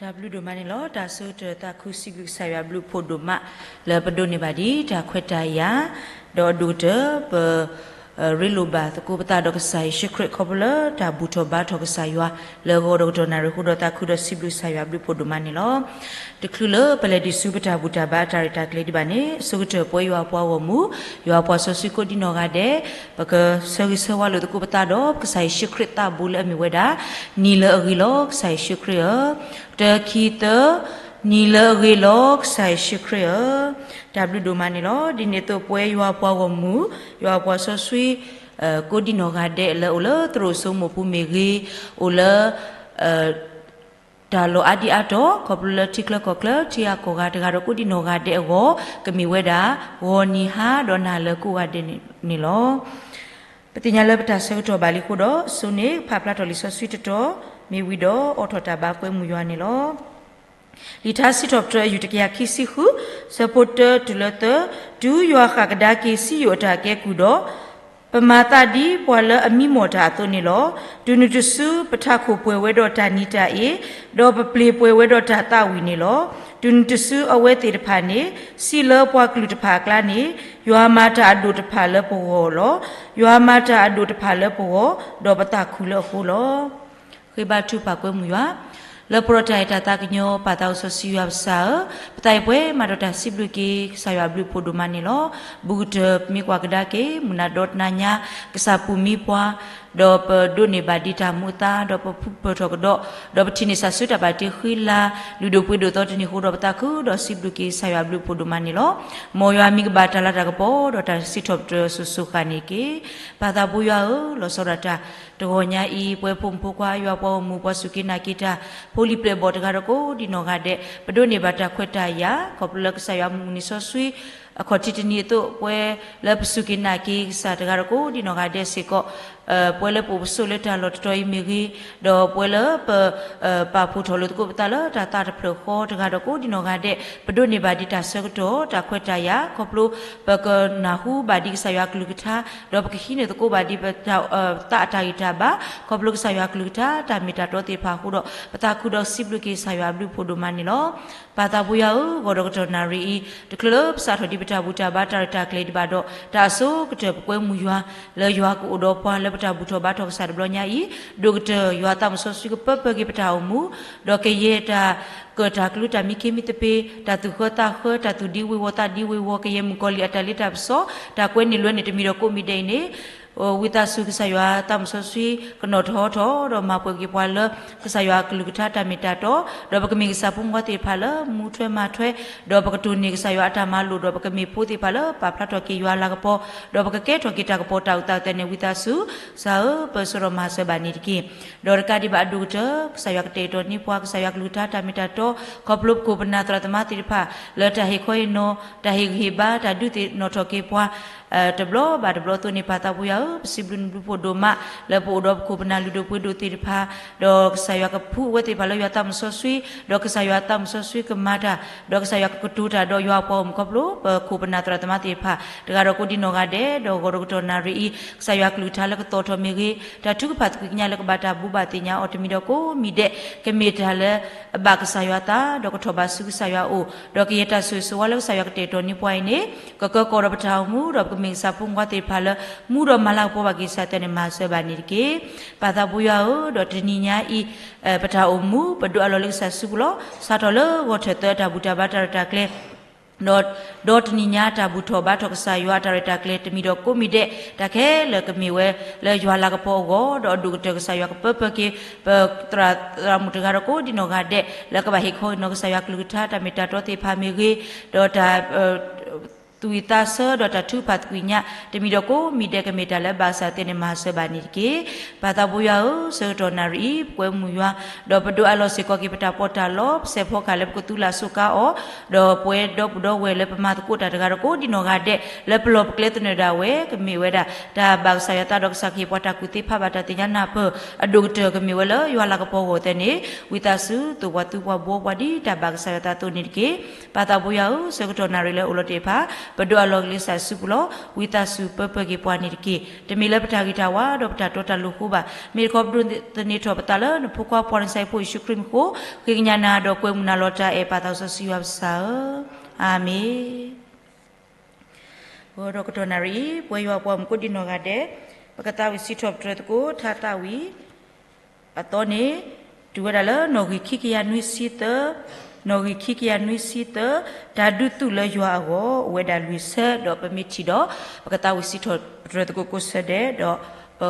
တၢ်ဘျုးဒိၣ်မးန့ၣ်လီၤ. တၢ်ဆၢကတီၢ်သးခုစံးဘျုးကစၢ်ယွၤဘျုးဖှိၣ်ဒိၣ်မး လၢပဒိးန့ၢ်ဘၣ်ဒံးတၢ်ခွဲးတၢ်ယာ်, ဒီးအဒိၣ်ကတၢၢ် ပ ရ့လိာ်ဘၣ်သကိးပသးဒီးကစၢ်ယ့ၣ်ၡူးခရံာ် ခီဖျိလၢတၢ်ဘူၣ်ထီၣ်ဘါထီၣ်ကစၢ်ယွၤ လၢဂီၤဒီးကတီၢ်နၣ်ရံၣ်အဃိဒီး သးခုဒီးစံးဘျုးကစၢ်ယွၤဘျုးဖှိၣ်ဒိၣ်မးန့ၣ်လီၤ. တချုးလၢပလဲၤဒံးဆူပတၢ်ဘူၣ်တၢ်ဘါအတၢ်ရဲၣ်တၢ်ကျဲၤဒံးဘၣ်န့ၣ် အဆိကတၢၢ်ပဝဲယွၤအပှၤဂီၢ်မုၢ်, ယွၤအပှၤစီဆှံကိးဒံနီၢ်ဂၤဒဲး, ပကဆၢဂ့ၤဆၢဝါလိာ်သကိးပသးဒီး ပကစၢ်ယ့ၣ်ၡူးခရံာ်သးဘိလၢအမ့ၢ်ဝဲဒၣ် နံၤလၢအဂ့ၤလီၤ ကစၢ်ယ့ၣ်ၡူးခရံာ်ဧၢ, တၢ ခံ သၢ, နံၤလၢအဂ့ၤလီၤ ကစၢ်ယ့ၣ်ၡူးခရံာ်ဧၢ. တၢ်ဘျုးဒိၣ်မးန့ၣ်လီၤ. ဒ်န့ၣ်အသိးပဝဲယွၤအပှၤဂီၢ်မုၢ်, ယွၤအပှၤစီဆှံ ကိးဒံနီၢ်ဂၤဒဲးလၢအိၣ်လၢသရိာ်စိမိၢ်ပူၤမ့ၢ်ဂ့ၤ, အိၣ်လၢ တၢ်လီၢ်အါဒံအါတီၤ ခီဖျိလၢထံချၢကီၢ်ချၢ ထံဂၤကီၢ်ဂၤတဂၤဒီးကိးဒံနီၢ်ဂၤဒဲးအဂီၢ် ကမ့ၢ်ဝဲဒၣ် ဂီၤနံၤဟါဒီးနၤလၢကိးဂၤဒဲးန့ၣ်လီၤ. ပသ့ၣ်ညါလၢပတၢ်ဆၢကတီၢ်ဘၣ်လံအဃိဒီး အဆိန့ၣ် ဖးဖျါထီၣ်လံာ်စီဆှံတတီၤ မ့ၢ်ဝံၤဒီးအိးထီၣ်တၢ်ဘါကွဲမုာ်ယွၤန့ၣ်လီၤ. လံာ်ထါစံးထီၣ်ပတြၢၤအယူၢ်တကယၤခံဆံဃု, ဆၢဖိတၢတုၤလၢသၢ, တုၤယွၤဃၣ်ကဒါက့ၤစံယိၣ်အတၢ်ကဲကုၢ်ဒီး ပမၤသးဒ်ပှၤလၢအမံမီၢ်တၢ်အသိးန့ၣ်လီၤ. တုၤနုၤတစုပထးခိၣ်ပှဲၤဝဲဒီးတၢ်နံၤတၢ်အ့ၣ်, ဒီးပပျ့ၤပှဲၤဝဲဒီးတၢ်သးဝံၣ်န့ၣ်လီၤ. တုၤနုၤတစုအဝဲသ့ၣ်တဖၣ်န့ၣ် စံးလၢပှၤကလုာ်တဖၣ်အကျါန့ၣ်, ယွၤမၤတၢ်အဒိၣ်တဖၣ်လၢပဂီၢ်လီၤ. ယွၤမၤတၢ်အဒိၣ်တဖၣ်လၢပဂီၢ်, ဒီးပသးခုလၢအဃိလီၤ. ဃ့ဘါထုကဖၣ်ကွဲမုာ်ယွၤ လၢပှဲၤဒီးတၢ်အဲၣ်တၢ်သးကညီၤ ပၢ်သးစီဆှံယွၤပကစၢ်ဧၢ, ပသးအံၤပှဲၤမးဒီးတၢ်စံးဘျုးက့ၤ ကစၢ်ယွၤအဘျုးအဖှိၣ်ဒိၣ်မးန့ၣ်လီၤ. ဘူးကတၢၢ်ပမ့ၢ်ကွၢ်ကဒါက့ၤ မုၢ်နၤဒီတနၤညါ ကစၢ်ပူၤမံပှၤ ဒီးပဒိးန့ၢ်ဘၣ်ဒံးတၢ်မူအသါ ဒီးပဖုပၢၢ်ထီၣ်ကဒီး, ဒီးပထံၣ်န့ၢ်ဆၣ်ဆူတၢ်ဘၣ်တ့ဃံလၤ လုၢ်ဒိၣ်ပှ့ၤဒိၣ်သီတနံၤအဃိဒီး ပသးခုဒီးစံးဘျုးက့ၤ ကစၢ်ယွၤအဘျုးအဖှိၣ်ဒိၣ်မးန့ၣ်လီၤ. မ်ယွၤမံၤကဘၣ်တၢ်လၤတၢ်ကပီၤ ဒီးတၢ်စံးထီၣ်ပတြၢၤစိၤစိၤဃၣ်န့ၣ်တက့ၢ်. ပၢ်သးဘိယွၤဧၢ, လီၤဆီဒၣ်တၢ် တဂီၤညါအံၤ ပဝဲဖိမုၣ်ဖိခွါ ယွၤပှၤဂီၢ်မုၢ် ပှၤစူၢ်က့ၤနာ်က့ၤတၢ် ဖိလံၤပျဲၢ်ဘီၣ်တဂၤဒီးကိးဒံနီၢ်ဂၤဒဲး ပဒိးန့ၢ်ဘၣ်တၢ်ခွဲးတၢ်ယာ် ခီဖျိလၢကစၢ်ယွၤမုၢ်နံၤစီဆှံ အခီၣ်ထံးတနံၤအသိး ပဝဲလၢပစူၢ်က့ၤနာ်က့ၤကစၢ်တဂၤဒီးကိးဒံနီၢ်ဂၤဒဲးစ့ၢ်ကီး ပဝဲလၢပအိၣ်ပဆိးလၢတၢ်လီၢ်တတီၤအံၤမ့ၢ်ဂ့ၤ, ဒီးပဝဲလၢပ ပာ်ဖှိၣ်ထီၣ်လိာ်သကိးပသးလၢတၢ်သးတဖျၢၣ်ဃီတဂၤဒီးကိးဒံနီၢ်ဂၤဒဲး ပဒိးန့ၢ်ဘၣ်ဒံးတၢ်ဆၢကတီၢ် တၢ်ခွဲးတၢ်ယာ် ခီဖျိ ပကနၢ်ဟူဘၣ်ဒံးကစၢ်ယွၤအကလုၢ်ကထါ ဒီးပကဟံးန့ၢ်သကိးဘၣ်ဒံးပတၢ်သးအတၢ်ဂံၢ်တၢ်ဘါ ခီဖျိကစၢ်ယွၤအကလုၢ်ကထါ တၢ်မ့ၢ်တၢ်တီသ့ၣ်တဖၣ်အဃိဒီး ပသးခုဒီးစံးဘျုးက့ၤကစၢ်ယွၤအဘျုးအဖှိၣ်ဒိၣ်မးန့ၣ်လီၤ. ပၢ်သးဘိယွၤဧၢ, ဂီၤဒီးကတီၢ်နၣ်ရံၣ်အံၤ တချုးလၢပစးထီၣ်ဒံးပတၢ်ဘူၣ်တၢ်ဘါတၢ်ရဲၣ်တၢ်ကျဲၤဒံးဘၣ်ဒီး တၢ်အစိကတၢၢ်ပကွဲမုာ်ယွၤ လၢယွၤကအိၣ်ဒီးပှၤလၢပတၢ်ဘူၣ်ထီၣ်ဘါထီၣ်ကစၢ်တဘျီညါအံၤ, ဒိၣ်ကတၢၢ်ယွၤသးမုၣ်စီဆှံကပၢပၢက့ၤပတၢ်အိၣ်မူ, ဒီးကယဲၢ်တၢ်ကၢၣ်တၢ်ကျူတၢ်မံခ့မံသပ့ၤ, တၢ်သူၣ်ဃၢသးဃၢ, တၢ်သူၣ်ဒံဝ့ၤဝီၤသးဒံဝ့ၤဝီၤ, ကယဲၢ်မုၣ်ကီၤလံၢ်အတၢ်လ့တၢ်ပစီ, တၢ်ကွဲန့ၢ်လွဲန့ၢ်တမံၤဒီးကိးမံၤဒဲးအံၤန့ၣ် ဝံသးစူၤကစၢ်ယွၤသးမုၣ်စီဆှံ ကနီၣ်ထီၣ်ထီၣ် ဒီးမၤပှဲၤက့ၤပှၤလၢ ကစၢ်ယွၤအကလုၢ်ကထါတၢ်မ့ၢ်တၢ်တီ, ဒီးပကမ့ၢ်ကစၢ်ဖိမုၣ်ဖိခွါသ့ၣ်တဖၣ်လၢ မူထွဲမၤထွဲ, ဒီးပကတိၢ်န့ၢ်ကစၢ်ယွၤအတၢ်မၤလိာ်, ဒီးပကမ့ၢ်ဖိသ့ၣ်တဖၣ်လၢပာ်ဖျါထီၣ်က့ၤယွၤအလၤကပီၤ, ဒီးပကကဲထီၣ်က့ၤတၢ်ကပီၤတၢ်အုၣ်သးအုၣ်သဲးန့ၣ် ဝံသးစူၤ, ကစၢ်ဧၢ, ပၢဆှၢဒီးမၤစၢၤဘၣ်န့ၣ်တက့ၢ်. ဒီးတကးဒံးဘၣ်အဒိၣ်ကတၢၢ် ကစၢ်ယွၤကတဲာ်ကတီၤန့ၢ်ပှၤ ကစၢ်ယွၤအကလုၢ်ကထါတၢ်မ့ၢ်တၢ်တီ, ခီဖျိပခိၣ်ပနၢ်သရၣ်သမါသ့ၣ်တဖၣ် လၢတၢ်ဟ့ၣ်ခီဟ့ၣ်နီၤ, တၢ်ဟ့ၣ်ဂံၢ်ဟ့ၣ်ဘါ, တၢ်ဒုးသ့ၣ်နီၣ်ထီၣ်က့ၤပှၤ တဘျီဘၣ်တဘျီအသိးန့ၣ် ပၢ်သးဘိယွၤဧၢ, ပစံးဘျုးနဘျုးဖှိၣ်ဒိၣ်မး လၢပအိၣ်ဒီးပခိၣ်ပနၢ်လုၢ်ဒိၣ်ပှ့ၤဒိၣ်သ့ၣ်တဖၣ်, ဒီးကစၢ်ယွၤကဖှူဝဲသ့ၣ်တဖၣ်လၢယွၤသးမုၣ်စီဆှံ, ဒီးကစၢ်ယွၤသးမုၣ်စီဆှံကမၤတၢ်, ဒီးကစၢ်ယွၤကကတိၤတၢ်ဒီးယွၤအပှၤဂီၢ်မုၢ်ခီဖျိ ပခိၣ်ပနၢ်သရၣ်သမါသ့ၣ်တဖၣ် တဂၤဒီးကိးဒံနီၢ်ဂၤဒဲး, ဒီးဂီၤဒီးကတီၢ်နၣ်ရံၣ်အံၤ ကစၢ်ယွၤအကလုၢ်ကထါလၢကသီၣ်ထီၣ်မ့ၢ်ဂ့ၤ, တၢ်ထုကဖၣ်သကွံာ်ကညးလၢကဘၣ်တၢ်ဘိးဘၣ်သ့ၣ်ညါအီၤတမံၤဒီးကိးမံၤဒဲး ကမ့ၢ်တၢ်လၢ အဘၣ်ကစၢ်ယွၤအသး ဒီးကထီၣ်ဘးဆူကစၢ်ယွၤအအိၣ်, ဒီးကယဲၢ်တၢ်ဆိၣ်ဂ့ၤဆိၣ်ဝါလၢကစၢ်ယွၤကတဲာ်ကတီၤန့ၢ်ပှၤအံၤန့ၣ် ကကၢကီၢ်ဒီးပတၢ်အိၣ်မူ ဒီးပကမ့ၢ်ကစၢ်ဖိမုၣ်ဖိခွါသ့ၣ်တဖၣ်လၢ မူဒီးမၤလၤကပီၤဘၣ်က့ၤကစၢ်အသိးန့ၣ် မၤစၢၤဘၣ်န့ၣ်တက့ၢ်. ပၢ်သးဘိယွၤဧၢ, ဒီးတနံၤညါအံၤ ပတၢ်အိၣ်မူ ပဒိးအးလီၤလၢကစၢ်စုပူၤလီၤ. စးထီၣ်လၢဂီၤထၢၣ်သၢအတၢ်ဘူၣ်တၢ်ဘါတၢ်ရဲၣ်တၢ်ကျဲၤ ဒီး ဒီတနံၤညါတၢ်ဘူၣ်ထီၣ်ဘါထီၣ်ကစၢ်ယွၤအတၢ်ရဲၣ်တၢ်ကျဲၤတမံၤဒီးကိးမံၤဒဲး တၢ်ခဲလၢာ်ကမ့ၢ်ဝဲလၢယွၤလၤကပီၤအဂီၢ် ဒီးအဒိၣ်ကတၢၢ်ကစၢ်ယွၤကပၢပၢက့ၤ ပသရၣ်သမါတဂၤဒီးကိးဒံနီၢ်ဂၤဒဲး လၢကဘၣ်ဟ့ၣ်ခီဟ့ၣ်နီၤကစၢ်ယွၤကလုၢ်ကထါတၢ်မ့ၢ်တၢ်တီသ့ၣ်တဖၣ်မ့ၢ်ဂ့ၤ, ဒီးတၢ် သူၣ်ဝံၣ်သးဆၢဒီးတၢ်ထုကဖၣ်သကွံာ်ညါ တမံၤဒီးကိးမံၤဒဲးကမ့ၢ်တၢ်လၢအဘၣ်ကစၢ်အသိးန့ၣ် မၤစၢၤဘၣ်န့ၣ်တက့ၢ်. ပၢ်သးဘိယွၤဧၢ, ဆၢကတီၢ်နၣ်ရံၣ်အံၤ ပကွဲမုာ်ယွၤ ဒီးပဒိးအးလီၤစ့ၢ်ကီးက့ၤပတၢ်ပီးတၢ်လီ ပစဲးဖီကဟၣ်လၢပကသူလၢ်ဆိးကါအီၤ, ဒီးပဝဲဒီပုၢ်ဒီဝဲၢ်လၢပမၤသကိးတၢ်တဂၤဒီးကိးဒံနီၢ်ဂၤဒဲး လၢပလီၢ်ပကျဲသနၢၣ်ဒၣ်ဝဲ ကမ့ၢ်ဝဲဒၣ် တၢ်ဘၣ်ကစၢ်ယွၤသးဒီးကစၢ်ခရံာ်ပှၤတၢ်ကူၣ်သ့ဖးဘၣ်တၢ်သ့ၣ်ညါနၢ်ပၢၢ် အဒိၣ်ကတၢၢ်ကမ့ၢ်ဝဲလၢယွၤလၤကပီၤအဂီၢ်အသိးန့ၣ် ဝံသးစူၤသိၣ်ပှၤသူပှၤဘှီပှၤဒ်တၢ်ဘၣ်ကစၢ်ယွၤသးအသိးန့ၣ်တက့ၢ်. ပၢ်သးဘိယွၤဧၢ, ဆၢကတီၢ်နၣ်ရံၣ်လၢအိၣ်လီၤတ့ၢ်တဖၣ် ပဒိးအလီၢ်ကလံၤစၢ်စုပူၤလီၤ. ဝံသးစူၤပၢပှဲၤက့ၤပှၤန့ၣ်တက့ၢ်. တမ့ၢ်လၢပတၢ်ဂ့ၤတၢ်ဝါ ဒီးပတၢ်တီတၢ်လိၤအဃိဘၣ်. မ့ၢ်တခီပဒိးသန့ၤထီၣ်ပသးလၢနဖိခွါပှၤနစၤရ့းဖိယ့ၣ်ၡူးခရံာ်မံၤအဃိ, ဃ့ကညးနၤဒီးကွဲမုာ်နၤလီၤ. တၢ်အဲၣ်ပၢ်သးစီဆှံယွၤပကစၢ်ဧၢ, အၤမ့ၣ်. ဂီၤဒီးကတီၢ်နၣ်ရံၣ်အံၤ ပဝဲယွၤအပှၤမုၣ်ကိးဒံနီၢ်ဂၤဒဲး ပကသးဝံၣ်စံးထီၣ်ပတြၢၤသကိး ထါသးဝံၣ် အသီန့ၣ် တုၤဝဲဒၣ်လၢနီၣ်ဂံၢ်ခံကယၤနွံဆံသၢ, နီၣ်ဂံၢ်ခံကယၤနွံဆံသၢ, တၢ်ဒုးသူၣ်လၢယွၤအဂီၢ် အိၣ်ဝဲဒၣ်လွံၢ်ဆၢ, ဒီးပမ့ၢ်ထံၣ်ဒီး ပကသးဝံၣ်စံးထီၣ်ပတြၢၤသကိးကိးဆၢဒဲး, ဒီးပ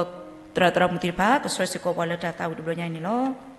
သရၣ်သရၣ်မုၣ်သ့ၣ်တဖၣ် ကဆှၢစ့ၢ်ကီးပှၤလၢတၢ်သးဝံၣ်တဘျီညါအံၤန့ၣ်လီၤ.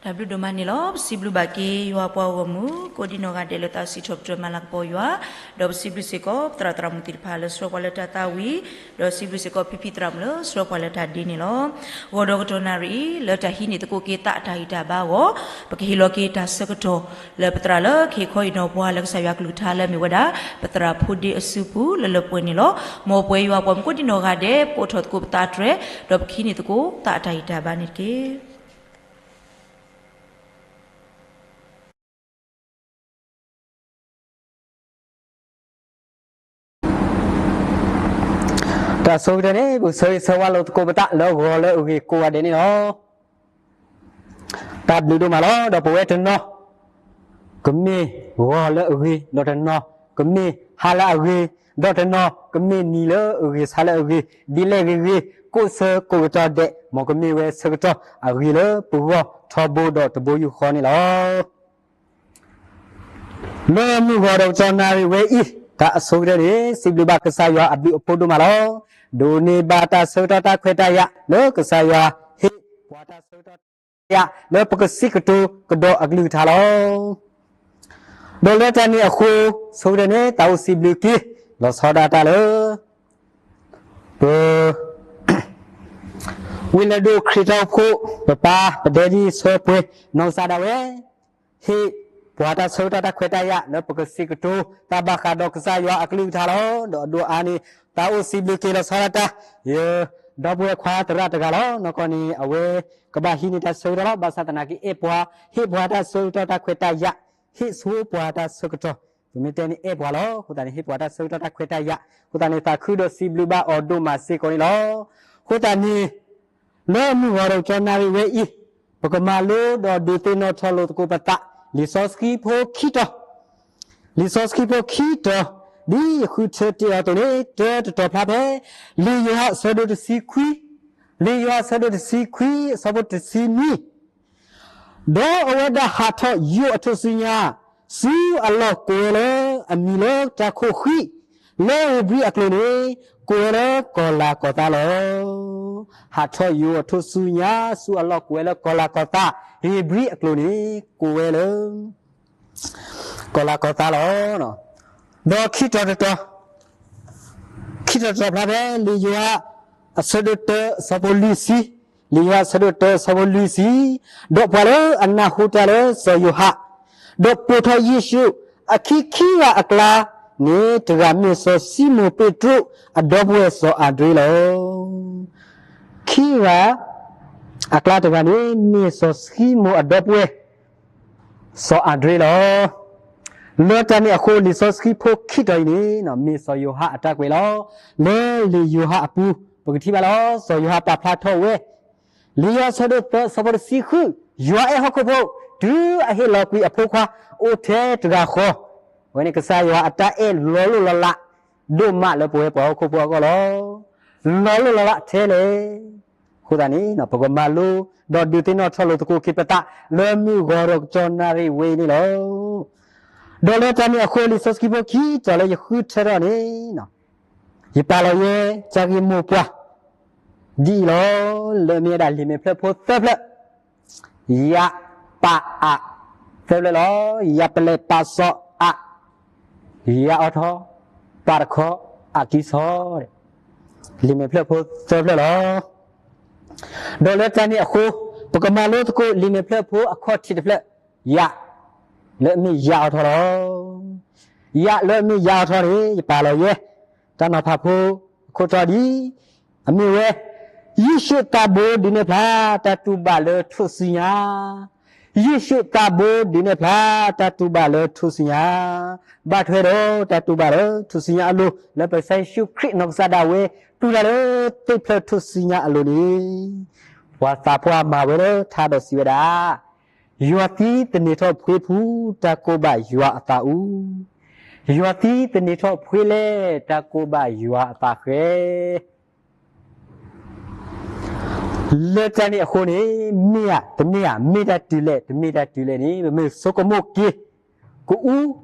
တၢ်ဘျုးဒိၣ်မးန့ၣ်လီၤ. ပစံးဘျုးဘၣ်က့ၤယွၤပှၤဂီၢ်မုၢ် ကိးဒံနီၢ်ဂၤဒဲးလၢသးစံးထီၣ်ပတြၢၤမၤလၤကပီၤယွၤ, ဒီးပစံးဘျုးစ့ၢ်ကီး ပသရၣ်သရၣ်မုၣ်သ့ၣ်တဖၣ်လၢဆှၢပှၤလၢတၢ်သးဝံၣ်, ဒီးစံးဘျုးစ့ၢ်ကီးဖံဖံသရၣ်မုၣ်လၢဆှၢပှၤလၢတၢ်ဒ့န့ၣ်လီၤ. ဂီၤဒီးကတီၢ်နၣ်ရံၣ်အံၤ လၢတၢ်ဟံးန့ၢ်သကိးက့ၤသးအတၢ်ဂံၢ်တၢ်ဘါအဂီၢ်, ပကဟ့ၣ်လီၤက့ၤတၢ်ဆၢကတီၢ် လၢပသရၣ်လၢကဟ့ၣ်ခီဟ့ၣ်နီၤပှၤလၢကစၢ်ယွၤကလုၢ်ကထါလၢအမ့ၢ်ဝဲဒၣ် ပသရၣ်ဖိဒ့အစုပူၤလၢလၢပှဲၤပှဲၤန့ၣ်လီၤ. မ်ပဝဲယွၤပှၤမုၣ်ကိးဒံနီၢ်ဂၤဒဲး ပကအိးထီၣ်သကိးပသးတြဲၤ, ဒီးပကဟံးန့ၢ်သကိးသးအတၢ်ဂံၢ်တၢ်ဘါန့ၣ်တက့ၢ်. တၢ်ဆိကတၢၢ်န့ၣ် ပကဆၢဂ့ၤဆၢဝါလိာ်သကိးပသးလၢဂီၤလၢအဂ့ၤကိးဂၤဒဲးန့ၣ်လီၤ. တၢ်ဘျုးဒိၣ်မးလီၤ. ဒီးပဝဲတနီၤ ကမ့ၢ်ဂီၤလၢအဂ့ၤ, ဒီးတနီၤကမ့ၢ်ဟါလၢအဂ့ၤ, ဒီးတနီၤကမ့ၢ်နံၤလၢအဂ့ၤ ဆါလၢအဂ့ၤ, ဒ်လဲၣ်ဂ့ၤဂ့ၤ ကိးဆၢကိးကတီၢ်ဒဲး မ်ကမ့ၢ်ဝဲဆၢကတီၢ်အဂ့ၤလၢပဂီၢ်ထီဘိဒီးတဘိယူၢ်ဃီန့ၣ်လီၤ. လၢမုၢ်ဂီၤဒီးကတီၢ်နၣ်ရံၣ်ဝဲအံၤ တၢ်အဆိကတၢၢ်န့ၣ် စံးဘျုးဘၣ်ကစၢ်ယွၤအဘျုးအဖှိၣ်ဒိၣ်မးလီၤ. ဒိးန့ၢ်ဘၣ်တၢ်ဆၢကတီၢ်တၢ်ခွဲးတၢ်ယာ် လၢကစၢ်ယွၤဟ့ၣ်ပှၤတၢ်ဆၢကတီၢ်တၢ်ခွဲးတၢ်ယာ် လၢပကစံးကတိၤကဒီးအကလုၢ်ကထါလီၤ. ဒီးလၢတၢ်န့ၣ်အဃိ ဆိကတၢၢ်န့ၣ် သးအိၣ်စံးဘျုးက့ၤ လီၤဆီဒၣ်တၢ်လၢ ပ ဝ့ၢ်လၢၢ်ဒိၣ်ခရံာ်ထီၣ်ဖိ ပပၢ်ပဒဲဒ်ဆၢပှဲၤ နီၢ်ကစၢ်ဒၣ်ဝဲ ဟ့ၣ်ပှၤတၢ်ဆၢကတီၢ်တၢ်ခွဲးတၢ်ယာ် လၢပကစံးကတိၤတၢ်ဘၣ်ဃးဒီးကစၢ်ယွၤအကလုၢ်ကထါလီၤ. ဒီးအဒိၣ်အါန့ၣ် သးအိၣ်စံးဘျုးက့ၤလီၤဆီဒၣ်တၢ် ယ ဒီပုၢ်ဝဲၢ်ခွါသရၣ်တဂၤလီၤ. နီၢ်ကီၢ်န့ၣ် အဝဲကဘၣ်ဟံးန့ၢ်တၢ်ဆၢကတီၢ်လီၤ. ဘၣ်ဆၣ်သနာ်က့ အဲၣ်ပှၤ ဟ့ၣ်ပှၤတၢ်ဆၢကတီၢ်တၢ်ခွဲးတၢ်ယာ် ဟ့ၣ်ဆိပှၤတၢ်ဆၢကတီၢ် ပမ့ၢ်တဲန့ၣ် အဲၣ်ပှၤလီၤ. အဃိသတးန့ၣ် ဟ့ၣ်ပှၤတၢ်ဆၢကတီၢ်တၢ်ခွဲးတၢ်ယာ် အဃိသတးန့ၣ် သးခုဒီးစံးဘျုးဘၣ်အီၤဒိၣ်မးစ့ၢ်ကီးန့ၣ်လီၤ. အဃိသတးန့ၣ် လၢမုၢ်ဂီၤဒီးကတီၢ်နၣ်ရံၣ်ဝဲအံၤ ပကမၤလိဒီးဒုးသ့ၣ်နီၣ်ထီၣ်လိာ်သကိးပသး လံာ်စီဆှံဖိခံတီၤ လံာ်စီဆှံဖိခံတီၤ ဒ်ယဃုထၢတ့ၢ်အီၤအသိးန့ၣ် တၢတတီၤဖျါဖဲ လံာ်ယိၤဟၣ်အဆၢဒိၣ်တဆံခွံ, လံာ်ယိၤဟၣ်အဆၢဒိၣ်တဆံခွံ အဆၢဖိတဆံနွံ ဒီးအဝဲဒၣ်ဟးထီၣ်ယိာ်အထူၣ်စုညါ ဆူအလီၢ်ကိးဝဲလၢ အမံၤလၢတၢ်ခိၣ်ဃံး လၢဧ့ၤဘြံၤအကျိာ်န့ၣ် ကိးဝဲလၢကီၤလၤကီၤသါလီၤ. ဟးထီၣ်ယိာ်အထူၣ်စုညါ ဆူအလီၢ်ကိးဝဲလၢကီၤလၤကီၤသါ, ဧ့ၤဘြံၤအကျိာ်န့ၣ် ကိးဝဲလၢ ကီၤလၤကီၤသါလီၤ. ဒီးခံတီၤတတီၤ, ခံတီၤတတီၤဖျါဖဲ လံာ်ယိၤဟၣ် အဆၢဒိၣ်တၢ အဆၢဖိလွံၢ်ဆံ, လံာ်ယိၤဟၣ်အဆၢဒိၣ်တၢ အဆၢဖိလွံၢ်ဆံ, ဒီးပှၤလၢအနၢ်ဟူတၢ်လၢစီၤယိၤဟၣ်, ဒီးပိာ်ထီၣ်ယ့ၣ်ၡူး အခံခံဂၤအကျါန့ၣ် တဂၤမ့ၢ်စီၤၡံမိၣ်ပ့းတရူး အဒီပုၢ်ဝဲၢ်စီၤအၤဒြ့လီၤ. ခံဂၤအကျါတဂၤန့ၣ် မ့ၢ်စီၤၡံမိၣ်အဒီပုၢ်ဝဲၢ် စီၤအၤဒြ့လီၤ. လၢတၢ်န့ၣ်အဃိ လံာ်စီဆှံဖိခံတီၤအံၤန့ၣ် မ့ၢ်စီၤယိၤဟၣ်အတၢ်ကွဲးလီၤ. လၢလံာ်ယိၤဟၣ်အပူၤ ပကထံၣ်ဘၣ်လီၤ. စီၤယိၤဟၣ်ပာ်ဖျါထီၣ်ဝဲ လံာ်ယိၤဟၣ်အဆၢဒိၣ်သၢ အဆၢဖိတဆံဃု, ယွၤအဲၣ်ဟီၣ်ခိၣ်ဖိ တုၤအဟ့ၣ်လီၤကွံာ်အဖိခွါအိၣ်ထဲတဂၤဃီ, အဝဲန့ၣ် ကစၢ်ယွၤအတၢ်အဲၣ်လီၤလိၢ်လီၤလး ဒိၣ်မးလၢပဝဲပှၤဟီၣ်ခိၣ်ဖိအဂီၢ်လီၤ. လီၤလိၢ်လီၤလးထဲလဲၣ်. အဃိသတးန့ၣ် ပကမၤလိ ဒီးဒုးသ့ၣ်နီၣ်ထီၣ်လိာ်သကိးက့ၤပသး လၢမုၢ်ဂီၤဒီးကတီၢ်နၣ်ရံၣ်ဝဲအံၤန့ၣ်လီၤ. ဒီးလၢတၢ်န့ၣ်အဃိ လံာ်စီဆှံဖိခံတီၤလၢယဃုထၢထီၣ်န့ၣ် ယပာ်လီၤယဲ ကၢ်ဂ့ၢ်မိၢ်ပှၢ် ဒ်အံၤလီၤ. လၢအမ့ၢ်ဝဲဒၣ်လံာ်မဲာ်ဖျၢၣ်ဖိသၢဖျၢၣ်, ယ ပ အ သၢဖျၢၣ်လီၤ. ယ ပလဲၣ် ပ စီ အ, ယ အီထီ, ပ တခီ, အ ကံစီ, လံာ်မဲာ်ဖျၢၣ်ဖိသၢဖျၢၣ်လီၤ. ဒီးလၢတၢ်န့ၣ်အဃိ ပကမၤလိသကိးလံာ်မဲာ်ဖျၢၣ်ဖိအခီၣ်ထံးတဖျၢၣ်, ယ လၢအမ့ၢ်ယ အီထီလီၤ. ယ လၢအမ့ၢ်ယ အီထီန့ၣ် ယပာ်လီၤယဲ တၢ်နီၤဖးဖိအခိၣ်တီဒ် အမ့ၢ်ဝဲ, ယ့ၣ်ၡူးသးဘိဒုးနဲၣ်ဖျါ တၢ်တူၢ်ဘၣ်လၢထူၣ်စုညါ, ယ့ၣ်ၡူးသးဘိဒုးနဲၣ်ဖျါ တၢ်တူၢ်ဘၣ်လၢထူၣ်စုညါ, ဘၣ်ထွဲဒီးတၢ်တူၢ်ဘၣ်လၢထူၣ်စုညါအလိၤ လၢပကစၢ်ယ့ၣ်ၡူးခရံာ်နီၢ်ကစၢ်ဒၣ်ဝဲ တူၢ်တၢ်လၢသ့ၣ်ဖျၢၣ်ထူၣ်စုညါအလိၤန့ၣ်, ပှၤသးပှၢ်မၤဝဲလၢထါဒီးစံးဝဲဒၣ် ယွၤသံသန့ၤထီၣ်ဖှ့ဖု တၢ်ကိးဘၣ်ယွၤအသးအူ, ယွၤသံသန့ၤထီၣ်ဖှ့လဲၣ် တၢ်ကိးဘၣ်ယွၤအသးဃဲ. လၢတၢ်န့ၣ်အဃိန့ၣ် မ့ၢ်ဧါတမ့ၢ်ဧါ, မ့ၢ်တၢ်တုၤလဲၣ် တမ့ၢ်တၢ်တုၤလဲၣ်န့ၣ် ပမ့ၢ်ဆိကမိၣ်က့ၤ ကအူ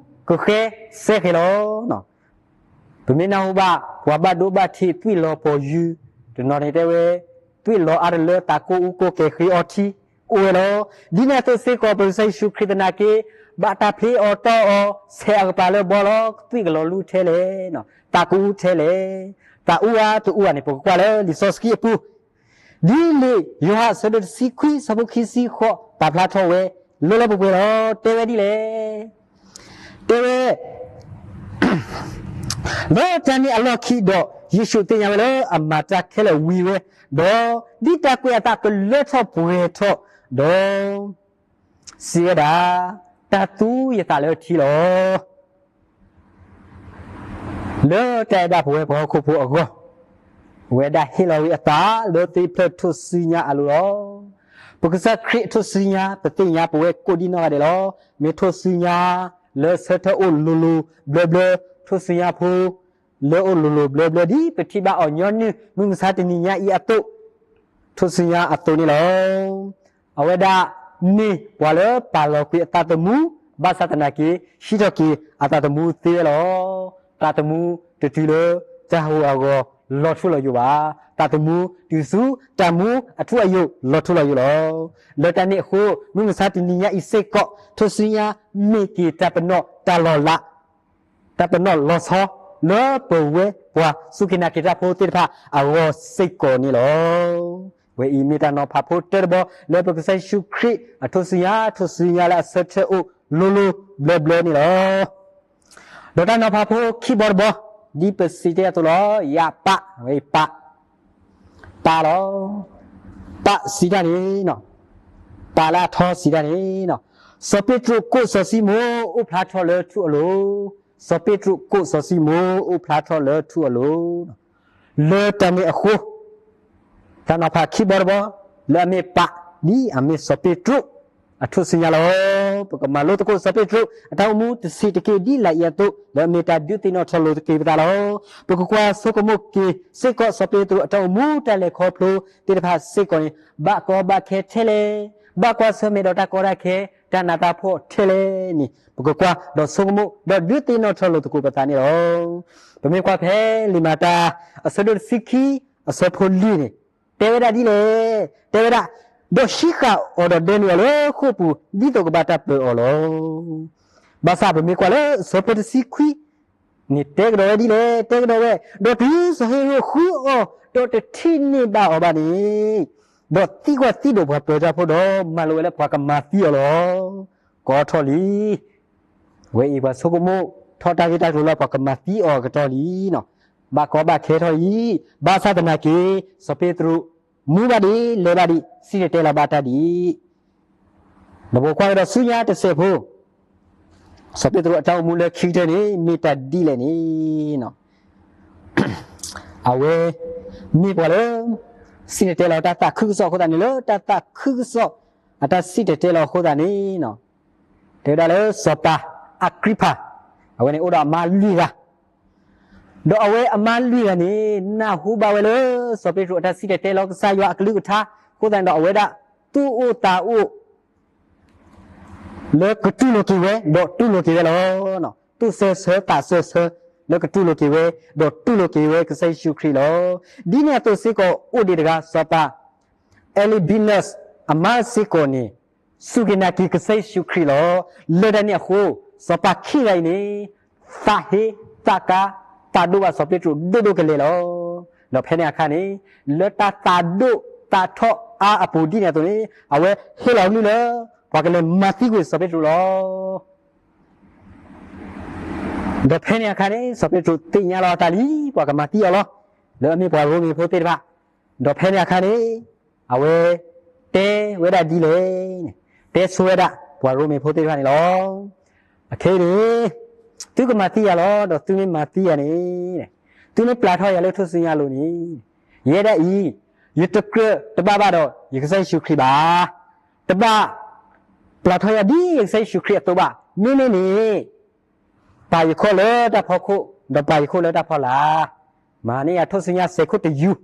ကဃဲစဲဃဲလီၤ. ပမ့ၢ်နၢ်ဟူဘၣ် ပှၤဘၣ်ဒိဘၣ်ထံးသွံၣ်လီၤပီၤယုၢ်, တနီၤန့ၣ်တဲဝဲ သွံၣ်လီၤအါတလၢ သးကိၢ်အူကိၢ်ကဲၤဃ့အီထံ, အိၣ်ဝဲလီၤ. ဒ်န့ၣ်အသိးစ့ၢ်ကီး ပကစၢ်ယ့ၣ်ၡူးခရံာ်သနာ်က့ ဘၣ်တၢ်ဖျ့အီၤတီၢ်အီၤ ဆဲးအကပၤလၢဘီလီၤ. သွံၣ်ကလီၤလူၢ်ထဲလဲၣ်, သးကအူထဲလဲၣ်, သးအူဧါတအူဧါန့ၣ် ပကကွၢ်လၢလံာ်စီဆှံအပူၤ ဒ်လံာ်ယိၤဟၣ်အဆၢဒိၣ်တဆံခွံ ဆၢဖိခံဆံဃိး ပာ်ဖျါထီၣ်ဝဲ လၢလၢပှဲၤပှဲၤလီၤ. တဲဝဲဒ်လဲၣ်. တဲဝဲ လၢတၢ်န့ၣ်အလီၢ်ခံဒီး ယ့ၣ်ၡူးသ့ၣ်ညါဝဲလၢအမၤတၢ်ခဲလၢာ်ဝံၤဝဲ, ဒီးဒ်တၢ်ကွဲးအသးကလၢထီၣ်ပှဲၤထီၣ်, ဒီးစံးဝဲဒၣ်, တၢ်သူယသးလၢထံလီၤ. လၢတၢ်အဲၣ်ဒၣ်ပဝဲပှၤဟီၣ်ခိၣ်ဖိအဂီၢ်, အဝဲဒၣ်ဟ့ၣ်လီၤဝံၤအသးလၢသ့ၣ်ဖျၢၣ်ထူၣ်စုညါအလိၤလီၤ. ပကစၢ်ခရံာ်အထူၣ်စုညါ ပသ့ၣ်ညါပဝဲကိးဒံနီၢ်ဂၤဒဲးလီၤ. မ့ၢ်ထူၣ်စုညါလၢဆၢထၢၣ်အိၣ်လိၤလိၤဘျၢဘျၢ, ထူၣ်စုညါဖိ လၢအိၣ်လိၤလိၤဘျၢဘျၢ ဒ်ပထံၣ်ဘၣ်အီၤညီနုၢ်မုၢ်မဆါတနံၤညါအံၤအသိး, ထူၣ်စုညါအသိးန့ၣ်လီၤ. အဝဲဒၣ်မ့ၢ်ပှၤလၢပာ်လီၤကွံာ်အသးသမူ, ဘၣ်ဆၣ်သနာ်က့ ဟံးထီၣ်က့ၤအသးသမူသ့ဝဲလီၤ. သးသမူတတုၤလၢတၢ်ဟးဂီၤအဂီၤ လီၤထူလီၤယိာ်ဘၣ်. သးသမူတုၤဆူတၢ်မူအထူအယိာ် လီၤထူလီၤယိာ်လီၤ. လၢတၢ်န့ၣ်အဃိ မုၢ်မဆါတနံၤညါအံၤစ့ၢ်ကီး ထူၣ်စုညါမ့ၢ်က့ၤတၢ်ပနီၣ်တၢ်လီၤလး တၢ်ပနီၣ်လီၤဆီ လၢပဝဲပှၤစူၢ်က့ၤနာ်က့ၤတၢ်ဖိသ့ၣ်တဖၣ်အဂီၢ်စ့ၢ်ကီးန့ၣ်လီၤ. ဝဲအံၤမ့ၢ်တၢ်နီၤဖးဖိတၢတဘီ လၢပကစၢ်ယ့ၣ်ၡူးခရံာ်အထူၣ်စုညါ, ထူၣ်စုညါလၢအဆၢထၢၣ်အိၣ်လိၤလိၤဘျၢဘျၢန့ၣ်လီၤ. ဒီးတၢ်နီၤဖးဖိခံဘီတဘီ, ဒ်ပစံးတ့ၢ်အသိးလီၤ. ယၤပး, ဝဲအံၤပး ပာ်လီၤ. ပာ်စံးတၢ်န့ၣ်, ပာ်လၢအထီစံးတၢ်န့ၣ်, စီၤပ့းတရူးကိးစီၤၡံမိၣ် အိၣ်ဖျါထီၣ်လၢထူအလိၤ, စီၤပ့းတရူးကိးစီၤၡံမိၣ် အိၣ်ဖျါထီၣ်လၢထူအလိၤ, လၢတၢ်န့ၣ်အဃိ တၢ်နီၤဖးခံဘီတဘီ လၢအမ့ၢ်ပာ် ဒ်အမ့ၢ်စီၤပ့းတရူးအထူၣ်စုညါလီၤ. ပကမၤလိသကိးစီၤပ့းတရူးအတၢ်အိၣ်မူတဆံးတက့ၢ် ဒ်လာ်အံၤအသိး လၢအမ့ၢ်တၢ်ဒုးသ့ၣ်နီၣ်ထီၣ်လိာ်သက့ၤပသးလီၤ. ပကကွၢ်ဆိကမိၣ်က့ၤစ့ၢ်ကီး စီၤပ့းတရူးအတၢ်အိၣ်မူတၢ်လဲၤခီဖျိသ့ၣ်တဖၣ်စ့ၢ်ကီးန့ၣ် ဘၣ်ကီဘၣ်ခဲထဲလဲၣ်, ဘၣ်ကွၢ်ဆၢၣ်မဲာ်ဒီးတၢ်ကီတၢ်ခဲ တၢ်နးတၢ်ဖှီၣ်ထဲလဲၣ်န့ၣ် ပကကွၢ်ဒီးဆိကမိၣ် ဒီးဒုးသ့ၣ်နီၣ်ထီၣ်လိာ်သကိးပသးန့ၣ်လီၤ. ပမ့ၢ်ကွၢ်ဖဲလံာ်မၤတၢ်အဆၢဒိၣ်တဆံခံ အဆၢဖိလွံၢ်န့ၣ် တဲဝဲဒၣ်ဒ်လဲၣ်. တဲဝဲဒၣ်, ဒီးဟံးဃာ်အီၤဒီးဒဲးန့ၢ်အီၤလၢဃိာ်ပူၤ ဒ်သိးကဘၣ်တၢ်ပၢၤအီၤလီၤ. ဘၣ်ဆၣ်ပမ့ၢ်ကွၢ်လၢအဆၢဖိတဆံခွံန့ၣ် တဲကဒီးဝဲဒ်လဲၣ်. တဲကဒီးဝဲ, ဒီးတုၤစီၤဟ့ၤရိာ်ဃုအီၤ ဒီးတထံၣ်န့ၢ်ဘၣ်အီၤဘၣ်န့ၣ်, ဒီးသံကွၢ်သံဒိးပှၤပၢၤတၢ်ဖိဒီး မၤလိာ်ဝဲလၢပှၤကမၤသံအီၤလီၤ. ကီထီၣ်လံ ဝဲအံၤပှၤဆိကမိၣ်ထီၣ်တၢ်ဂ့ၢ်တၢ်ကျိၤလၢပှၤကမၤသံအီၤအကတီၢ်လံန့ၣ်, ဘၣ်ကီဘၣ်ခဲထီၣ်လံ. ဘၣ်ဆၣ်သနာ်က့ စီၤပ့းတရူး မူဘၣ်ဒံး လဲၤဘၣ်ဒံး စံၣ်တဲၤတဲလီၤဘၣ်တၢ်ဒံး ဒီးပကွၢ်ကဒီးဆူညါတစဲးဖိ, စီၤပ့းတရူးအတၢ်အိၣ်မူလၢခံကတၢၢ်န့ၣ် မ့ၢ်တၢ်ဒ်လဲၣ်န့ၣ်, အဝဲမ့ၢ်ပှၤလၢ စံၣ်တဲၤတဲလီၤတၢ်သးခုကစီၣ်အဃိသတးန့ၣ် လၢတၢ်သးခုကစီၣ်အတၢ်စံၣ်တဲၤတဲလီၤအဃိသတးန့ၣ်, တဲဝဲဒၣ်လၢစီၤပၤအးကြံးဖး, အဝဲန့ၣ်အိၣ်ဒီးအမါလွံၢ်ဂၤ ဒီးအဝဲအမါလွံၢ်ဂၤန့ၣ် နၢ်ဟူဘၣ်ဝဲလၢ စီၤပ့းတရူးအတၢ်စံၣ်တဲၤတဲလီၤကစၢ်ယွၤအကလုၢ်ကထါအဃိသတးန့ၣ်ဒီး အဝဲဒၣ်သူၣ်အိၣ်သးအိၣ် လၢကတူၢ်လိာ်က့ၤဝဲ ဒီးတူၢ်လိာ်က့ၤဝဲလီၤ. သူၣ်ဆၢဆၢသးဆၢဆၢ လၢကတူၢ်လိာ်က့ၤဝဲ ဒီးတူၢ်လိာ်က့ၤဝဲကစၢ်ယ့ၣ်ၡူးခရံာ်လီၤ. ဒ်န့ၣ်အသိးစ့ၢ်ကီးအိၣ်ဒံးတဂၤ စီၤပၤ Albinus အမါစ့ၢ်ကီးန့ၣ် စူၢ်က့ၤနာ်က့ၤကစၢ်ယ့ၣ်ၡူးခရံာ်လီၤ. လၢတၢ်န့ၣ်အဃိ စီၤပၤခံဂၤအံၤန့ၣ် သးဟ့သးကါ သးဒိၣ်ဘၣ်စီၤပ့းတရူးဒိၣ်ဒိၣ်ကလဲာ်လီၤ. ဒီးဖဲန့ၣ်အခါန့ၣ် လၢတၢ်သးဒိၣ်သးထီၣ်အါအပူၤဒ်န့ၣ်အသိးန့ၣ် အဝဲဟ့ၣ်လီၤကလုၢ်လၢ ပှၤကလဲၤမၤသံကွံာ်စီၤပ့းတရူးလီၤ. ဒီးဖဲန့ၣ်အခါန့ၣ် စီၤပ့းတရူးသ့ၣ်ညါလီၤအသးလံ ပှၤကမၤသံအီၤလီၤ. လၢအမ့ၢ်ပှၤရိမ့ၤဖိသ့ၣ်တဖၣ်, ဒီးဖဲန့ၣ်အခါန့ၣ် အဝဲတဲဝဲဒၣ်ဒ်လဲၣ်န့ၣ်, တဲဆိဝဲဒၣ်ပှၤရိမ့ၤဖိသ့ၣ်တဖၣ်န့ၣ်လီၤ. အခဲအံၤန့ၣ် သုကမၤသံယၤလီၤ. ဒီးသုမ့ၢ်မၤသံယၤန့ၣ် သုမ့ၢ်ပျၢ်ထီၣ်ယၤလၢထူၣ်စုညါအလိၤန့ၣ် ယဲဒၣ်အံၤ ယတကြၢးတဘၣ်ဘၣ်ဒီးယကစၢ်ယ့ၣ်ၡူးခရံာ်ဘၣ်. တဘၣ်ပျၢ်ထီၣ်ယၤဒ်ယကစၢ်ယ့ၣ်ၡူးခရံာ်အသိးဘၣ်. မ့မ့ၢ်န့ၣ် ပာ်ယခီၣ်လၢတၢ်ဖီခိၣ် ဒီးပာ်ယခိၣ်လၢတၢ်ဖီလာ်, မၤန့ၢ်ယၤထူၣ်စုညါစဲးခိၣ်တယူၤ.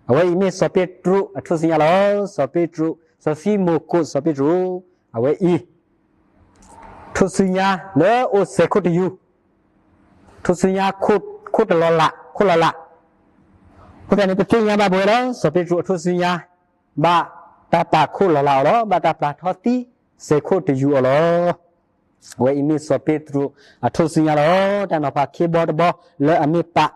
အဝဲအံၤမ့ၢ်စီၤပ့းတရူးအထူၣ်စုညါလီၤ. စီၤပ့းတရူး, စီၤၡံမိၣ်ကိးစီၤပ့းတရူး, အဝဲအံၤ ထူၣ်စုညါလၢအိၣ်စဲးခိၣ်တယူၤ, ထူၣ်စုညါခိၣ်တလီၤလး, ခိၣ်လီၤလး. အဃိသတးန့ၣ် ပသ့ၣ်ညါဘၣ်ပဝဲလၢ စီၤပ့းတရူးအထူၣ်စုညါ ဘၣ် တၢ်ပာ်ခိၣ်လီၤလးအီၤလီၤ. ဘၣ်တၢ်ပျၢ်ထီသံစဲးခိၣ်တယူာ်အီၤလီၤ. အဝဲအံၤမ့ၢ်စီၤပ့းတရူးအထူၣ်စုညါလီၤ. တၢ်နီၤဖးခံဘီတဘီလၢအမ့ၢ်ပာ်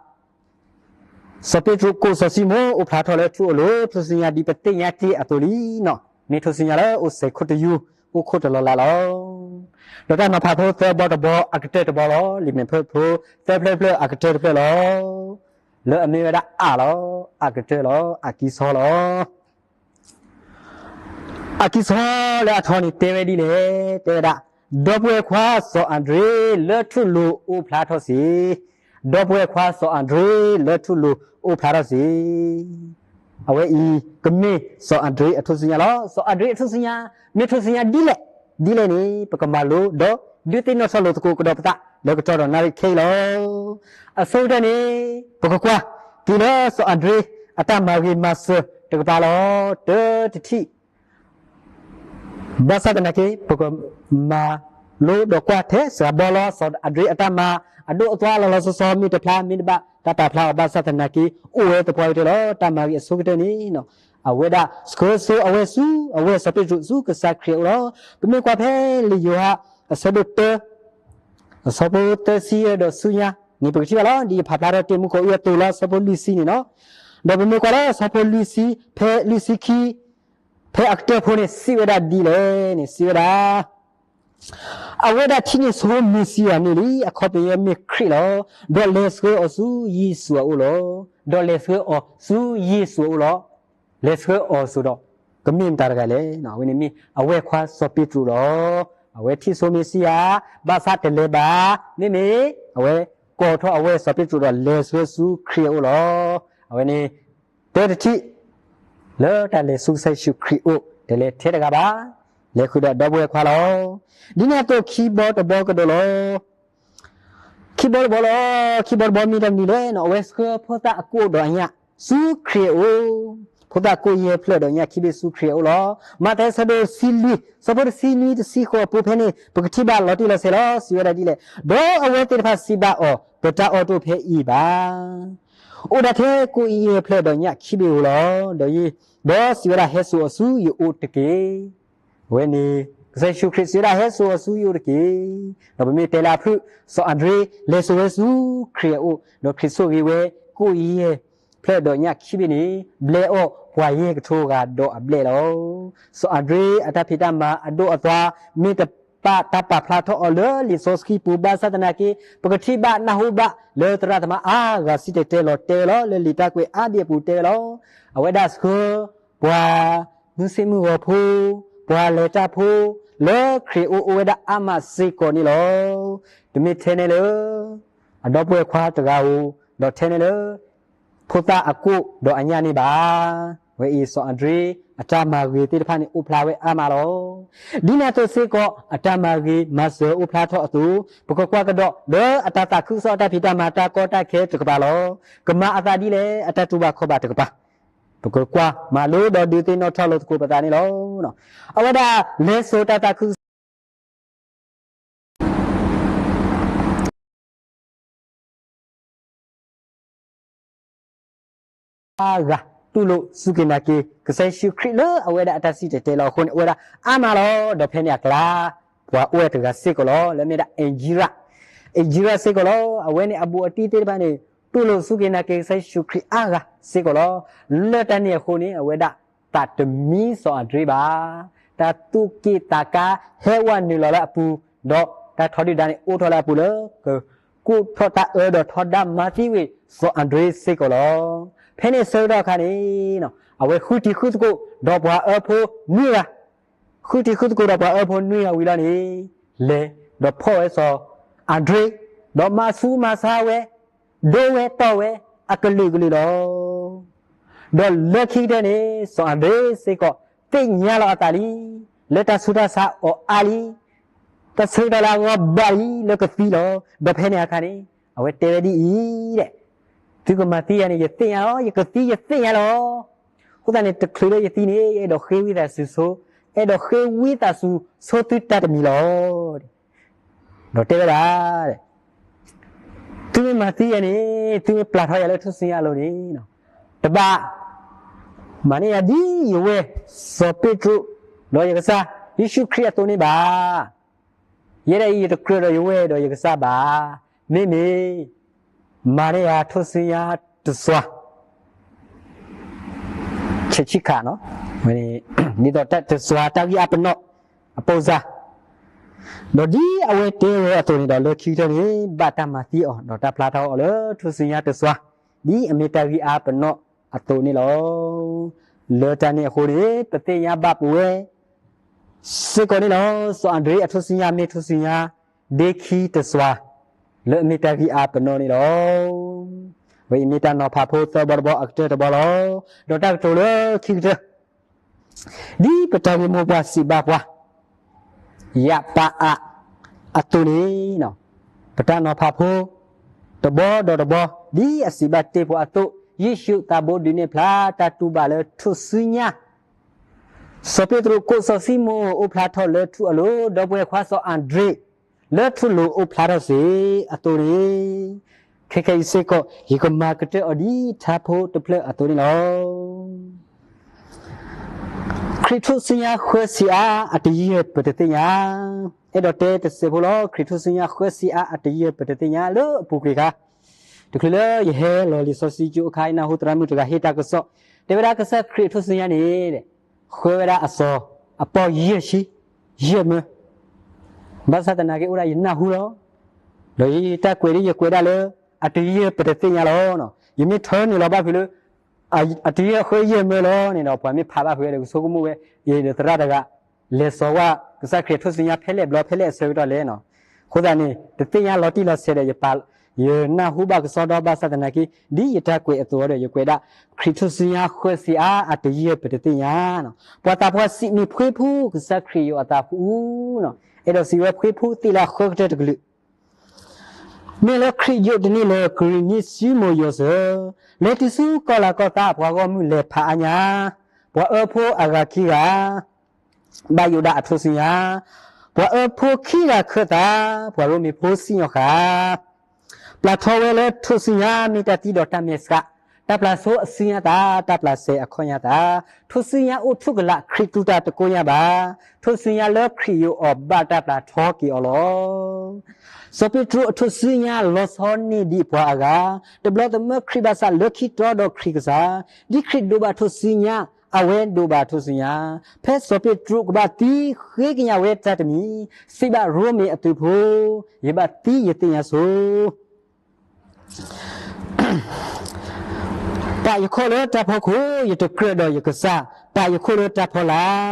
စီၤပ့းတရူးကိးစီၤၡံမိၣ်အိၣ်ဖျါထီၣ်လၢထူၣ်အလိၤ ထူၣ်စုညါဒ်ပသ့ၣ်ညါတ့ၢ်အသိးလံနီၤ. မ့ၢ်ထူၣ်စုညါလၢအိၣ်စဲးခိၣ်တယူာ် အိၣ်ခိၣ်တလီၤလးလီၤ. ဒီးတၢ်နီၤဖးဖိသၢဘီတဘီအကတၢၢ်တဘီလီၤ. လံာ်မဲာ်ဖျၢၣ်ဖိသၢဖျၢၣ်ဖျၢၣ်အကတၢၢ်တဖျၢၣ်လီၤ. လၢအမ့ၢ်ဝဲဒၣ်အးလီၤ. အကတၢၢ်လီၤ. အကံဆီလီၤ. အကံဆီလၢအထီန့ၣ်တဲဝဲဒ်လဲၣ်, တဲဝဲဒၣ်, ဒီပုၢ်ဝဲၢ်ခွါစီၤအၤဒြ့လၢထူၣ်လိၤအိၣ်ဖျါထီၣ်စ့ၢ်, ဒီပုၢ်ဝဲၢ်ခွါစီၤအၤဒြ့လၢထူၣ်လိၤအိၣ်ဖျါထီၣ်စ့ၢ်. အဝဲအံၤကမ့ၢ်စီၤအၤဒြ့အထူၣ်စုညါလီၤ. စီၤအၤဒြ့အထူၣ်စုညါ မ့ၢ်ထူၣ်စုညါဒ်လဲၣ်, ဒ်လဲၣ်န့ၣ် ပကမၤလိဒီးဒုးသ့ၣ်နီၣ်ထီၣ်လိာ်သကိးကဒီးပသး လၢကတီၢ်ဒီးနၣ်ရံၣ်ခဲအံၤလီၤ. အဆိကတၢၢ်န့ၣ် ပကကွၢ်က့ၤလၢစီၤအၤဒြ့အတၢ်မၤဂ့ၤမၤစၢၤတကပၤလီၤ. တၢတထံၣ် ဘၣ်ဆၣ်သနာ်က့ ပကမၤလိဒီးကွၢ်ထဲစှၤဘီလီၤ. စီၤအၤဒြ့အတၢ်မၤအဒိၣ်အသွါလီၤလီၤဆီဆီ မ့ၢ်တဖျါ မ့ၢ်တဘၣ်တၢ်ပာ်ဖျါအီၤ ဘၣ်ဆၣ်သနာ်က့ အိၣ်ဝဲသပှၢ်ကတၢၢ်လီၤ. တၢ်မၤဂ့ၤအဆိကတၢၢ်န့ၣ် အဝဲဒၣ်ဆှၢဆိအဝဲဆူ အဝဲစီၤပ့းတရူးဆူကစၢ်ခရံာ်အအိၣ်လီၤ. ပမ့ၢ်ကွၢ်ဖဲလံာ်ယိၤဟၣ် အဆၢဒိၣ်တၢ အဆၢဖိသၢဆံယဲၢ်ဒီးဆူညါန့ၣ် ပကထံၣ်ဘၣ်လီၤ. ဒ်ယဖးဖျါထီၣ်တ့ၢ်မူခိၣ်အံၤအသိးလီၤ အဆၢဖိလွံၢ်ဆံန့ၣ်လီၤ. ဒီးပမ့ၢ်ကွၢ်လၢအဆၢဖိလွံၢ်ဆံ ဖဲလွံၢ်ဆံခံ ဖဲအကတၢၢ်ဖိန့ၣ် စံးဝဲဒၣ်ဒ်လဲၣ်န့ၣ် စံးဝဲဒၣ် အဝဲဒၣ်ထံၣ်န့ၢ်ဆိမ့ၣ်ၡံအၤန့ၣ်လံ, အခီပညီမ့ၢ်ခရံာ်လီၤ. ဒီးလဲၤဆှၢအီၤဆူယ့ၣ်ၡူးအအိၣ်လီၤ. ဒီးလဲၤဆှၢအီၤဆူယ့ၣ်ၡူးအအိၣ်လီၤ. လဲၤဆှၢအီၤအသိးဒီး ကမ့ၢ်မတၤတဂၤလဲၣ်. အဝဲန့ၣ်မ့ၢ်အဝဲၢ်ခွါစီၤပ့းတရူးလီၤ. အဝဲထံၣ်ဆိမ့ၣ်ၡံအၤ ဘၣ်ဆၣ်တလဲၤဘၣ်. မ့မ့ၢ်အဝဲကိးထီၣ်အဝဲၢ်စီၤပ့းတရူးဒီးလဲၤဆှၢဆူခရံာ်အအိၣ်လီၤ. အဝဲန့ၣ် တၢတထံၣ် လၢတၢ်လဲၤဆူကစၢ်ယ့ၣ်ၡူးခရံာ်အိၣ် တလဲၤထဲတဂၤဘၣ်. လဲၤဃုာ်ဒီးဒီပုၢ်ဝဲၢ်ခွါလီၤ. ဒ်န့ၣ်အသိးခံဘီတဘီကဒီးလီၤ. ခံဘီတဘီလီၤ. ခံဘီတဘီမ့ၢ်တၢ်မနုၤလဲၣ်န့ၣ် အဝဲဆှၢဖိသၣ်အကိၣ်ဒီးအညၣ်ဆူခရံာ်အအိၣ်, ဖိသၣ်ကိၣ်ယဲၢ်ဖျၢၣ်ဒီးညၣ်ခံဘ့ၣ်ဆူခရံာ်အအိၣ်လီၤ. မးသဲအဆၢဒိၣ်တဆံလွံၢ် အဆၢဖိတဆံနွံတဆံဃိးအပူၤဖဲန့ၣ် ပကထံၣ်ဘၣ်လီၤတံၢ်လီၤဆဲးလီၤ. စံးဝဲဒၣ်ဒ်လဲၣ်, ဒီးအဝဲသ့ၣ်တဖၣ်စံးဘၣ်အီၤ, ပတၢ်အီၣ်တအိၣ်ဖဲအံၤဘၣ်. အိၣ်ဒၣ်ထဲကိၣ်အံၣ်ယဲၢ်ဖျၢၣ်ဒီးညၣ်ခံဘ့ၣ်ဧိၤလီၤ. ဒီး ဒီးစံးဝဲဒၣ်, ဟဲစိာ်အီၤဆူယအိၣ်တက့ၢ်. အဝဲန့ၣ် ကစၢ်ယ့ၣ်ၡူးခရံာ်စံးဝဲဒၣ် ဟဲစိာ်အီၤဆူယအိၣ်တက့ၢ်. ဒီးပမ့ၢ်တဲလၢအဖုၣ် စီၤအၤဒြ့လဲၤစိာ်ဝဲဆူခရံာ်အအိၣ်, ဒီးခရံာ်ဆိၣ်ဂ့ၤဝဲ ကိၣ်အံၣ်ယဲၢ်ဖျၢၣ်ဒီးညၣ်ခံဘ့ၣ်န့ၣ် ဘျဲအီၣ်ပှၤယဲၢ်ကထိဂၤဒီးအဘျဲၣ်လီၤ. စီၤအၤဒြ့အတၢ်ဖံးတၢ်မၤအဒိၣ်အသွါ မ့ၢ်တဘၣ်တၢ်ပာ်ဖျါထီၣ်အီၤလၢလံာ်စီဆှံပူၤ ဘၣ်ဆၣ်သနာ်က့ ပကထံၣ်ဘၣ်နၢ်ဟူဘၣ်လၢသရၣ်သမါအါဂၤစံၣ်တဲၤတဲလီၤတဲဝဲလီၤ. လၢလံာ်တၢ်ကွဲးအါဘ့ၣ်အပူၤတဲဝဲလီၤ. အဝဲဒၣ်ဆှၢပှၤ မုၢ်ဆ့ၣ်မုၢ်ဂီၤဖိ, ပှၤလဲၤတၢ်ဖိ, လၢခရံာ်အအိၣ်အိၣ်ဝဲဒၣ်အါမးစ့ၢ်ကီးန့ၣ်လီၤ. တမ့ၢ်ထဲန့ၣ်လၢ အဒီပုၢ်ဝဲၢ်ခွါတဂၤဧိၤ, ဒီးထဲန့ၣ်လၢ ဖိသၣ်အကိၣ်ဒီးအညၣ်န့ၣ်ဘၣ်. အဝဲအံၤစီၤအၤဒြ့အတၢ်မၤဂ့ၤသ့ၣ်တဖၣ်န့ၣ် အိၣ်ဖျါဝဲအါမးလီၤ. ဒ်န့ၣ်အသိးစ့ၢ်ကီး အတၢ်မၤဂ့ၤမၤစၢၤအိၣ်ဖျါထီၣ်အသိး, ပကကွၢ်ကဒီးလၢအတၢ်သးခုကစီၣ်အတၢ်ဖံးတၢ်မၤတၢ်ကီတၢ်ခဲတကပၤလီၤ. ကမၤအသးဒ်လဲၣ် အတၢ်တူၢ်ဘၣ်ခီၣ်ဘၣ်တကပၤ ပကကွၢ်မၤလိဒီးဒုးသ့ၣ်နီၣ်ထီၣ်လိာ်သကိးပသးန့ၣ်လီၤ. အဝဲဒၣ်လဲၤစိာ်တၢ်သးခုကစီၣ် အါဂၤ တူၢ်လိာ်စူၢ်က့ၤနာ်က့ၤ ကစၢ်ယ့ၣ်ၡူးခရံာ်လၢအဝဲဒၣ်အတၢ်စံၣ်တဲၤတဲလီၤအဃိန့ၣ် အိၣ်ဝဲဒၣ်အါမးလီၤ. ဒီးဖဲန့ၣ်အကျါ ပှၤအိၣ်ဝဲတဂၤစ့ၢ်ကီးလီၤ. လၢမ့ၢ်ဒၣ် အ့ၣ်ကံရၣ်, အ့ၣ်ကံရၣ်စ့ၢ်ကီးလီၤ. အဝဲန့ၣ်အဘူးအတံၢ်သ့ၣ်တဖၣ်န့ၣ် တူၢ်လိာ်စူၢ်က့ၤနာ်က့ၤကစၢ်ယ့ၣ်ၡူးခရံာ်အါဂၤစ့ၢ်ကီးလီၤ. လၢတၢ်န့ၣ်အဃိန့ၣ် အဝဲဒၣ်သးတမံစီၤအၤဒြ့ဘၣ်. တၢ်သူၣ်က့ၣ်သးကါဟဲဝဲနုာ်လီၤလၢအပူၤ, ဒီးတၢ်ထီဒုၣ်ဒါန့ၣ်အိၣ်ထီၣ်လၢအပူၤလၢ ကကူးထီၣ်တၢ်အၢဒီးထီဒါမၤသံဝံၤစီၤအၤဒြ့စ့ၢ်ကီးလီၤ. ဖဲန့ၣ်ဆၢကတီၢ်အခါန့ၣ် အဝဲဃုထံၣ်ဃုသကိးဒီးပှၤအၢဖိနွံဂၤ, ဃုထံၣ်ဃုသကိးဒီးပှၤအၢဖိနွံဂၤဝံၤလီၤန့ၣ် လဲၤဒီးဖီၣ်ဝဲစီၤအၤဒြ့, ဒီးမၤဆူးမၤဆါဝဲ, ဒိဝဲတီၢ်ဝဲအကလုာ်ကလုာ်လီၤ. ဒီးလၢခံကတၢၢ်န့ၣ် စီၤအၤဒြ့စ့ၢ်ကီး သ့ၣ်ညါလီၤအသးလံ, လၢတၢ်ဆူးတၢ်ဆါအီၤအါလံ, တၢ်ဆၢကတီၢ်လၢအဂီၢ်ဘၣ်လံလၢကသံလီၤ. ဒီးဖဲန့ၣ်အခါန့ၣ် အဝဲတဲဝဲဒ်အံၤ, သုကမၤသံယၤန့ၣ် ယသ့ၣ်ညါလီၤ, ယကသံယသ့ၣ်ညါလီၤ. အဃိသတးန့ၣ် တချုးလၢယသံန့ၣ် ယအဲၣ်ဒိးဃ့ဝံသးစူၤဆိ, အဲၣ်ဒိးဃ့ဝံသးစူၤဆိသုတၢ်တမံၤလီၤ. ဒီးတဲဝဲဒၣ်, သုမ့ၢ်မၤသံယၤန့ၣ် သုမ့ၢ်ပျၢ်ထီၣ်ယၤလၢထူၣ်စုညါအလိၤန့ၣ် တဘၣ် မၤန့ၢ်ယၤဒ်ယဝဲၢ်စီၤပ့းတရူး ဒီးယကစၢ်ယ့ၣ်ၡူးခရံာ်အသိးန့ၣ်ဘၣ်. ယဲဒၣ်အံၤ ယတကြၢးဒီးယဝဲၢ်ဒီးယကစၢ်ဘၣ်. မ့မ့ၢ် မၤန့ၢ်ယၤထူၣ်စုညါတစွၤ ဆဲးဆံခး, ဒ်သိးတစွၤတၢ်ဂံၢ်အါပနီၣ်အပူၤစ့ၢ်, ဒီးဒ်အဝဲတဲဝဲအသိးန့ၣ်ဒီး လၢခံကတၢၢ်န့ၣ် ဘၣ်တၢ်မၤသံအီၤ ဒီးတၢ်ဖျါထီၣ်အီၤလၢထူၣ်စုညါတစွၤ ဒ်အမ့ၢ်တၢ်ဂံၢ်အါပနီၣ်အသိးန့ၣ်လီၤ. လၢတၢ်န့ၣ်အဃိန့ၣ် ပသ့ၣ်ညါဘၣ်ပဝဲ စ့ၢ်ကီးန့ၣ်လီၤ. စီၤအၤဒြ့အထူၣ်စုညါမ့ၢ်ထူၣ်စုညါ ဒ့ခံတစွၤ လၢအမ့ၢ်တၢ်ဂံၢ်အါပနီၣ်န့ၣ်လီၤ. ဝဲအံၤမ့ၢ်တၢ်နီၤဖးဖိသၢဘီတဘီအကတၢၢ်တဘီလီၤ. ဒီးတၢ်ကတိၤလၢခံကတၢၢ် ဒ်ပတၢ်ဂ့ၢ်မိၢ်ပှၢ်စံးဘၣ်ပှၤ ယၢ်ပၢ်အါအသိးန့ၣ်, ပတၢ်နီၤဖးဖိ တဘီဒီးတဘီ ဒ်အစံးဘၣ်တ့ၢ်ပှၤအသိး, ယ့ၣ်ၡူးသးဘိဒုးနဲၣ်ဖျါတၢ်တူၢ်ဘၣ်လၢထူၣ်စုညါ, စီၤပ့းတရူးကိးစီၤၡံမိၣ်အိၣ်ဖျါထီၣ်လၢထူၣ်အလိၤ, ဒီပုၢ်ဝဲၢ်ခွါစီၤအၤဒြ့ လၢထူၣ်လိၤအိၣ်ဖျါထီၣ်စ့ၢ်အသိးန့ၣ်, ခဲခဲအံၤစ့ၢ်ကီး ယကမၤကတၢၢ်အီၤဒ်ထါဖိတဖျၢၣ်အသိးန့ၣ်လီၤ. ခရံာ်ထူၣ်စုညါဃၢဆံးအါအတယံာ်ပတသ့ၣ်ညါ, အဲၣ်ဒိးတဲတစဲးဖိလီၤ. ခရံာ်ထူၣ်စုညါဃၢဆံးအါအတယံာ်ပတသ့ၣ်ညါလၢအပူၤကွံာ်အခါ, တချုးလၢယဟဲလီၤလံာ်စီဆှံကၠိအခါ ယနၢ်ဟူသရၣ်မုၣ်တဂၤဟ့ၣ်တၢ်ကစီၣ်, တဲဝဲဒၣ်ကစၢ်ခရံာ်ထူၣ်စုညါန့ၣ် ဃၢဝဲဒၣ်အစီၤအပီၢ်ယဲၢ်ဆံ ယဲၢ်မၢ ဘၣ်ဆၣ်သနာ်က့အိၣ်ဒၣ်ယနၢ်ဟူလီၤ. ဒီးယတၢ်ကွဲးဒ်ယကွဲးဒၣ်လၢ အတယံာ်ပတသ့ၣ်ညါလီၤ. ယမ့ၢ်ထၢနုာ်လီၤဘၣ်ဖုးလၢ အတယံာ်ဃၢယဲၢ်မၢလီၤန့ၣ်ဒီး ပှၤမ့ၢ်ဖးဘၣ်ဖုးဝဲဒီး ကဆိကမိၣ်ဝဲ အံၤဒီးသရၣ်တဂၤ လဲၤစိာ်ဝဲကစၢ်ခရံာ်ထူၣ်စုညါဖဲလဲၣ်ဘျီ ဖဲလဲၣ်အဆၢကတီၢ်လဲၣ်န့ၣ်. အဃိသတးန့ၣ် တသ့ၣ်ညါလီၤတံၢ်လီၤဆဲးဒီး ယပာ် ယနၢ်ဟူဘၣ်ကစီဒီ ဘၣ်ဆၣ်သနာ်က့ ဒ်ယတၢ်ကွဲးအသိးဒီး ယကွဲးဒၣ် ခရံာ်ထူၣ်စုညါဃၢဆံးအါအတယံာ်ပတသ့ၣ်ညါန့ၣ်. ပှၤသးပှၢ်စံးမ့ၢ်ဖှ့ဖှူကစၢ်ခရံာ်ယိာ်အသးဖှူန့ၣ်, အဲၣ်ဒိးစံးဝဲဖှ့ဖှူသ့ၣ်လၢအဃၢကတၢၢ်တကလုာ် မ့ၢ်လၢခရံာ်ယိာ်တန့ၢ်လၢၤ ကရံၣ်နံၣ်စုမိၤယိၤစၢၤ, လဲၤတုၤဆူကီၢ်လၤကီၢ်သး ပှၤဂီၢ်မုၢ်လဲၤဖးအါညါ, ပှၤအၢဖိအဂၤခံဂၤ ဘၣ်ယိၣ်ဒၣ်အထူၣ်စုညါ, ပှၤအၢဖိခံဂၤခၢၣ်သး, ပှၤရိမ့ၤဖိစံၣ်ညီၣ်ဃာ် ပျၢ်ထီဝဲလၢထူၣ်စုညါ မ့ၢ်တၢ်သံဒီးတၢ်မဲာ်ဆှး, တၢ်ပျၢ်ဆိအစုညါသး, တၢ်ပျၢ်စဲၤအခီၣ်ညါသး, ထူၣ်စုညါအိၣ်ထူၣ်ကလာ် ခရံာ်တူၢ်တၢ်တကိညါဘၣ်, ထူၣ်စုညါလၢခရံာ်ယိာ်အီၤဘၣ်တၢ်ပျၢ်ထီက့ၤအီၤလီၤ. စီၤပ့းတရူးအထူၣ်စုညါလီၤဆီန့ၢ်ဒံးပှၤအဂၤ, တဘျီသမၢခရံာ်ဘၣ်ဆၣ်လၢခံတီဒီးခရံာ်ကစၢ်, ဒ်ခရံာ်ဒိးဘၣ်ထူၣ်စုညါ, အဝဲဒိးဘၣ်ထူၣ်စုညါ, ဖဲစီၤပ့းတရူးကဘၣ်သံဃ့ကညးဝဲတၢ်တမံၤ, စံးဘၣ်ရိမ့ၤအသုးဖိ, ယဘၣ်သံယသ့ၣ်ညါဆိ ပာ်ယခီၣ်လၢတၢ်ဖီခိၣ်, ယတကြၢးဒီးယကစၢ်, ပာ်ယခီၣ်လၢတၢ်ဖီလာ်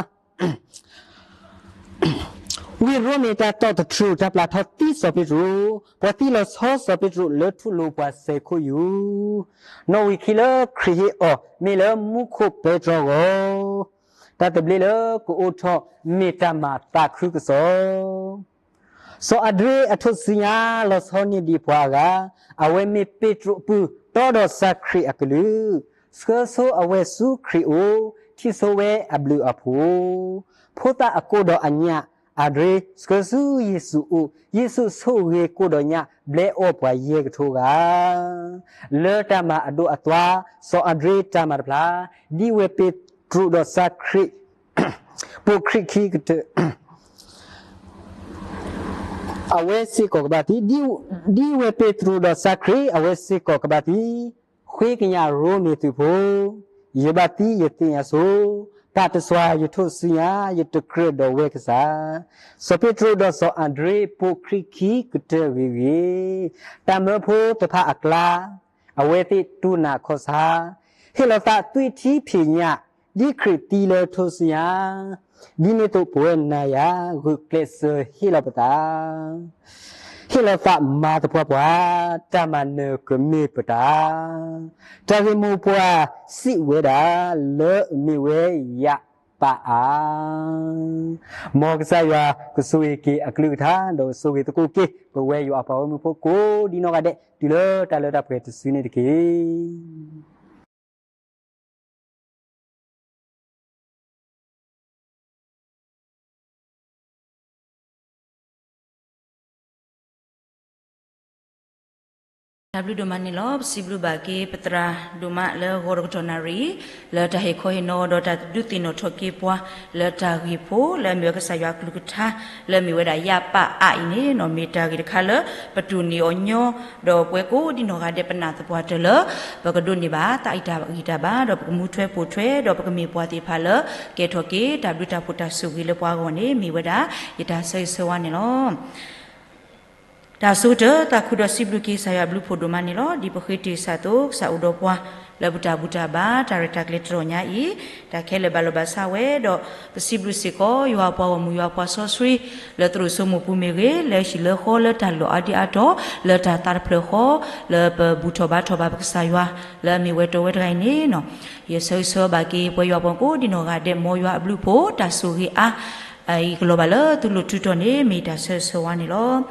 ဝ့ၢ်ရိမ့ၤတၢ်တီၣ်တထြူး တၢ်ပျၢ်ထီသံစီၤပ့းတရူး, ပှၤသံလီၤဆီစီၤပ့းတရူးလၢထူၣ်လိၤပှၤစဲးခိၣ်ယူၤ, နီၣ်ဝံာ်ခံလၢခရံာ်ဟ့ၣ်အီၤ မ့ၢ်လၢမူခိၣ်ပဲတြီဂီၢ်, တၢ်သဘျ့လၢကအိၣ်ထီၣ်မ့ၢ်တၢ်မၤသးခုကစီၣ် စီၤအၤဒြ့အထူၣ်စုညါလီၤဆီန့ၢ်ဒံးပှၤအဂၤ, အဝဲမ့ၢ်ပ့းတရူးအပုၢ် တီဒီးကစၢ်ခရံာ်အကလုာ်, ဆှၢဆိအဝဲဆူခရံာ်အိၣ်, ထံၣ်ဆိဝဲအဘျုးအဖှိၣ်, ဖိသၣ်အကိးဒီးအညၣ်, အၤဒြ့ဆှၢဆူယ့ၣ်ၡူးအိၣ်, ယ့ၣ်ၡူးဆိၣ်ဂ့ၤကိးဒီးညၣ် ဘျဲအီၣ်ပှၤယဲၢ်ကထိဂၤ လၢတၢ်မၤအဒိၣ်အသွါ, စီၤအၤဒြ့တၢ်မၤတဖျါ, ဒ်ဝဲၢ်ပ့းတရူးဒီးကစၢ်ခရံာ် ပိာ်ခရံာ်ခံကတၢၢ် အဝဲစ့ၢ်ကီးကဘၣ်သံ, ဒ်ဝဲၢ်ပ့းတရူးဒီးကစၢ်ခရံာ် အဝဲစ့ၢ်ကီးကဘၣ်သံ, ဃ့ကညးရိမ့ၤသုးဖိ, ယဘၣ်သံယသ့ၣ်ညါဆိ, ပာ်တစွၤယထူၣ်စုညါ ယတကြၢးဒီးဝဲကစၢ်, စီၤပ့းတရူးဒီးစီၤအၤဒြ့ပိာ်ခရံာ်ခံကတၢၢ်ဂ့ၤဂ့ၤ, တၢ်မၢဖိတဖၣ်အကျါ, အဝဲသ့ၣ်တူၢ်နးခီၣ်ဆါ, ဟ့ၣ်လီၤသးသွံၣ်ထံဖံးညၣ်, ဒ်ခရံာ်သံလၢထူၣ်စုညါ, ဒ်န့ၣ်အသိးပဝဲနၤယၤ ဂုာ်ကျဲးစၢးဟ့ၣ်လီၤပသး, ဟ့ၣ်လီၤသးမၤသပှၢ်ပှၢ်, တၢ်မၤနၢၤကမ့ၢ်ပတၢ်, တၢ်ဂ့ၢ်မိၢ်ပှၢ်စံးဝဲဒၣ် လၢအမ့ၢ်ဝဲယပၢ်အါ မ်ကစၢ်ယွၤကဆိၣ်ဂ့ၤက့ၤအကလုၢ်ကထါ ဒီးကဆိၣ်ဂ့ၤသကိးက့ၤ ပဝဲယွၤအပှၤဂီၢ်မုၢ်ဖိကိးဒ်နီၢ်ဂၤဒဲး တုၤလၢတၢ်လၢတၢ်ပှဲၤတစုန့ၣ်တက့ၢ်. တၢ်ဘျုးဒိၣ်မးန့ၣ်လီၤ. ပစံးဘျုးဘၣ်က့ၤပသရၣ်ဒိၣ်မးလၢဂီၤတကတီၢ်နၣ်ရံၣ် လၢတၢ်ဟ့ၣ်ခီဟ့ၣ်နီၤ ဒီးတၢ်ဒုးသ့ၣ်နီၣ်ထီၣ်က့ၤပှၤ လၢတၢ်ဂ့ၢ်ဖိလၢအမ့ၢ်ဝဲကစၢ်ယွၤအကလုၢ်ကထါ လၢအမ့ၢ်ဝဲဒၣ်ယၢ်ပၣ်အါအံၤန့ၣ်နီၤ မ့ၢ်တၢ်ဂ့ၢ်တခါလၢ ပတိၢ်နီၣ်အီၤညီ ဒီးပဝဲကိးဒံနီၢ်ဂၤဒဲးပနာ်သပှၢ်တၢၢ်လၢ ပကဒိးန့ၢ်ဘၣ်သးအံၤတၢ်ဂံၢ်တၢ်ဘါ ဒီးပကမူထွဲပိာ်ထွဲ ဒီးပကမ့ၢ်ပှၤသ့ၣ်တဖၣ်လၢ ကဲထီၣ်က့ၤတၢ်ဘျုးတၢ်ဖှိၣ်တၢ်ဆိၣ်ဂ့ၤလၢပှၤအဂီၢ်န့ၣ် မ့ၢ်ဝဲဒၣ်ယတၢ်ဆၢဂ့ၤဆၢဝါန့ၣ်လီၤ. တၢ်ဆိကတၢၢ်သးခုဒီးစံးဘျုးက့ၤကစၢ်ယွၤအဘျုးဖှိၣ်ဒိၣ်မးန့ၣ်လီၤ. ဒ်ပဃ့တ့ၢ်စၢ်အသိး ကစၢ်အိၣ်ဒီးပှၤ လၢပတၢ်ဘူၣ်တၢ်ဘါ တၢ်ရဲၣ်တၢ်ကျဲၤတတီၤညါအံၤ တၢ်ခဲလၢာ်ဘၣ်လီၤဘၣ်ဆးဝဲ ဒီးပစံးဘျုးစ့ၢ်ကီး ယွၤအပှၤဂီၢ်မုၢ် ယွၤအပှၤစီဆှံ လၢသရိာ်စိမိၢ်ပူၤမ့ၢ်ဂ့ၤ လၢဟံၣ်လၢဃီလၢတၢ်လီၢ်အါဒံအါတီၤ လၢတၢ်သးတဖျၢၣ်ဃီ လၢပဘူၣ်ထီၣ်ဘါထီၣ်ဘၣ်ပကစၢ်ယွၤ လၢအမ့ၢ်ဝဲတီဝဲတဂၤအံၤန့ၣ်နီၤ ယဆၢဂ့ၤဆၢဝါဘၣ်က့ၤ ပှၤယွၤပှၤကိးဒံနီၢ်ဂၤဒဲး မ်ယွၤအဘျုးဖှိၣ် တၢ်ဆိၣ်ဂ့ၤအါ အံၤကလီၤဘၣ်လၢသုလိၤထူတီၤန့ၣ် မ့ၢ်တၢ်ဆၢဂ့ၤဆၢဝါန့ၣ်လီၤ.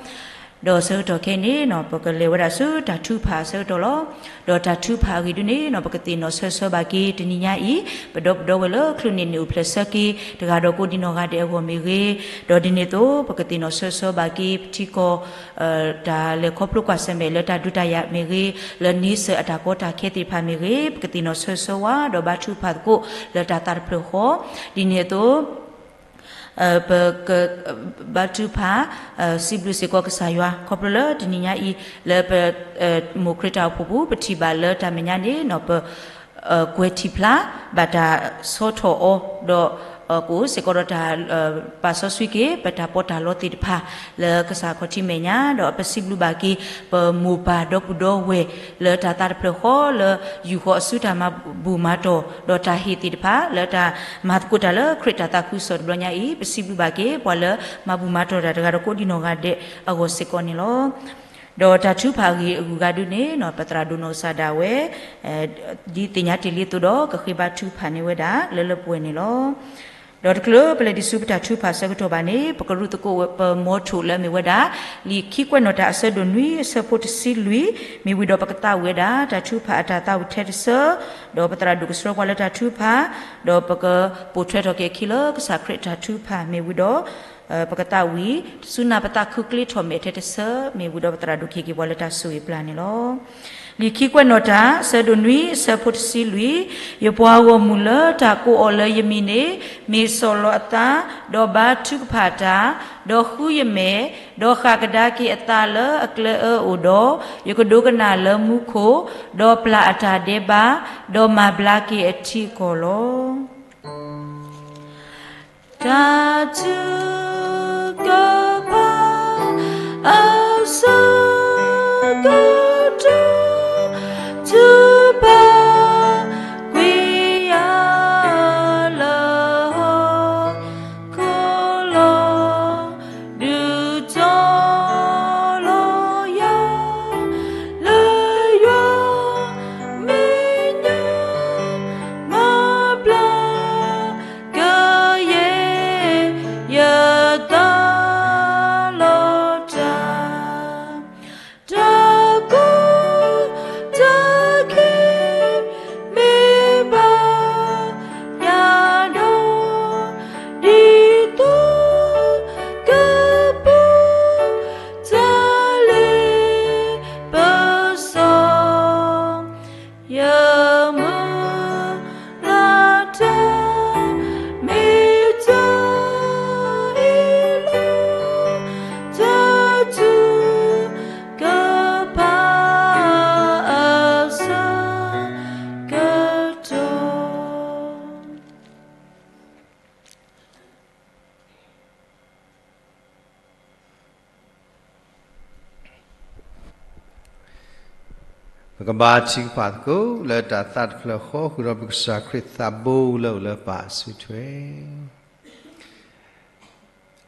ဒီးဆၢကတီၢ်ခဲအံၤန့ၣ်နီၤ ပကလဲၤဝဲဒၣ်ဆူတၢ်ထုကဖၣ်အဆၢကတီၢ်လီၤ. ဒီးတၢ်ထုကဖၣ်အဂ့ၢ်ဒုန့ၣ်နီၤ ပကသ့ၣ်နီၣ်ဆၢဂ့ၤဆၢဝါဘၣ်က့ၤ တနံၤညါအံၤ ပဒီပုၢ်ဝဲၢ်လၢ ချူးန့ၢ်န့ၣ်အိၣ်ဖျဲၣ်ဆၢက့ၤ တဂၤဒီးကိးဒံနီၢ်ဂၤဒဲးအဂီၢ်မ့ၢ်ဂ့ၤ, ဒီးဒ်န့ၣ်အသိး ပကသ့ၣ်နီၣ်ဆၢဂ့ၤဆၢဝါဘၣ်က့ၤ ပထံကီၢ် တၢ်လဲၤခီဖျိကွၢ်ဆၢၣ်မဲာ်လၢတၢ်ဒုးတၢ်ယၤမ့ၢ်ဂ့ၤ, လၢန့ဆၢၣ်အတၢ်ကီတၢ်ခဲသ့ၣ်တဖၣ်မ့ၢ်ဂ့ၤ, ပကသ့ၣ်နီၣ်ဆၢဂ့ၤဆၢဝါ ဒီးဘါထုကဖၣ်သကိး လၢတၢ်သးတဖျၢၣ်ဃီ, ဒ်န့ၣ်အသိး ပကဘါထုကဖၣ် စံးဘျုးစ့ၢ်ကီးကစၢ်ယွၤ ခီဖျိလၢတနံၤညါအံၤ လၢပ မိၢ်ခရံာ်တၢ်အိၣ်ဖှိၣ်ပူၤ ပထံၣ်ဘၣ်လၢတၢ်မဲာ်ညါန့ၣ်နီၤ ပ ကွဲၤထံၣ်ဖျါ ဘၣ်တၢ်ဆီထီၣ်အီၤ ဒီး ကအိၣ်စ့ၢ်ကီးဒီးတၢ် ပာ်စီဆှံက့ၤ ပတၢ်ပီးတၢ်လီသ့ၣ်တဖၣ် လၢကစၢ်ခီၣ်ထံးမဲာ်ညါ ဒီးပစံးဘျုးဘၣ်က့ၤ ပမိၢ်ပၢ်ဒီပုၢ်ဒီဝဲၢ် လၢတၢ်သးတဖျၢၣ်ဃီ လၢယူၢ်ဃီၤအစုတၢ်မၤဘူၣ်မၤတီၢ် ဒီးတၢ်ဟ့ၣ်သ့ၣ်တဖၣ် လၢတၢ်မၤသကိးတၢ်လၢခရံာ်တၢ်သးခုကစီၣ်တဘျီညါအံၤ ပစံးဘျုးဘၣ်က့ၤ ပှၤလၢမၤဘူၣ်မၤတီၢ်တၢ်တဂၤဒီးကိးဒံနီၢ်ဂၤဒဲးအဂီၢ်စ့ၢ်ကီးန့ၣ်လီၤ. ဒီးတၢ်ထုကဖၣ်အဂ့ၢ်အဂုၤအဂၤဒုန့ၣ်နီၤ ပသရၣ်ဒိၣ်နီၢ်ကစၢ်ဒၣ်ဝဲ ဒ်သ့ၣ်ညါတ့ၢ်လံအသိးဒီး ကဃ့ဘါထုကဖၣ်န့ၢ်ဝဲဒၣ်လၢလၢပှဲၤပှဲၤန့ၣ်လီၤ. ဒီးတချုးပလဲၤဒံးဆူပတၢ်ထုကဖၣ်ဆၢကတီၢ်ဘၣ်န့ၣ် ပကရူၢ်သကိးပမိၢ်ထိၣ်လၢအမ့ၢ်ဝဲဒၣ် လံာ်ခံကွဲးနီၣ်တၢ်အဆၢဒိၣ်နွံအဆၢဖိတဆံလွံၢ် မ့ၢ်ဝံၤဒီးပကသးဝံၣ်ဝဲဒၣ် တၢ်ထုကဖၣ်အတၢ်သးဝံၣ်ထဲတဆၢ ဒီးပသရၣ်ဒိၣ်ကဆှၢပှၤလၢတၢ်ထုကဖၣ် ဒီးပကပိာ်ထွဲထီၣ်က့ၤအခံလၢကစၢ်ခရံာ်တၢ်ထုကဖၣ်မ့ၢ်ဝံၤဒီး ပကသးဝံၣ် ဆူနၢ်ပသးခုကျ့ထီၣ်မဲာ်ထဲတဆၢ မ့ၢ်ဝံၤဒီးပသရၣ်ဒိၣ်ကဟ့ၣ်က့ၤပှၤလၢတၢ်ဆိၣ်ဂ့ၤပျၢ်န့ၣ်လီၤ. လံာ်ခံကွဲးနီၣ်တၢ် အဆၢဒိၣ်နွံ အဆၢဖိတဆံလွံၢ်, ယပှၤဂီၢ်မုၢ်လၢတၢ်ကိးအီၤလၢယမံၤန့ၣ် မ့ၢ်ဆီၣ်လီၤအသး, ဒီးဘါထုကဖၣ်တၢ်, ဒီးဃုယမဲာ်, ဒီးဃၣ်ကဒါက့ၤအသးလၢအကျဲအၢအိၣ်ဒီး, ယကဒိကနၣ်လၢမူခိၣ်, ဒီးပျၢ်အတၢ်ဒဲးဘး, ဒီးမၤဘျါက့ၤအထံအကီၢ်လီၤ. တၢ်ထုကဖၣ် အဆၢကတီၢ် ထုကဖၣ်ကွံာ်ယၤလၢဟီၣ်ခိၣ်လီၤ. ဒုးတီၤလီၤယၤ လၢယွၤမဲာ်ညါ မၤဘျါ ကယဲၢ်ယသးလီၤတၢ်, တၢ်ကီတၢ်ခဲ မ့ၢ်ဘၣ်ယၤဒီး ဒ်သိးကပူၤ တၢ်လ့ပစီ ယမုၢ်လၢ်တၢ် မ့ၢ်တၢ်အ့ၣ်လိာ် တၢ်ထုကဖၣ် အဆၢကတီၢ် ပကဘါထုကဖၣ်သကိး လၢတၢ်သးတဖျၢၣ်ဃီ ဃုာ်ဒီးပကစၢ်ခရံာ်သးဘိလၢအိၣ်လၢပၢ်အစုထွဲ,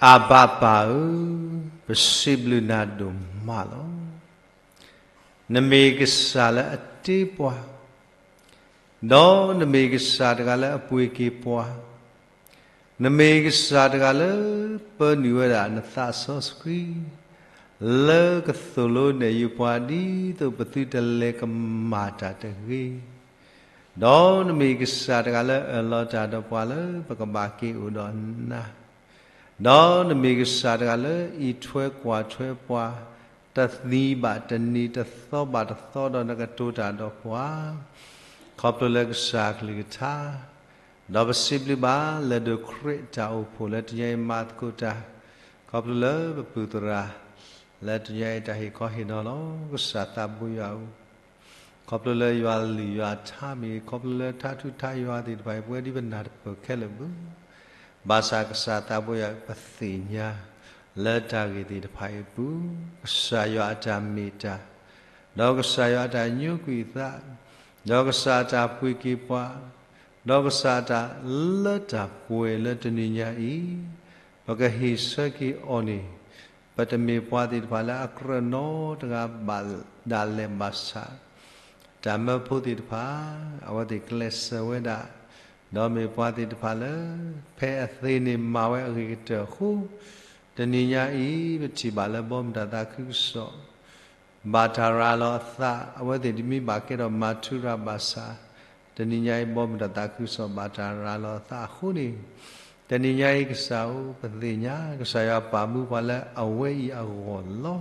အဘၤပၢ်ဧၢ, ပစံးဘျုးနၤဒိၣ်မးလီၤ. နမ့ၢ်ကစၢ်လၢအတ့ပှၤ, ဒီးနမ့ၢ်ကစၢ်တဂၤလၢအပှ့ၤက့ၤပှၤ, နမ့ၢ်ကစၢ်တဂၤလၢပၢနုာ်ဝဲဒၣ်နသးစီဆှံ လၢကသိၣ်လိနဲၣ်ယုာ်ပှၤ ဒ်သိးပသုတလဲၤကမၣ်တၢ်တဂ့ၤ, ဒီးနမ့ၢ်ကစၢ်တဂၤလၢအၢၣ်လီၤတၢ်ဒီးပှၤလၢပကဘၣ်က့ၤအိၣ်ဒီးနၤ, ဒီးနမ့ၢ်ကစၢ်တဂၤလၢအံးထွဲကွၢ်ထွဲပှၤ တနံၤဘၣ်တနံၤ တသီဘၣ်တသီ ဒီးနကတိၤတၢ်ဒီးပှၤ ခီဖျိလၢကစၢ်ကလုၢ်ကထါ, ဒီးပစံးဘျုးဘၣ်လၢဒိးခရံာ်တၢ်အိၣ်ဖှိၣ်လၢတနံၤအံၤမၤသကိးတၢ်, ခီဖျိလၢပပုၢ်သရၣ် လၢတနံၤအံၤတၢ်ဟ့ၣ်ခီဟ့ၣ်နီၤလီၤ. ကစၢ်သးဘိယွၤဧၢ, ခီဖျိလၢယွၤလုၢ်ယွၤထါမ့ၢ်ဂ့ၤ, ခီဖျိလၢထါထူထါယွၤသ့ၣ်တဖၣ်အံၤ ပဝဲဒ်ပနၢ်တပၢၢ်ခဲလၢာ်ဘၣ် ဘၣ်ဆၣ်ကစၢ်သးဘိယွၤ ပသ့ၣ်ညါ လၢတၢ်ဂ့ၢ်သ့ၣ်တဖၣ်အံၤအပူၤ, ကစၢ်ယွၤအတၢ်မ့ၢ်တၢ်, ဒီးကစၢ်ယွၤအတၢ်ညိကွံာ်အသး, ဒီးကစၢ်အတၢ်ပှ့ၤက့ၤပှၤ, ဒီးကစၢ်အတၢ်လၢတၢ်ပှဲၤလၢတနံၤညါအံၤ, ပကဟ့ၣ်ဆၢက့ၤအီၤန့ၣ်, ပတမ့ၢ်ပှၤသ့ၣ်တဖၣ်လၢအကြၢးနီတဂၤဘၣ်ဒၣ်လဲာ်ဘၣ်ဆၣ် တၢ်မၢဖိသ့ၣ်တဖၣ် အဝဲသ့ၣ်ကျဲးစၢးဝဲဒၣ်, ဒီးမ့ၢ်ပှၤသ့ၣ်တဖၣ်လၢ ဖဲအသ့န့ၣ်မၤဝဲအဂ့ၤကတၢၢ်အဃိ, တနံၤညါအံၤ ပထံၣ်ဘၣ်လၢဘီမုၢ်တၢ်သးခုကစီၣ် ဘၣ်တၢ်ရၤလီၤအသး, အဝဲသ့ၣ်တမ့ၢ်ဘၣ်ကဲထီၣ်မၤထူရၤဘၣ်ဆၣ်, တနံၤညါအံၤ ဘီမုၢ်တၢ်သးခုကစီၣ်ဘၣ်တၢ်ရၤလီၤအသးအဃိန့ၣ်, တနံၤညါအံၤကစၢ်ဧၢ, ပသ့ၣ်ညါ ကစၢ်ယွၤပာ်မူပှၤလၢအဝဲအံၤအဂီၢ်လီၤ.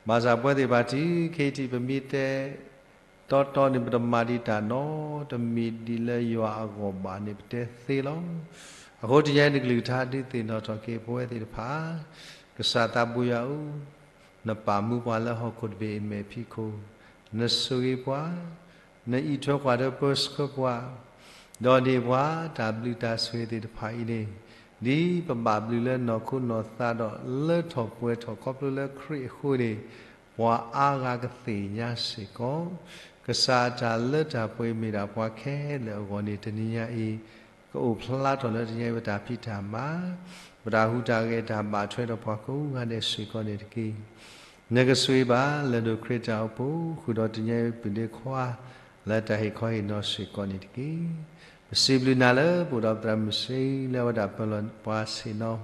ဘၣ်ဆၣ်ပဝဲသ့ၣ်တဖၣ်ထံၣ် ခ့ထံၣ် ပမ့ၢ်တဲ တီတီန့ၣ် ပတမၤဒံးတၢ်နီတမံၤဒံးလၢယွၤအဂီၢ်ဘၣ်န့ၣ် ပတဲသ့လီၤ. အဃိတနံၤညါအံၤ နကလုၢ်ကထါဒုးသ့ၣ်နီၣ်ထီၣ်က့ၤပဝဲသ့ၣ်တဖၣ်, ကစၢ်သးဘိယွၤဧၢ, နပာ်မူပှၤလၢဟီၣ်ခိၣ်တဘ့ၣ်အမဲာ်ဖံးခိၣ်, နဆိၣ်ဂ့ၤပှၤ, နအံးထွဲကွၢ်ထွဲပၢဆှၢပှၤ, ဒီးန့ၢ်ပှၤတၢ်ဘျုးတၢ်ဆိၣ်ဂ့ၤသ့ၣ်တဖၣ်အံၤန့ၣ်, ဒ်ပဘၣ်ဘျုးလၢနီၢ်ခိနီၢ်သးဒီးလၢထီၣ်ပှဲၤထီၣ်ခီဖျိလၢခရံာ်အဃိန့ၣ်, ပှၤအါဂၤကသ့ၣ်ညါစ့ၢ်ကီး, ကစၢ်အတၢ်လၢတၢ်ပှဲၤမ့ၢ်ဒၣ်ပှၤခဲလၢာ်အဂီၢ်န့ၣ် တနံၤညါအံၤ ကအိၣ်ဖျါထီၣ်လၢတနံၤညါအံၤ ပတၢ်ဖံးတၢ်မၤ, ပတၢ်ဟူးတၢ်ဂဲၤတၢ်ဘၣ်ထွဲဒီးပှၤကိးဂၤဒဲးစ့ၢ်ကီးန့ၣ်တက့ၢ်. နကဆိၣ်ဂ့ၤဘၣ်လၢဒိးခရံာ်တၢ်အိၣ်ဖှိၣ် ဃုာ်ဒီးတနံၤညါအံၤပုၢ်ဒ့ခွါ လၢတၢ်ဟ့ၣ်ခီဟ့ၣ်နီၤစ့ၢ်ကီးန့ၣ်တက့ၢ်. ပစံးဘျုးနၤလၢပအိၣ်ဒီးပသရၣ်မုၣ်ဆ့ လၢအဝဲဒၣ်ပၢၤလီၤပှၤဆ့ၣ်နီၤ,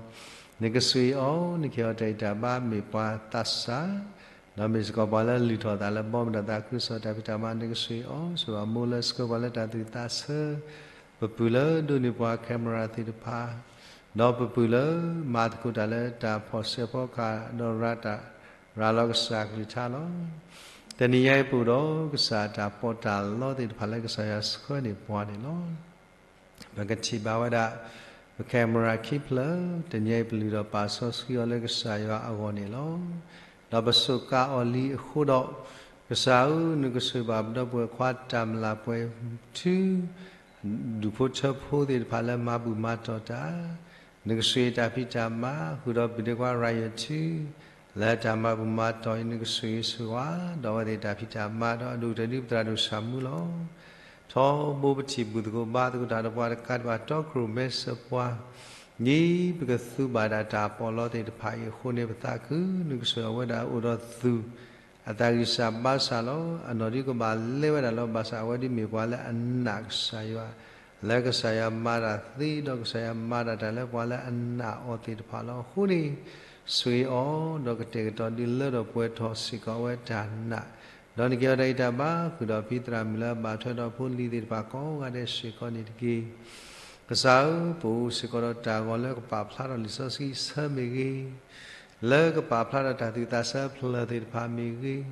နကဆိၣ်ဂ့ၤအီၤ, နကဟ့ၣ်အီၤတၢ်ဂံၢ်တၢ်ဘါမ့ၢ်ပှၤသးစၢ်, ဒီးမ့ၢ်စ့ၢ်ကီးပှၤလၢလုၢ်ထီၣ်အသးလၢဘီမုၢ်တၢ်သးခုကစီၣ်တၢ်ဖံးတၢ်မၤ နကဆိၣ်ဂ့ၤအီၤ, ဆိၣ်ဂ့ၤအမိၢ်လၢဆှၢပှၤလၢတၢ်သူၣ်သးဆၢ, ပပုၢ်လၢဒိးန့ၢ်ပှၤ camera သ့ၣ်တဖၣ်, ဒီးပပုၢ်လၢမၤသကိးတၢ်လၢတၢ်ဖီၣ်စဲးဖီကဟၣ် ဒီးရၤတၢ် ရၤလီၤကစၢ်ကလုၢ်ကထါလီၤ. တနံၤညါအံၤပအိၣ်ဒီးကစၢ်တၢ်ပီးတၢ်လီသ့ၣ်တဖၣ်လၢကစၢ်ယွၤဆှၢန့ၢ်ပှၤန့ၣ်လီၤ. ပကထံၣ်ဘၣ်ဝဲဒၣ် ပ camera ခံဖျၢၣ်, တနံၤညါအံၤပလုၢ်ထီၣ်ပာ်စီဆှံအီၤလၢကစၢ်ယွၤအဂီၢ်န့ၣ်လီၤ. ဒီးပစူးကါအီၤလံအဃိဒီး, ကစၢ်ဧၢ, နကဆိၣ်ဂ့ၤဘၣ်ပဒီပုၢ်ဝဲၢ်ခွါတၢ်မျၢ်ပှဲၤထူ ဒူၣ်ဖိထၢဖိသ့ၣ်တဖၣ်လၢမၤဘူၣ်မၤတီၢ်တၢ်, နကဆိၣ်ဂ့ၤတၢ်ဖံးတၢ်မၤ ဃုာ်ဒီးပုၢ်ဒ့ခွါရၤယၢၢ်ထူ လၢတၢ်မၤဘူၣ်မၤတီၢ်အံၤ နကဆိၣ်ဂ့ၤဆိၣ်ဝါ ဒီးအဝဲသ့ၣ်တၢ်ဖံးတၢ်မၤ ဒီးအဒိၣ်ကတၢၢ်ဒ်ပသရၣ်ဒိၣ်ဆၣ်မူလီၤ. ထီဘိပထံၣ်ဘူၣ်သကိးဘါသကိးတၢ်ဒီးပှၤတကးဒံးဘၣ် တီခိၣ်ရိၣ်မဲစၢၤပှၤ ဒ်ပကသူဘၣ်ဒၣ်တၢ်ပီးလီသ့ၣ်တဖၣ်အံၤအဃိန့ၣ် ပသးခု နကဆိၣ်ဂ့ၤအဝဲဒၣ်အိၣ်ဒီးသူၣ် အသးဂံၢ်စၢ်ဘါစၢ်လီၤ. အနီၢ်ဒုကဘၣ်လဲဝဲဒၣ်လီၤ. ဘၣ်ဆၣ် အဝဲဒၣ်မ့ၢ်ပှၤလၢအနာ်ကစၢ်ယွၤ, လၢကစၢ်ယွၤမၤတၢ်သ့ ဒီးကစၢ်ယွၤမၤတၢ်တၢ်လၢပှၤလၢအနာ်အီၤသ့ၣ်တဖၣ်လီၤ. အဃိန့ၣ် ဆိၣ်ဂ့ၤအီၤ ဒီးကတဲာ်ကတီၤဒုးလၢထီၣ်ပှဲၤထီၣ်စ့ၢ်ကီးအဝဲတၢ်နာ်, ဒီးနကဟ့ၣ်အီၤတၢ်ဂံၢ်တၢ်ဘါ ဃုာ်ဒီးဖံသရၣ်မုၣ်လၢအဘၣ်ထွဲဒီးဖိလံၤသ့ၣ်တဖၣ်ကိးဂၤဒဲးစ့ၢ်ကီးန့ၣ်တက့ၢ်. ကစၢ်ဧၢ, ပအိၣ်စ့ၢ်ကီးဒီးတၢ်ဂီၤလၢကပာ်ဖျါထီၣ်လံာ်စီဆှံအဆၢမ့ၢ်ဂ့ၤ, လၢကပာ်ဖျါထီၣ်တၢ်သူၣ်သးဆၢအဖျၢၣ်သ့ၣ်တဖၣ်မ့ၢ်ဂ့ၤ,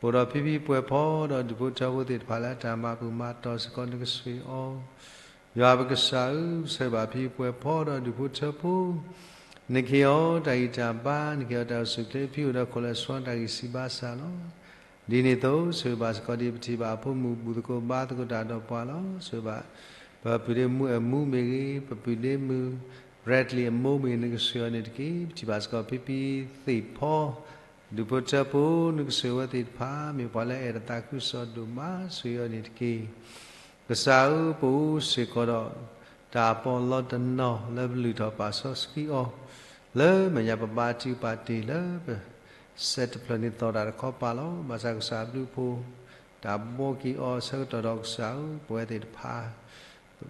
ပအိၣ်ဒီးဖံဖံပှဲၤဖီဒီးဒူၣ်ဖိထၢဖိသ့ၣ်တဖၣ်လၢတၢ်မၤဘူၣ်မၤတီၢ်စ့ၢ်ကီး နကဆိၣ်ဂ့ၤအီၤ, ယွၤပကစၢ်ဧၢ, ပဆၢဂ့ၤဘၣ်ဖံဖံပှဲၤဖီဒီးဒူၣ်ဖိထၢဖိ, နကဟ့ၣ်အီၤတၢ်ဂံၢ်တၢ်ဘါ, နကဟ့ၣ်အီၤတၢ်အိၣ်ဆူၣ်အိၣ်ချ့ ဖံအိၣ်ဒီးခိၣ်လၢအဆှီတၢ်ဂံၢ်စၢ်ဘါစၢ်လီၤ. ဒ်န့ၣ်အသိး ဆိၣ်ဂ့ၤဘၣ်စ့ၢ်ကီးဒ်ပထံၣ်ဘၣ်အဖိမုၣ်ဘူၣ်သကိးဘါသကိးတၢ်ဒီးပှၤလီၤ. ဆိၣ်ဂ့ၤဘၣ် ပပုၢ်ဒ့မူအဲၣ်မူမ့ၢ်ဂ့ၤ, ပပုၢ်ဒ့မုၣ် Bradley အမိၢ်မ့ၢ်ဂ့ၤ နကဆိၣ်ဂ့ၤအီၤန့ၣ်တက့ၢ်. ပထံၣ်ဘၣ်စ့ၢ်ကီးဖံဖံသ့ၣ်ဖီ ဒူၣ်ဖိထၢဖိ နကဆိၣ်ဂ့ၤဝဲသ့ၣ်တဖၣ် မ့ၢ်ပှၤလၢအအဲၣ်တၢ်သးခုကစီၣ်ဒိၣ်မး ဆိၣ်ဂ့ၤအီၤန့ၣ်တက့ၢ်. ကစၢ်ဧၢ, ပအိၣ်စ့ၢ်ကီးဒီး တၢ်ပီးလီတနီၤလၢပလုၢ်ထီၣ်ပာ်စီဆှံအီၤ, လၢမဲာ်ညါပဘါထုကဖၣ်တ့ၢ်လၢပ စဲးတဖျၢၣ်န့ၣ်သီၣ်တၢ်တခီပၤလီၤ. ဘၣ်ဆၣ်ကစၢ်အဘျုးအဖှိၣ် တၢ်ဘှီက့ၤအီၤအဆၢကတီၢ်ဒီးကစၢ်ဧၢ, ပဝဲသ့ၣ်တဖၣ်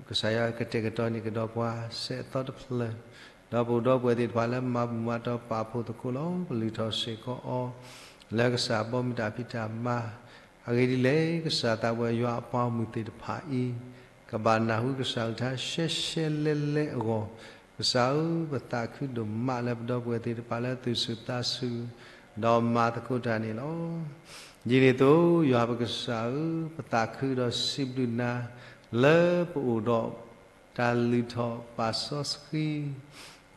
ကစၢ်ယွၤကတဲာ်ကတီၤန့ၢ်ကဒီးပှၤစဲးအသီတဖျၢၣ်, ဒီးပအိၣ်ဒီးပဝဲသ့ၣ်တဖၣ်လၢမၤဘူၣ်မၤတီၢ်ပာ်ဖှိၣ်သကိးလီၤ. ပလုၢ်ထီၣ်စ့ၢ်ကီးအီၤ လၢကစၢ်ဘီမုၢ်တၢ်ဖံးတၢ်မၤ, အဂ့ၢ်ဒ်လဲၣ် ကစၢ်သးပှၢ်ယွၤအပှၤဂီၢ်မုၢ်သ့ၣ်တဖၣ်အံၤ ကဘၣ်နၢ်ဟူကစၢ်အကလုၢ်ကထါရှဲရှဲလဲလဲအဂီၢ်, ကစၢ်ဧၢ, ပသးခုဒိၣ်မးလၢပဒီပုၢ်ဝဲၢ်သ့ၣ်တဖၣ်လၢသူၣ်ဆူၣ်သးဆူၣ် ဒီးမၤသကိးတၢ်န့ၣ်လီၤ. ဒ်န့ၣ်အသိး ယွၤပကစၢ်ဧၢ, ပသးခုဒီးစံးဘျုးနၤ လၢပအိၣ်ဒီး တၢ်လုၢ်ထီၣ်ပာ်စီဆှံ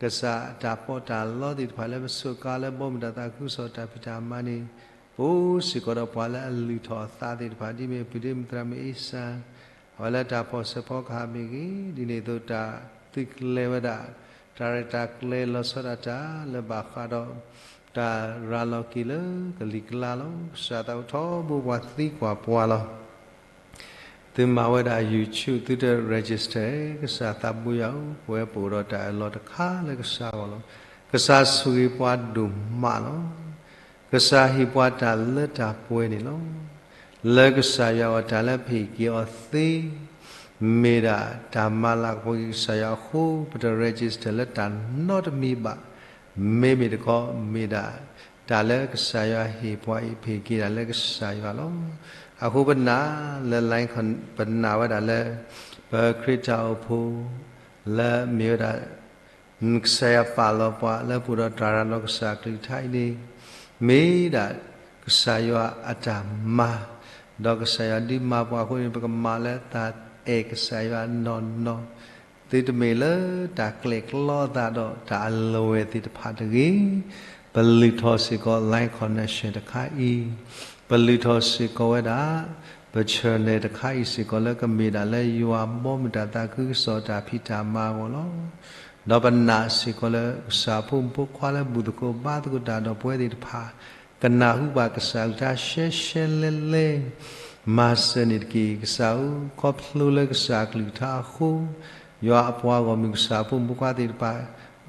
ကစၢ်အတၢ်ပီးတၢ်လီသ့ၣ်တဖၣ်လၢပစူးကါလၢဘီမုၢ်တၢ်သးခုကစီၣ်တၢ်ဖံးတၢ်မၤန့ၣ်, ပအိၣ်စ့ၢ်ကီးဒီးပှၤလၢအလုၢ်ထီၣ်အသးသ့ၣ်တဖၣ် ဒ်မ့ၢ်ပုၢ်ဒ့မုၣ်သရၣ်မုၣ်အ့စၢ်, အဝဲလၢတၢ်ဖီၣ်ဆၢဖီကဟၣ်မ့ၢ်ဂ့ၤ, ဒ်န့ၣ်အသိးတၢ်သုးကျဲၤဝဲဒၣ် တၢ်ရဲၣ်တၢ်ကျဲၤလီၤဆီဒၣ်တၢ်လၢဘၣ်ဃးဒီး တၢ်ရၤလီၤက့ၤလၢကလံၤကျါလီၤ. ကစၢ်သးအိၣ်ထီဘိပှၤသံကွၢ်ပှၤလီၤ. သုမၤဝဲဒၣ် YouTube သုတ register ကစၢ်သးဘိယွၤဧၢ, ပဝဲပအိၣ်ဒီးတၢ်အၢၣ်လီၤတခါလၢကစၢ်အဂီၢ်လီၤ. ကစၢ်ဆိၣ်ဂ့ၤပှၤဒိၣ်မးလီၤ. ကစၢ်ဟ့ၣ်ပှၤတၢ်လၢတၢ်ပှဲၤန့ၣ်လီၤ. လၢကစၢ်ယွၤအတၢ်လၢပဟ့ၣ်က့ၤအီၤသ့ မ့ၢ်ဒၣ်တၢ်မၤလၤကပီၤက့ၤကစၢ်ယွၤအဃိ ပတ register လၢတၢ်နီတမံၤဘၣ်. မ့မ့ၢ်တခီ မ့ၢ်ဒၣ်တၢ်လၢကစၢ်ယွၤဟ့ၣ်ပှၤအံၤ ပဟ့ၣ်က့ၤဒၣ်လၢကစၢ်ယွၤလီၤ. အဃိပနာ်လၢ line ပနာ်ဝဲဒၣ်လၢ ပခရံာ်တၢ်အိၣ်ဖှိၣ် လၢမ့ၢ်ဝဲဒၣ် ကစၢ်ယွၤပာ်လီၤပှၤလၢပအိၣ်ဒီးတၢ်ရၤလီၤကစၢ်အကလုၢ်ကထါအံၤန့ၣ် မ့ၢ်ဒၣ်ကစၢ်ယွၤအတၢ်မၤ, ဒီးကစၢ်ယွၤဒုးမၤပှၤအဃိန့ၣ် ပကမၤလၢတၢ်အဲၣ်ကစၢ်ယွၤနီၢ်နီၢ်, သုတမ့ၢ်လၢတၢ်ကျဲးကျီသးဒီးတၢ်အလဝဲသ့ၣ်တဖၣ်တဂ့ၤ. ပလုၢ်ထီၣ်စ့ၢ်ကီး line connection တခါအံၤ, ပလုၢ်ထီၣ်စ့ၢ်ကီးဝဲဒၣ် ပ channel တခါအံၤစ့ၢ်ကီး လၢကမ့ၢ်ဒၣ်လၢယွၤဘီမုၢ်တၢ်သးခုကစီၣ်တၢ်ဖံးတၢ်မၤအဂီၢ်လီၤ. ဒီးပနာ်စ့ၢ်ကီးလၢကစၢ်ဖိမုၣ်ဖိခွါလၢဘူၣ်သကိးဘါသကိးတၢ်ဒီးပဝဲသ့ၣ်တဖၣ် ကနၢ်ဟူဘၣ်ကစၢ်အကလုၢ်ကထါရှဲရှဲလဲလဲ, မၤစၢၤန့ၣ်တက့ၢ်. ကစၢ်ဧၢ, ခီဖျိလၢကစၢ်အကလုၢ်ကထါအဃိ ယွၤအပှၤဂီၢ်မုၢ် ကစၢ်ဖိမုၣ်ဖိခွါသ့ၣ်တဖၣ်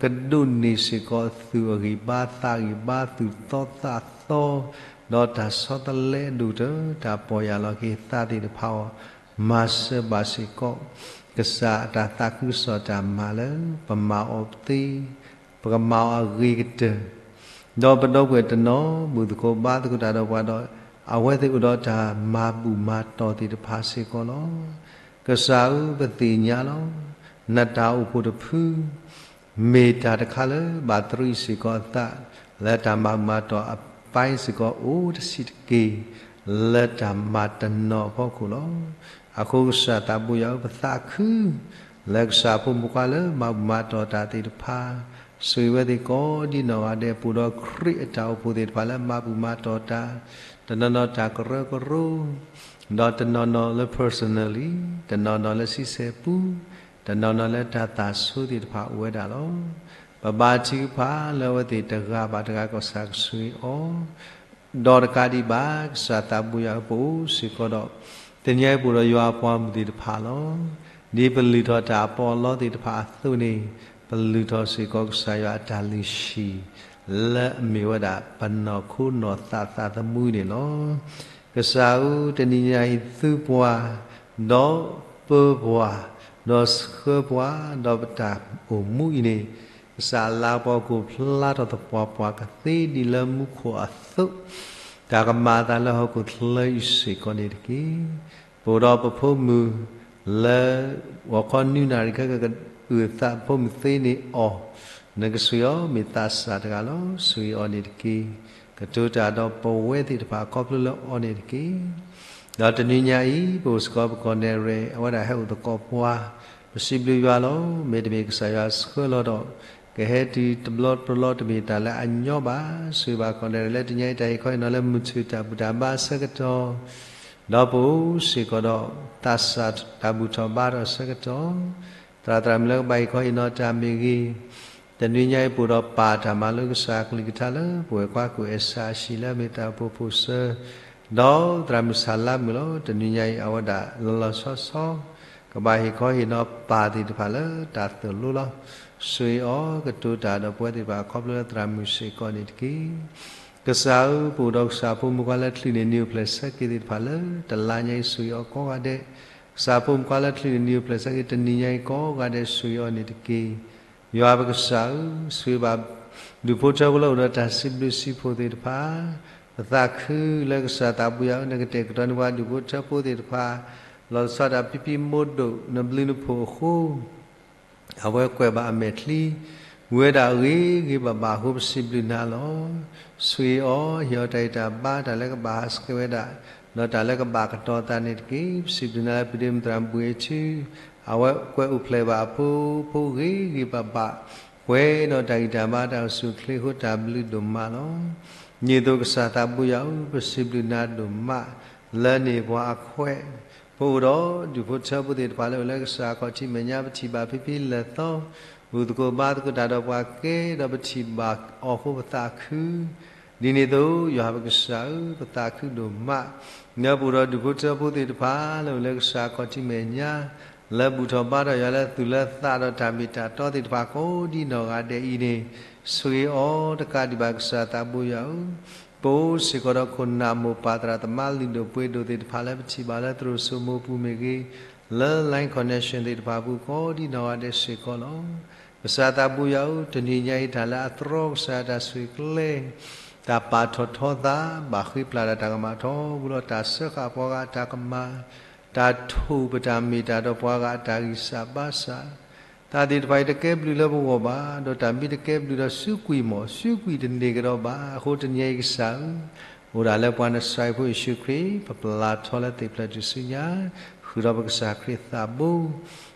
ကဒိးန့ၢ်စ့ၢ်ကီးသူၣ်အဂံၢ်ဘါ သးဂံၢ်ဘါ သူၣ်သီသးသီ, ဒီးတၢ်ဆီတလဲအဒိၣ်ကတၢၢ် တၢ်ပီၢ်ယၢ်လီၤက့ၤသးသ့ၣ်တဖၣ်အီၤ, မၤစၢၤဘၣ်စ့ၢ်ကီး ကစၢ်အတၢ်သးခုကစီၣ်တၢ်မၤလၢ ပမၤအီၤသ့, ပကမၤအီၤအဂ့ၤကတၢၢ် ဒီးပဒီပုၢ်ဝဲၢ်တနီၤ ဘူၣ်သကိးဘါသကိးတၢ်ဒီးပှၤဒီး အဝဲသ့ၣ်အိၣ်ဒီးတၢ်မၤဘူၣ်မၤတီၢ်သ့ၣ်တဖၣ်စ့ၢ်ကီးလီၤ. ကစၢ်ဧၢ, ပသ့ၣ်ညါလီၤ. နတၢ်အိၣ်ဖှိၣ်တဖု မ့ၢ်တၢ်တခါလၢဘၣ်တရံးစ့ၢ်ကီးအသး လၢတၢ်မၤဘူၣ်မၤတီၢ်အပၢ်စ့ၢ်ကီးအိၣ်တဆံးတက့ၢ် လၢတၢ်မၤတနီၤအဖီခိၣ်လီၤ. အဃိကစၢ်သးဘိယွၤဧၢ, ပသးခု လၢကစၢ်ဖိမုၣ်ဖိခွါလၢမၤဘူၣ်မၤတီၢ်တၢ်သ့ၣ်တဖၣ်, ဆိၣ်ဂ့ၤဝဲသ့ၣ်ကိးဒံနီၢ်ဂၤဒဲး ပအိၣ်ဒီးခရံာ်အတၢ်အိၣ်ဖှိၣ်သ့ၣ်တဖၣ်လၢမၤဘူၣ်မၤတီၢ်တၢ်, တနီၤနီၤတၢ်ကရၢကရိ, ဒီးတနီၤနီၤလၢ personally, တနီၤနီၤလၢဆံဆဲၣ်ပူ, တနီၤနီၤလၢတၢ်သးဆိသ့ၣ်တဖၣ်အိၣ်ဝဲဒၣ်လီၤ. ပဘါထုကဖၣ်လၢအဝဲသ့ၣ်တဂၤဘၣ်တဂၤ ကစၢ်ကဆိၣ်ဂ့ၤအီၤ ဒီးတကးဒံးဘၣ် ကစၢ်သးဘိယွၤဧၢ, ပအိၣ်စ့ၢ်ကီးဒီး တနံၤအံၤပအိၣ်ဒီးယွၤအပှၤမုၣ်သ့ၣ်တဖၣ်လီၤ. ဒ်ပလုၢ်ထီၣ်တၢ်အပီးအလီသ့ၣ်တဖၣ်အသိးန့ၣ်, ပလုၢ်ထီၣ်စ့ၢ်ကီးကစၢ်ယွၤအတၢ်လုၢ်ဟံၣ် လၢအမ့ၢ်ဝဲဒၣ်ပနီၢ်ခိနီၢ်သးသးသမူန့ၣ်လီၤ. ကစၢ်ဧၢ, တနံၤညါအံၤသုပှၤ, ဒီးပၢပှၤ, ဒီးဆှၢပှၤ, ဒီးပတၢ်အိၣ်မူအံၤန့ၣ် ကစၢ်အလၤကပီၤကအိၣ်ဖျါထီၣ်သပှၢ်ပှၢ်ကသ့ဒ်လၢမူခိၣ်အသိး, တၢ်ကမၤအသးလၢဟီၣ်ခိၣ်ချၢအံၤစ့ၢ်ကီးန့ၣ်တက့ၢ်. ပအိၣ်ဒီးပဖိမုၣ်လၢ ဂီၤခီနွံနၣ်ရံၣ်ခဲက ကအုၣ်အသးဖိမုၣ်သ့န့ၣ်အီၤ, နကဆိၣ်ဂ့ၤအီၤ မ့ၢ်သးစၢ်တဂၤလီၤ. ဆိၣ်ဂ့ၤအီၤန့ၣ်တက့ၢ်. ကတိၤတၢ်ဒီးပဝဲသ့ၣ်တဖၣ်ခီဖျိလၢအီၤန့ၣ်တက့ၢ်. ဒီးတနံၤညါအံၤ ပအိၣ်စ့ၢ်ကီးပကီၢ်နဲၣ်ရဲၣ် အဝဲဒၣ်ဟဲအိၣ်သကိးပှၤ, ပစံးဘျုးယွၤလီၤ. မ့တမ့ၢ်ကစၢ်ယွၤဆှၢလီၤဒီး ကဟဲတုၤတဘျီတဘျီတမ့ၢ်တၢ်လၢအညီဘၣ်. ဆိၣ်ဂ့ၤဘၣ်ကီၢ်နဲၣ်ရဲၣ်လၢတနံၤညါအံၤ တၢ်ဟ့ၣ်ခီဟ့ၣ်နီၤလၢမုၢ်ဆ့ၣ်တၢ်ဘူၣ်တၢ်ဘါအဆၢကတီၢ်, ဒီးပအိၣ်စ့ၢ်ကီးဒီး သးစၢ်တၢ်ဘူၣ်ထီၣ်ဘါထီၣ်အဆၢကတီၢ်, သရၣ်သရၣ်မုၣ်လၢကဘၣ်ဟ့ၣ်ခီဟ့ၣ်နီၤတၢ်မ့ၢ်ဂ့ၤ, တနံၤညါအံၤပအိၣ်ဒီးပၢ်တၢ်မၤလိကစၢ်အကလုၢ်ကထါလၢ ပဝဲၢ်ကွၢ်ကူၣ်အဲၣ်ဆၣ်အဟံၣ်လၢအမ့ၢ်တၢ်အိၣ်ဖှိၣ်ဖိၣ်စၢၤ, ဒီးသရၣ်မုၣ်ဆၣ်လါမုၣ်လီၤ. တနံၤညါအံၤအဝဲဒၣ်လီၤလီၤဆီဆီ ကဘၣ်ဟ့ၣ်ခီဟ့ၣ်နီၤပၢ်သ့ၣ်တဖၣ်လၢတၢ်သိၣ်လိလီၤ. ဆိၣ်ဂ့ၤအီၤ ကတိၤတၢ်ဒီးပဝဲသ့ၣ်တဖၣ်ခီဖျိလၢသရၣ်မုၣ်စ့ၢ်ကီးန့ၣ်တက့ၢ်. ကစၢ်ဧၢ, ပအိၣ်ဒီးကစၢ်ဖိမုၣ်ခွါလၢချုးန့ၢ်နံၣ်အိၣ်ဖျဲၣ်ဆၢက့ၤသ့ၣ်တဖၣ်လၢ တလါညါအံၤဆိၣ်ဂ့ၤအီၤကိးဂၤဒဲး, ကစၢ်ဖိမုၣ်ခွါလၢချုးန့ၢ်နံၣ်အိၣ်ဖျဲၣ်ဆၢက့ၤ တနံၤညါအံၤကိးဂၤဒဲး ဆိၣ်ဂ့ၤအီၤန့ၣ်တက့ၢ်. ယွၤပကစၢ်ဧၢ, ဆိၣ်ဂ့ၤဘၣ် ဒူၣ်ဖိထၢဖိလၢအိၣ်ဒီးတၢ်စံးဘျုးစံးဖှိၣ်သ့ၣ်တဖၣ်, ပသးခုလၢကစၢ်သးဘိယွၤဧၢ, နကတဲာ်ကတီၤန့ၢ်ပှၤဒူၣ်ဖိထၢဖိသ့ၣ်တဖၣ်, လီၤဆီဒၣ်တၢ်ဖံးဖံးမိၢ်ဒိၣ် နဘျုးနဖှိၣ်အဃိ အဝဲကွဲးဘၣ်အမဲာ်ချံ ဝံၤဝဲဒၣ်ဂ့ၤဂ့ၤဘၣ်ဘၣ်အဃိ ပစံးဘျုးနၤလီၤ. ဆိၣ်ဂ့ၤအီၤ, ဟ့ၣ်အီၤတၢ်ဂံၢ်တၢ်ဘါ, တၢ်လၢကဘၣ်ဟးဆှဲးဝဲဒၣ်, ဒီးတၢ်လၢကဘၣ်ကတီၤသးန့ၣ်တက့ၢ်. ပစံးဘျုးနၤလၢပဒ့မုၣ်သရၣ်ဘှံးအထူ, အဝဲကွဲးအိၣ်ဖျဲၣ်ဘၣ်အဖိဖိဂ့ၤဂ့ၤဘၣ်ဘၣ်, ပှဲၤဒီးတၢ်ဂံၢ်တၢ်ဘါတၢ်အိၣ်ဆူၣ်အိၣ်ချ့အဃိ တၢ်ဘျုးဒိၣ်မးလီၤ. ဒ်သိးကစၢ်သးဘိယွၤဧၢ, ပစံးဘျုးနၤဒိၣ်မး လၢန့ၢ်ပှၤအခွဲး ဖိအိၣ်ဒီးဒူၣ်ဖိထၢဖိသ့ၣ်တဖၣ်လၢအိၣ်လၢကစၢ်အခီၣ်ထံးမဲာ်ညါ ပထံၣ်ဘၣ်ဖံဖံလၢာ်သီ, ဘူၣ်သကိးဘါသကိးတၢ်ဒီးပှၤကဲ, ဒီးပထံၣ်ဘၣ်အီၤအဃိပသးခု. ဒ်န့ၣ်အသိး ယွၤပကစၢ်ဧၢ, ပသးခုဒိၣ်မး လၢပအိၣ်ဒီးဒူၣ်ဖိထၢဖိသ့ၣ်တဖၣ်လၢအိၣ်လၢကစၢ်အခီၣ်ထံးမဲာ်ညါ လၢဘူၣ်ထီၣ်ဘါထီၣ်ယွၤလၢသူၣ်လၢသးဒီးတၢ်မ့ၢ်တၢ်တီသ့ၣ်တဖၣ်ကိးဒ်နီၢ်ဂၤဒဲးအံၤန့ၣ်, ဆိၣ်ဂ့ၤအီၤတကးဒံးဘၣ်ကစၢ်သးဘိယွၤဧၢ, ပအိၣ်စ့ၢ်ကီးဒီးခိၣ်နၢ်မိၢ်ပၢ်သရၣ်သမါလုၢ်ဒိၣ်ပှ့ၤဒိၣ်သ့ၣ်တဖၣ်လၢပထံၣ်ဘၣ်လၢသရိာ်စိမိပူၤမ့ၢ်ဂ့ၤ, လၢ Line Connection သ့ၣ်တဖၣ်အပူၤကိးဒ်နီၢ်ဂၤဒဲးစ့ၢ်ကီးလီၤ. ကစၢ်သးဘိယွၤဧၢ, တနံၤညါအံၤတၢ်လၢအသြီကစၢ်တၢ်ဆိၣ်ဂ့ၤကျဲ တၢ်ပာ်ထီၣ်ထီသး ဘၣ်ဃ့ပျၢ်ဒီးတၢ်ကမၣ်ထီဘိလီၤ, တၢ်စၢဃာ်ပှၤဂၤအတၢ်ကမၣ်, တၢ်ထိၣ်ပတၢ်မ့ၢ်တၢ်ဒီးပှၤဂၤအတၢ်ဂံၢ်စၢ်ဘါစၢ်, တၢ်သ့ၣ်တဖၣ်အံၤတကဲဘျုးလၢပဂီၢ်ဘၣ်, ဒီးတၢ်မ့ၢ်တကဲဘျုးဒီးစုကွံာ်မး, စုကွံာ်တန့ၢ်ကဒီးဘၣ်. အဃိတနံၤအံၤကစၢ်ဧၢ, အိၣ်ဒၣ်လၢပှၤနစၤရ့းဖိယ့ၣ်ၡူးခရံာ် ပပျၢ်ထီလၢသ့ၣ်ဖျၢၣ်ထူၣ်စုညါ, ဃုာ်ဒီးပကစၢ်ခရံာ်သးဘိ,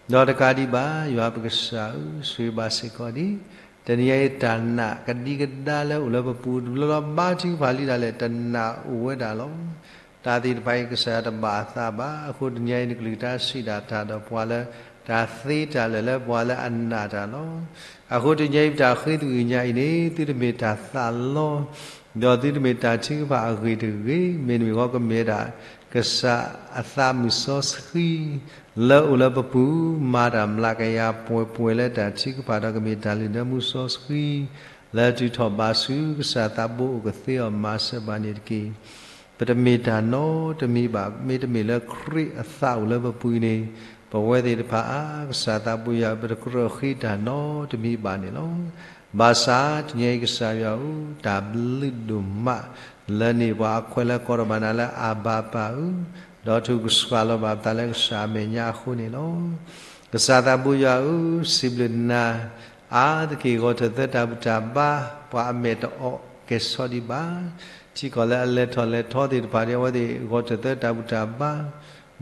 ဒီးတကးဒံးဘၣ် ယွၤပကစၢ်ဧၢ, ဆိၣ်ဂ့ၤဘၣ်စ့ၢ်ကီးဒံး, တနံၤအံၤတၢ်နာ်ကဒံကဒါလၢအိၣ်လၢပပူၤတဘျီလီၤ, ဘါထုကဖၣ်လံဒၣ်လဲာ် တၢ်နာ်အိၣ်ဝဲဒၣ်လီၤ. တၢ်သ့ၣ်တဖၣ်အံၤကစၢ်ယွၤတဘၣ်အသးဘၣ်. အဃိတနံၤအံၤနကလုၢ်ကထါစံးဒၣ်တၢ်ဒီးပှၤလၢ တၢ်သ့တၢ်လၢာ်လၢပှၤလၢအနာ်တၢ်လီၤ. အဃိတနံၤအံၤပတၢ်ဃ့သွံၣ်ညါအံၤန့ၣ် သုတမ့ၢ်တၢ်သးလီ, ဒီးသုတမ့ၢ်တၢ်ထုကဖၣ်အဂ့ၢ်တဂ့ၤ, မ့တမ့ၢ်ဃီကမ့ၢ်ဒၣ် ကစၢ်အသးမုၢ်စီဆှံ လၢအိၣ်လၢပပူၤ မၤတၢ်မျးကယၤပှဲၤပှဲၤလၢတၢ်ထုကဖၣ်ဒီးကမ့ၢ်တၢ်လုၢ်ဒၢမူစီဆှံ လၢတုၤထီၣ်ဘးဆူကစၢ်သးဘိအိၣ်ကသ့အီၤမၤစၢၤဘၣ်န့ၣ်တက့ၢ်. ပတမ့ၢ်တၢ်နီတမံၤဘၣ်. မ့တမ့ၢ်လၢခရံာ်အသးအိၣ်လၢပပူၤအံၤန့ၣ် ပဝဲသ့ၣ်တဖၣ်အါ ကစၢ်သးဘိယွၤဧၢ ပတကြၢးဃ့တၢ်နီတမံၤဘၣ်န့ၣ်လီၤ. ဘၣ်ဆၣ်တနံၤအံၤကစၢ်ယွၤဧၢ တၢ်ဘျုးဒိၣ်မး လၢန့ၢ်ပှၤအခွဲးလၢကိးထီၣ်ဘၣ်နၤလၢအဘၤပၢ်ဧၢ, ဒီးထုးကဆှၣ်လီၤဘၣ်ပသးလၢကစၢ်အမဲာ်ညါအဃိန့ၣ်လီၤ. ကစၢ်သးဘိယွၤဧၢ, စံးဘျုးနၤ အါတက့ၢ် ဂီၤထၢၣ်သၢတၢ်ဘူၣ်တၢ်ဘါ ပှၤအမဲာ်တအီၣ်ကဲၤဆီဒံးဘၣ်. ထံကီၢ်လၢအလဲၤထီၣ်လဲၤထီသ့ၣ်တဖၣ်ဒီး အဝဲသ့ၣ်ဂီၤထၢၣ်သၢတၢ်ဘူၣ်တၢ်ဘါ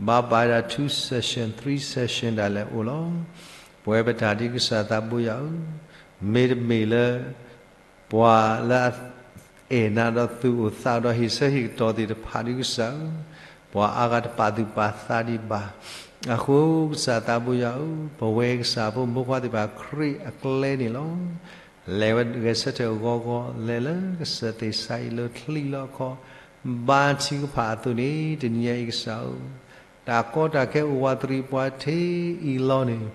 ဘၣ်ဘၣ်ဒၣ် two session, three session ဒၣ်လဲာ်အိၣ်လီၤ. ပဝဲပတၢ်ဒ်ကစၢ်သးဘိယွၤဧၢ, မ့တမ့ၢ်လၢ ပှၤလၢအ အဲၣ်နၤဒီးသူၣ်အိၣ်သးအိၣ်ဒီးဟ့ၣ်ဆၢဟ့ၣ်ကတီၢ်သ့ၣ်တဖၣ်ဒ်ကစၢ်ဧၢ, ပှၤအါဂၤတပာ်သူၣ်ပာ်သးဒံးဘၣ်. အဃိကစၢ်သးဘိယွၤဧၢ, ပဝဲကစၢ်ဖိမုၣ်ဖိခွါသ့ၣ်တဖၣ်ခရံာ်အကျဲန့ၣ်လီၤ. လဲၤဝဲဂဲၤဆၢထၢၣ်ဂီၤဂီၤ လဲၤလၢကစၢၢ်သ့ၣ်စါအံၤလၢချံလၢခီ ဘါထုကဖၣ်အသိးန့ၣ် တနံၤညါအံၤကစၢ်ဧၢ တၢ်ကီတၢ်ခဲအိၣ်ဝးတရံးပှၤထဲအံၤလီၤန့ၣ်,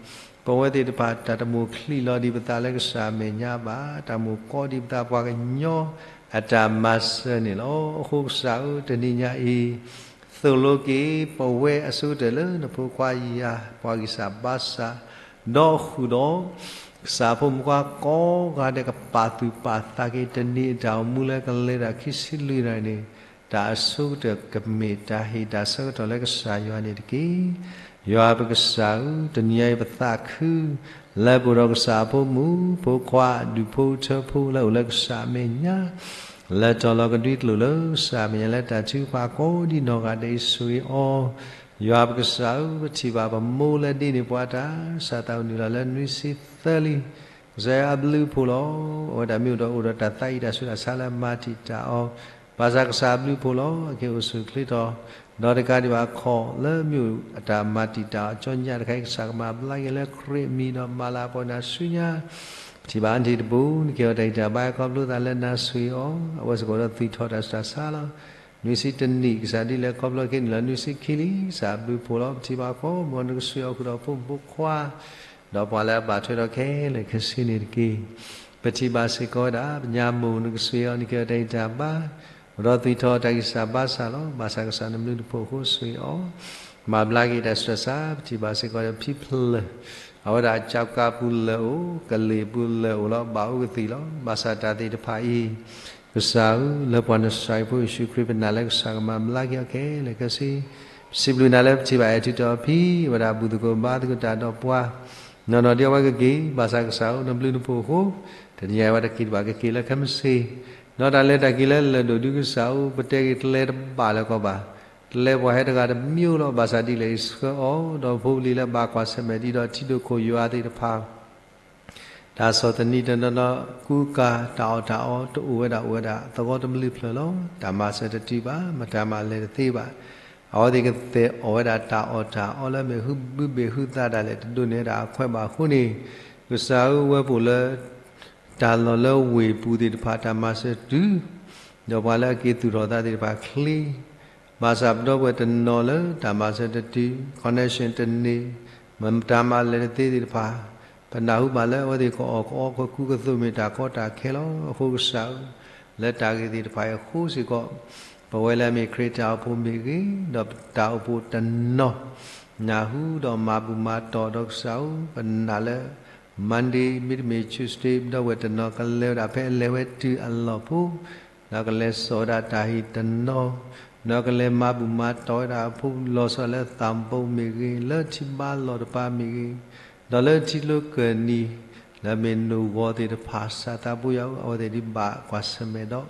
ပဝဲသ့ၣ်တဖၣ်တၢ်တမိၣ်ချံးလီၤဒံးပသးလၢကစၢ်အမဲာ်ညါဘၣ်, တၢ်မိၣ်ကီဒံးပသးပှၤကညီအတၢ်မၤစၢၤန့ၣ်လီၤ. အဃိကစၢ်ဧၢ, တနံၤညါအံၤ သိၣ်လိက့ၤပဝဲအဆိကတၢၢ်လၢနဖိခွါယၤ ပှၤဂံၢ်စၢ်ဘါစၢ်, ဒီးဃုာ်ဒီး ကစၢ်ဖိမုၣ်ဖိခွါကိးဂၤဒဲးကပာ်သူၣ်ပာ်သးက့ၤ တနံၤအတၢ်အိၣ်မူလၢကလဲၤတၢ်ခံဆံလွံၢ်နံၣ်န့ၣ် တၢ်အဆိကတၢၢ်ကမ့ၢ်တၢ်ဟ့ၣ်တၢ်ဆၢကတီၢ်လၢကစၢ်ယွၤန့ၣ်တက့ၢ်. ယွၤပကစၢ်ဧၢ, တနံၤညါအံၤပသးခု လၢပအိၣ်ဒီးကစၢ်အဖိမုၣ်ဖိခွါ ဒူၣ်ဖိထၢဖိလၢအိၣ်လၢကစၢ်အမဲာ်ညါ, လဲၤထီၣ်လီၤကဒွံကျိာ်လၢကစၢ်အမဲာ်ညါလၢတၢ်ထုကဖၣ်ကိးဒ်နီၢ်ဂၤဒဲးအံၤဆိၣ်ဂ့ၤအီၤ, ယွၤပကစၢ်ဧၢ, ပထံၣ်ဘၣ်ပမိၢ်လၢဒ်န့ၣ်ပှၤတၢ် စၢ်သးဝံၣ်နုာ်လီၤလၢနွံဆံသၢလံ ကစၢ်ယွၤအဘျုးအဖှိၣ်လီၤ. အဝဲဒၣ်မ့ၢ်အိၣ်ဒီးအိၣ်ဒီးတၢ်သးအံၤတၢ်ဆူးတၢ်ဆါလၢအမၤတံာ်တာ်အီၤ, ဘၣ်ဆၣ်ကစၢ်အဘျုးအဖှိၣ်လီၤ. အက့ၤအိၣ်ဆူၣ်ချ့ထီၣ်, ဒီးတကးဒံးဘၣ်ခီၣ်လၢမ့ၢ်အိၣ်အတၢ်မၤတံာ်တာ်အီၤအကၠီညၣ်တခါအံၤ ကစၢ်ကမၤဘျါက့ၤလၢခရံာ်အမံၤဒီးမၤလၤကပီၤနၤဆူညါ ပထံၣ်ဘၣ်အနံၤတဘူၣ် နကဲအီၤတၢ်ဂံၢ်တၢ်ဘါခီဖျိသးလၢနၤဆိၣ်ဂ့ၤအီၤ, အဝဲစ့ၢ်ကီးဒီးသွံၣ်ထီၣ်တၢ်ဆူးတၢ်ဆါလီၤ. နွံဆံတနံၣ် ကစၢ်ဒ်လဲၣ်ခီဖျိခဲအံၤန့ၣ်လီၤ. နွံဆံခံလံ ကစၢ်အဘျုးအဖှိၣ်လီၤ. ပထံၣ်ဘၣ်ခီမီၤ နကဆိၣ်ဂ့ၤအီၤဃုာ်ဒီးဖိမုၣ်ဖိခွါ ဒီးပှၤလၢအဘၣ်ထွဲဒီးခဲလၢာ်ခဲဆ့န့ၣ်တက့ၢ်. ပထံၣ်ဘၣ်စ့ၢ်ကီးဝဲဒၣ် ပညါမိၢ် နကဆိၣ်ဂ့ၤအီၤ နကဲအီၤတၢ်ဂံၢ်တၢ်ဘါ, ဒီးသွံၣ်ထီၣ်တၢ်ဂံၢ်စၢ်ဘါစၢ်လီၤ. ဘၣ်ဆၣ်ကစၢ်နဘျုးနဖှိၣ်အဃိဆိၣ်ဂ့ၤအီၤ, မၤဘျါက့ၤတၢ်ဆူးတၢ်ဆါ, ပထံၣ်ဘၣ်စ့ၢ်ကီးဒီးဖံဖျၢၣ် အဝဲဒၣ်ကၠီကါပူၤလၢာ်အိၣ်, ကလ့ၢ်ပူၤလၢာ်အိၣ်လီၤ. ဘၣ်အိၣ်ကသံၣ်လီၤ. ဘၣ်ဆၣ်တၢ်သ့ၣ်တဖၣ်အံၤ ကစၢ်ဧၢ, လၢပှၤနစၤရ့းဖိယ့ၣ်ၡူးခရံာ်ပနာ်လၢကစၢ်ကမၤဘျါက့ၤအီၤခဲလၢာ်ခဲဆ့, ပစံးဘျုးနၤလၢပထံၣ်ဘၣ်အဲၣ်ထုးထီၣ်အဖံး အဝဲဒၣ်ဘူၣ်သကိးဘါသကိးတၢ်ဒီးပှၤ နီၢ်နီၢ်ဒ်အဝဲကက့ၤ ဘၣ်ဆၣ်ကစၢ်ဧၢ နဘျုးနဖှိၣ်အဃိ, တနံၤအံၤဝဲတက့ၤတဘၣ်ကက့ၤလၢခဲမုၢ်ဆ့ၣ်, ဒီးတၢ်လဲၤတၢ်က့ၤလၢလၢၢ်ဒိၣ်ဒုကစၢ်ဧၢ ပတဲက့ၤတလဲၤတဘၣ်လၢၤကီးဘၣ်, တလဲၤပှၤဟဲတဂၤတမံၤလီၤ. ဘၣ်ဆၣ်ဒ်လဲၣ်အံၤဆှၢအီၤ ဒီးဖိပလံၤလၢဘၣ်ကွၢ်ဆၢၣ်မဲာ်ဒံးဒီးထံဒိၣ်ခိၣ်ယွၤသ့ၣ်တဖၣ် တၢ်ဆီၣ်သနံးတနီၤနီၤ ကူကၤတၢ်အီၣ်တၢ်အီတအိၣ်ဝဲဒၣ်အိၣ်ဝဲဒၣ် သဝီတဘျုးဖျၢၣ်လီၤ. တၢ်မၤစၢၤတတုၤဘၣ်, မတၤမၤလဲၤတသ့ဘၣ်. အဝဲသ့ၣ်ကသ့ၣ်အီၣ်ဝဲဒၣ်တၢ်အီၣ်တၢ်အီလၢမ့ၢ်ဟုဘုဘ့ၣ်ဟုသးဒၣ်လဲာ် တဒိးန့ၢ်ဝဲဒၣ်အခွဲးဘၣ်အဃိန့ၣ်, ကစၢ်ဧၢ ဝဲပအိၣ်လၢ တၢ်လီၢ်လၢဝ့ၢ်ပူၤသ့ၣ်တဖၣ် တၢ်မၤစၢၤတုၤ ဒီးပှၤလၢအက့ၤသူၣ်ထီၣ်သးသ့ၣ်တဖၣ်ချ့ ဘၣ်ဆၣ်ပဒီပုၢ်ဝဲၢ်တနီၤလၢတၢ်မၤစၢၤတတုၤ connection တန့ၢ် မတၤမၤလဲၤတသ့သ့ၣ်တဖၣ်, ပနၢ်ဟူဘၣ်လၢအဝဲသ့ၣ်ကအီၣ်ကအီ ကကူကသိးမ့ၢ်တၢ်ကီတၢ်ခဲလီၤ. အဃိကစၢ်ဧၢ, လၢတၢ်ဂ့ၢ်သ့ၣ်တဖၣ်အံၤအဃိစ့ၢ်ကီး, ပဝဲလၢအမ့ၢ်ခရံာ်တၢ်အိၣ်ဖှိၣ်မ့ၢ်ဂ့ၤ, ဒီးပတၢ်အိၣ်ဖှိၣ်တနီၤ နၢ်ဟူဒီးမၤဘူၣ်မၤတီၢ်ဒီးကစၢ်ဧၢ, ပနာ်လၢ Monday မ့တမ့ၢ် Tuesday ပဒီပုၢ်ဝဲၢ်တနီၤကလဲၤဝဲဒၣ်ဖဲအလဲၤဝဲတုၤအလီၢ်ဖိ, ဒီးကလဲၤစိာ်ဝဲဒၣ်တၢ်ဟံၣ်တနီၤ, ဒီးကလဲၤမၤဘူၣ်မၤတီၢ်ဝဲဒၣ်အဖိလီၤဆီလၢသးဘိမ့ၢ်ဂ့ၤ, လၢထံဘါလီၢ်တပၤမ့ၢ်ဂ့ၤ, ဒီးလၢထံကျိကၢၢ်နံၤ လၢမ့ၢ်နိၣ်ဂီၤသ့ၣ်တဖၣ် ကစၢ်သးဘိယွၤဧၢ, အဝဲသ့ၣ်ဒ်ဘၣ်ကွၢ်ဆၢၣ်မဲာ်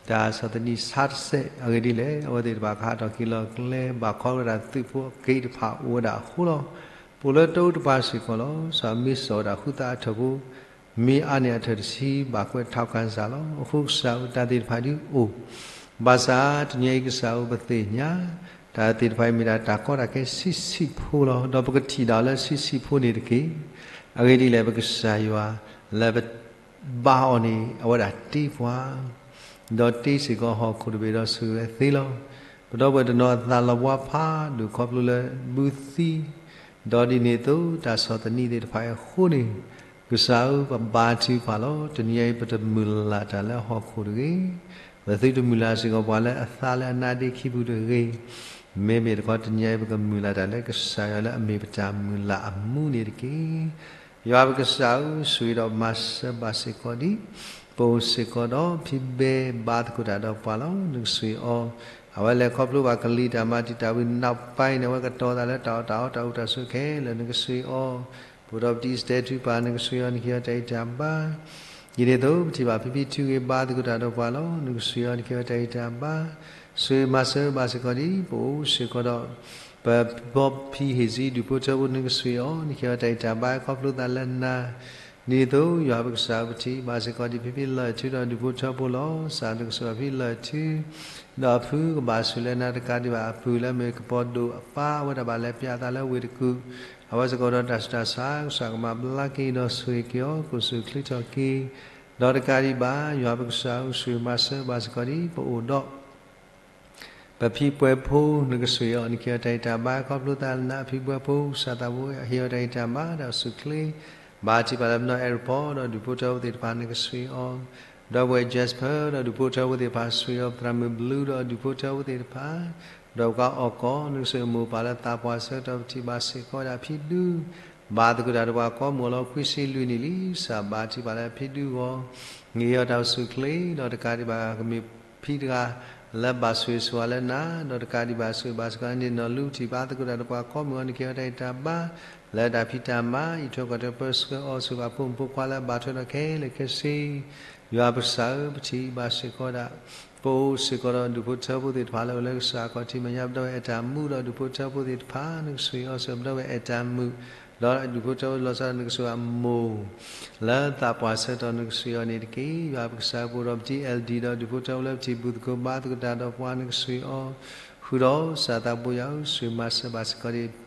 ဒီး တၢ်ဆီၣ်သနံးဆါတစဲး, အဂ့ၢ်ဒ်လဲၣ်, အဝဲသ့ၣ်တဖၣ်ကဟးထီၣ်က့ၤလီၤကျဲ ဘၣ်ခီဝဲဒၣ်သုးဖိအက့တဖၣ်အိၣ်ဝဲဒၣ်အဃိလီၤ. ပအိၣ်လၢတၢ်အိၣ်တပၤစ့ၢ်ကီးလီၤ. ကစၢ်မ့ၢ်စိာ်ဝဲဒၣ်ဃုသးအထၢၣ်ဖိ, မ့ၢ်အါန့ၢ်အထၢၣ်တဆံ ဘၣ်ကွဲးထီၣ်ကၢစၢ်လီၤ. အဃိကစၢ်ဧၢ တၢ်သ့ၣ်တဖၣ်ဒ်အိၣ်, ဘၣ်ဆၣ်တနံၤအံၤကစၢ်ဧၢ ပသ့ၣ်ညါ တၢ်သ့ၣ်တဖၣ်အံၤမ့ၢ်ဒၣ်တၢ်ကီတၢ်ခဲဆံးဆံးဖိလီၤ. ဒီးပကထံၣ်ဒၣ်အီၤလၢဆံးဆံးဖိန့ၣ်တက့ၢ်. အဂ့ၢ်ဒ်လဲၣ်, ပကစၢ်ယွၤလၢပဘါအီၤန့ၣ် အဝဲဒၣ်တ့ပှၤ ဒီးတ့စ့ၢ်ကီးဟီၣ်ခိၣ်တဘ့ၣ်ဒီးဆိၣ်ဂ့ၤဝဲသ့လီၤ. ပဒီပုၢ်ဝဲၢ်တနီၤအသးလီၤဘှါဖးဒိၣ်ခီဖျိလၢဘုသံ, ဒီးဒ်န့ၣ်အသိးတၢ်ဆီၣ်သနံးသ့ၣ်တဖၣ်အံၤအဃိန့ၣ်, ကစၢ်ဧၢ ပဘါထုကဖၣ်လီၤ. တနံၤအံၤပတမုၢ်လၢ်တၢ်လၢဟီၣ်ခိၣ်တဂ့ၤ, ပသုတမုၢ်လၢ်စ့ၢ်ကီးပှၤလၢအသးလၢအနါဒ့ခံပူၤတဂ့ၤ, မ့မ့ၢ်တခီတနံၤအံၤ ပကမုၢ်လၢ်တၢ်လၢကစၢ်ယွၤလၢအမ့ၢ်ပတၢ်မုၢ်လၢ်အမူန့ၣ်တက့ၢ်. ယွၤပကစၢ်ဧၢ, ဆိၣ်ဂ့ၤဒီးမၤစၢၤဘၣ်စ့ၢ်ကီးဒံး ပအိၣ်စ့ၢ်ကီးဒီးဖံဘဲဘါသကိးတၢ်ဒီးပှၤလီၤ. နကဆိၣ်ဂ့ၤအီၤ, အဝဲလဲၤခီဖျိဘၣ်ကလံၤတၢ်မၤတံာ်တာ်ဝံၤ နောက်ပိုင်းန့ၣ် အဝဲကတီၤသးလၢတၢ်အီၣ်တၢ်အီတၢ်အိၣ်တၢ်ဆိးခဲလၢာ် နကဆိၣ်ဂ့ၤအီၤ, ပအိၣ်ဒီးပတံၤစတဲထုကဖၣ် နကဆိၣ်ဂ့ၤအီၤ နကဟ့ၣ်အီၤတၢ်ဂံၢ်တၢ်ဘါ ဒ်န့ၣ်အသိး ပထံၣ်ဘၣ်ဖံဖံထုဂ့ၤ ဘါသကိးတၢ်ဒီးပှၤလီၤ. နကဆိၣ်ဂ့ၤအီၤ နကဟ့ၣ်အီၤတၢ်ဂံၢ်တၢ်ဘါ, ဆိၣ်ဂ့ၤမၤစၢၤဘၣ်စ့ၢ်ကီးဒံး ပအိၣ်စ့ၢ်ကီးဒီး ပဘီဖံဟ့ၣ်စံ ဒူၣ်ဖိထၢဖိ နကဆိၣ်ဂ့ၤအီၤ နကဟ့ၣ်အီၤတၢ်ဂံၢ်တၢ်ဘါ ခီဖျိသးလၢနၤ, ဒ်န့ၣ်အသိး ယွၤပကစၢ်ဧၢ ပထံၣ်ဘၣ်စ့ၢ်ကီးဒံး ဖံဖံလၢၢ်ထူဒီးဒူၣ်ဖိထၢဖိလီၤ. ကစၢ်နကဆိၣ်ဂ့ၤအီၤဖံလၢၢ်ထူ ဒီးအဖုကဘၣ်ဆိၣ်လၢနၤ တကးဒံးဘၣ်အပုၢ်လၢမ့ၢ်ကပီၤဒိၣ်အပၢ် အဝဲဒၣ်ဘၣ်လဲၤပျးသးလၢဝ့ၢ်တကူၣ်, အဝဲစ့ၢ်ကီးဒီးတၢ်ဆူးတၢ်ဆါ ကစၢ်ကမၤဘျါက့ၤဒီးဆိၣ်ဂ့ၤက့ၤအီၤ ကိးဆူၣ်ချ့ထီၣ်က့ၤ, ဒီးတကးဒံးဘၣ် ယွၤပကစၢ်ဧၢ ဆိၣ်ဂ့ၤမၤစၢၤဘၣ်စ့ၢ်ကီးဒံး ပအိၣ်ဒီး ပဖံပှဲၤဖိ နကဆိၣ်ဂ့ၤအီၤ နကဟ့ၣ်အီၤတၢ်ဂံၢ်တၢ်ဘါ ခီဖျိသးလၢနၤ အဖံပှဲၤဖိ ကစၢ်သးဘိ ဟ့ၣ်အီၤတၢ်ဂံၢ်တၢ်ဘါ ဒီးဆူၣ်ချ့ ဘၣ်ထံၣ်ပှၤလၢပနီၢ်အဲၣ်ရပီၢ် ဒီးဒူၣ်ဖိထၢဖိသ့ၣ်တဖၣ် နကဆိၣ်ဂ့ၤအီၤ, ဒီပုၢ်ဝဲၢ် Jasper ဒီးဒူၣ်ဖိထၢဖိသ့ၣ်တဖၣ် ဆိၣ်ဂ့ၤအီၤ သရၣ်မုၣ်ဘျုး ဒီးဒူၣ်ဖိထၢဖိသ့ၣ်တဖၣ် ဒီးပှၤအီၣ်ကီး နကဆိၣ်ဂ့ၤမိၢ်ပၢ်လၢသးပှၢ်ဆၢကတီၢ် ပထံၣ်ဘၣ်စ့ၢ်ကီးဝဲဒၣ်ဖံဒူ ဘၣ်သကိးတၢ်ဒီးပှၤကိးမုၢ်လီၤ ခွံဆံလွံၢ်နံၣ်လံ, ကစၢ်ဘၣ်ထံၣ်ပှၤလၢဖံဒူအဂီၢ် ဟ့ၣ်အီၤတၢ်အိၣ်ဆူၣ်ချ့ ဒီးတကးဒံးဘၣ်ကမ့ၢ်ဖံတဂၤ လၢဘၣ်ဆိၣ်ဂ့ၤဆိၣ်ဝါလၢနၤ, ဒီးတကးဒံးဘၣ်ဆိၣ်ဂ့ၤဘၣ်စ့ၢ်ကီးန့ၣ် နီၢ်လူထံၣ် ဘၣ်သကိးတၢ်ဒီးပှၤကိးမုၢ်အဂီၢ် နကဟ့ၣ်အီၤတၢ်ဂံၢ်တၢ်ဘါ လၢတၢ်ဖံးတၢ်မၤ အံးထွဲကွၢ်ထွဲပၢဆှၢအီၤ ဆိၣ်ဂ့ၤဘၣ်ဖိမုၣ်ဖိခွါလၢအဘၣ်ထွဲဒီးခဲလၢာ်ခဲဆ့, ယွၤပကစၢ်ဧၢ ပထံၣ်ဘၣ်စ့ၢ်ကီးဒၣ် ပအိၣ်စ့ၢ်ကီးဒီးဒူၣ်ဖိထၢဖိသ့ၣ်တဖၣ်လၢအိၣ်လၢကစၢ်ခီၣ်ထံးမဲာ်ညါ ပဒီပုၢ်ဝဲၢ်အဲၣ်တၢ်မူဒီးဒူၣ်ဖိထၢဖိသ့ၣ်တဖၣ် နကဆိၣ်ဂ့ၤအီၤစ့ၢ်ကီး ပဒီပုၢ်ဝဲၢ်အဲၣ်တၢ်မူ ဒီးဒူၣ်ဖိထၢဖိလီၤဆီဒၣ်တၢ် နကဆိၣ်ဂ့ၤအမိၢ် လၢသးပှၢ်ဆၢကတီၢ် နကဆိၣ်ဂ့ၤအီၤန့ၣ်တက့ၢ်. ယွၤပကစၢ်ဧၢ ပအိၣ်ဒီးပတံၤ L D ဒီးဒူၣ်ဖိထၢဖိလၢပထံၣ်ဘူၣ်သကိးဘါသကိးတၢ်ဒီးပှၤ နကဆိၣ်ဂ့ၤအီၤ ဃုာ်ဒီးကစၢ်သးဘိယွၤဧၢ ဆိၣ်ဂ့ၤမၤစၢၤဘၣ်စ့ၢ်ကီးဒံး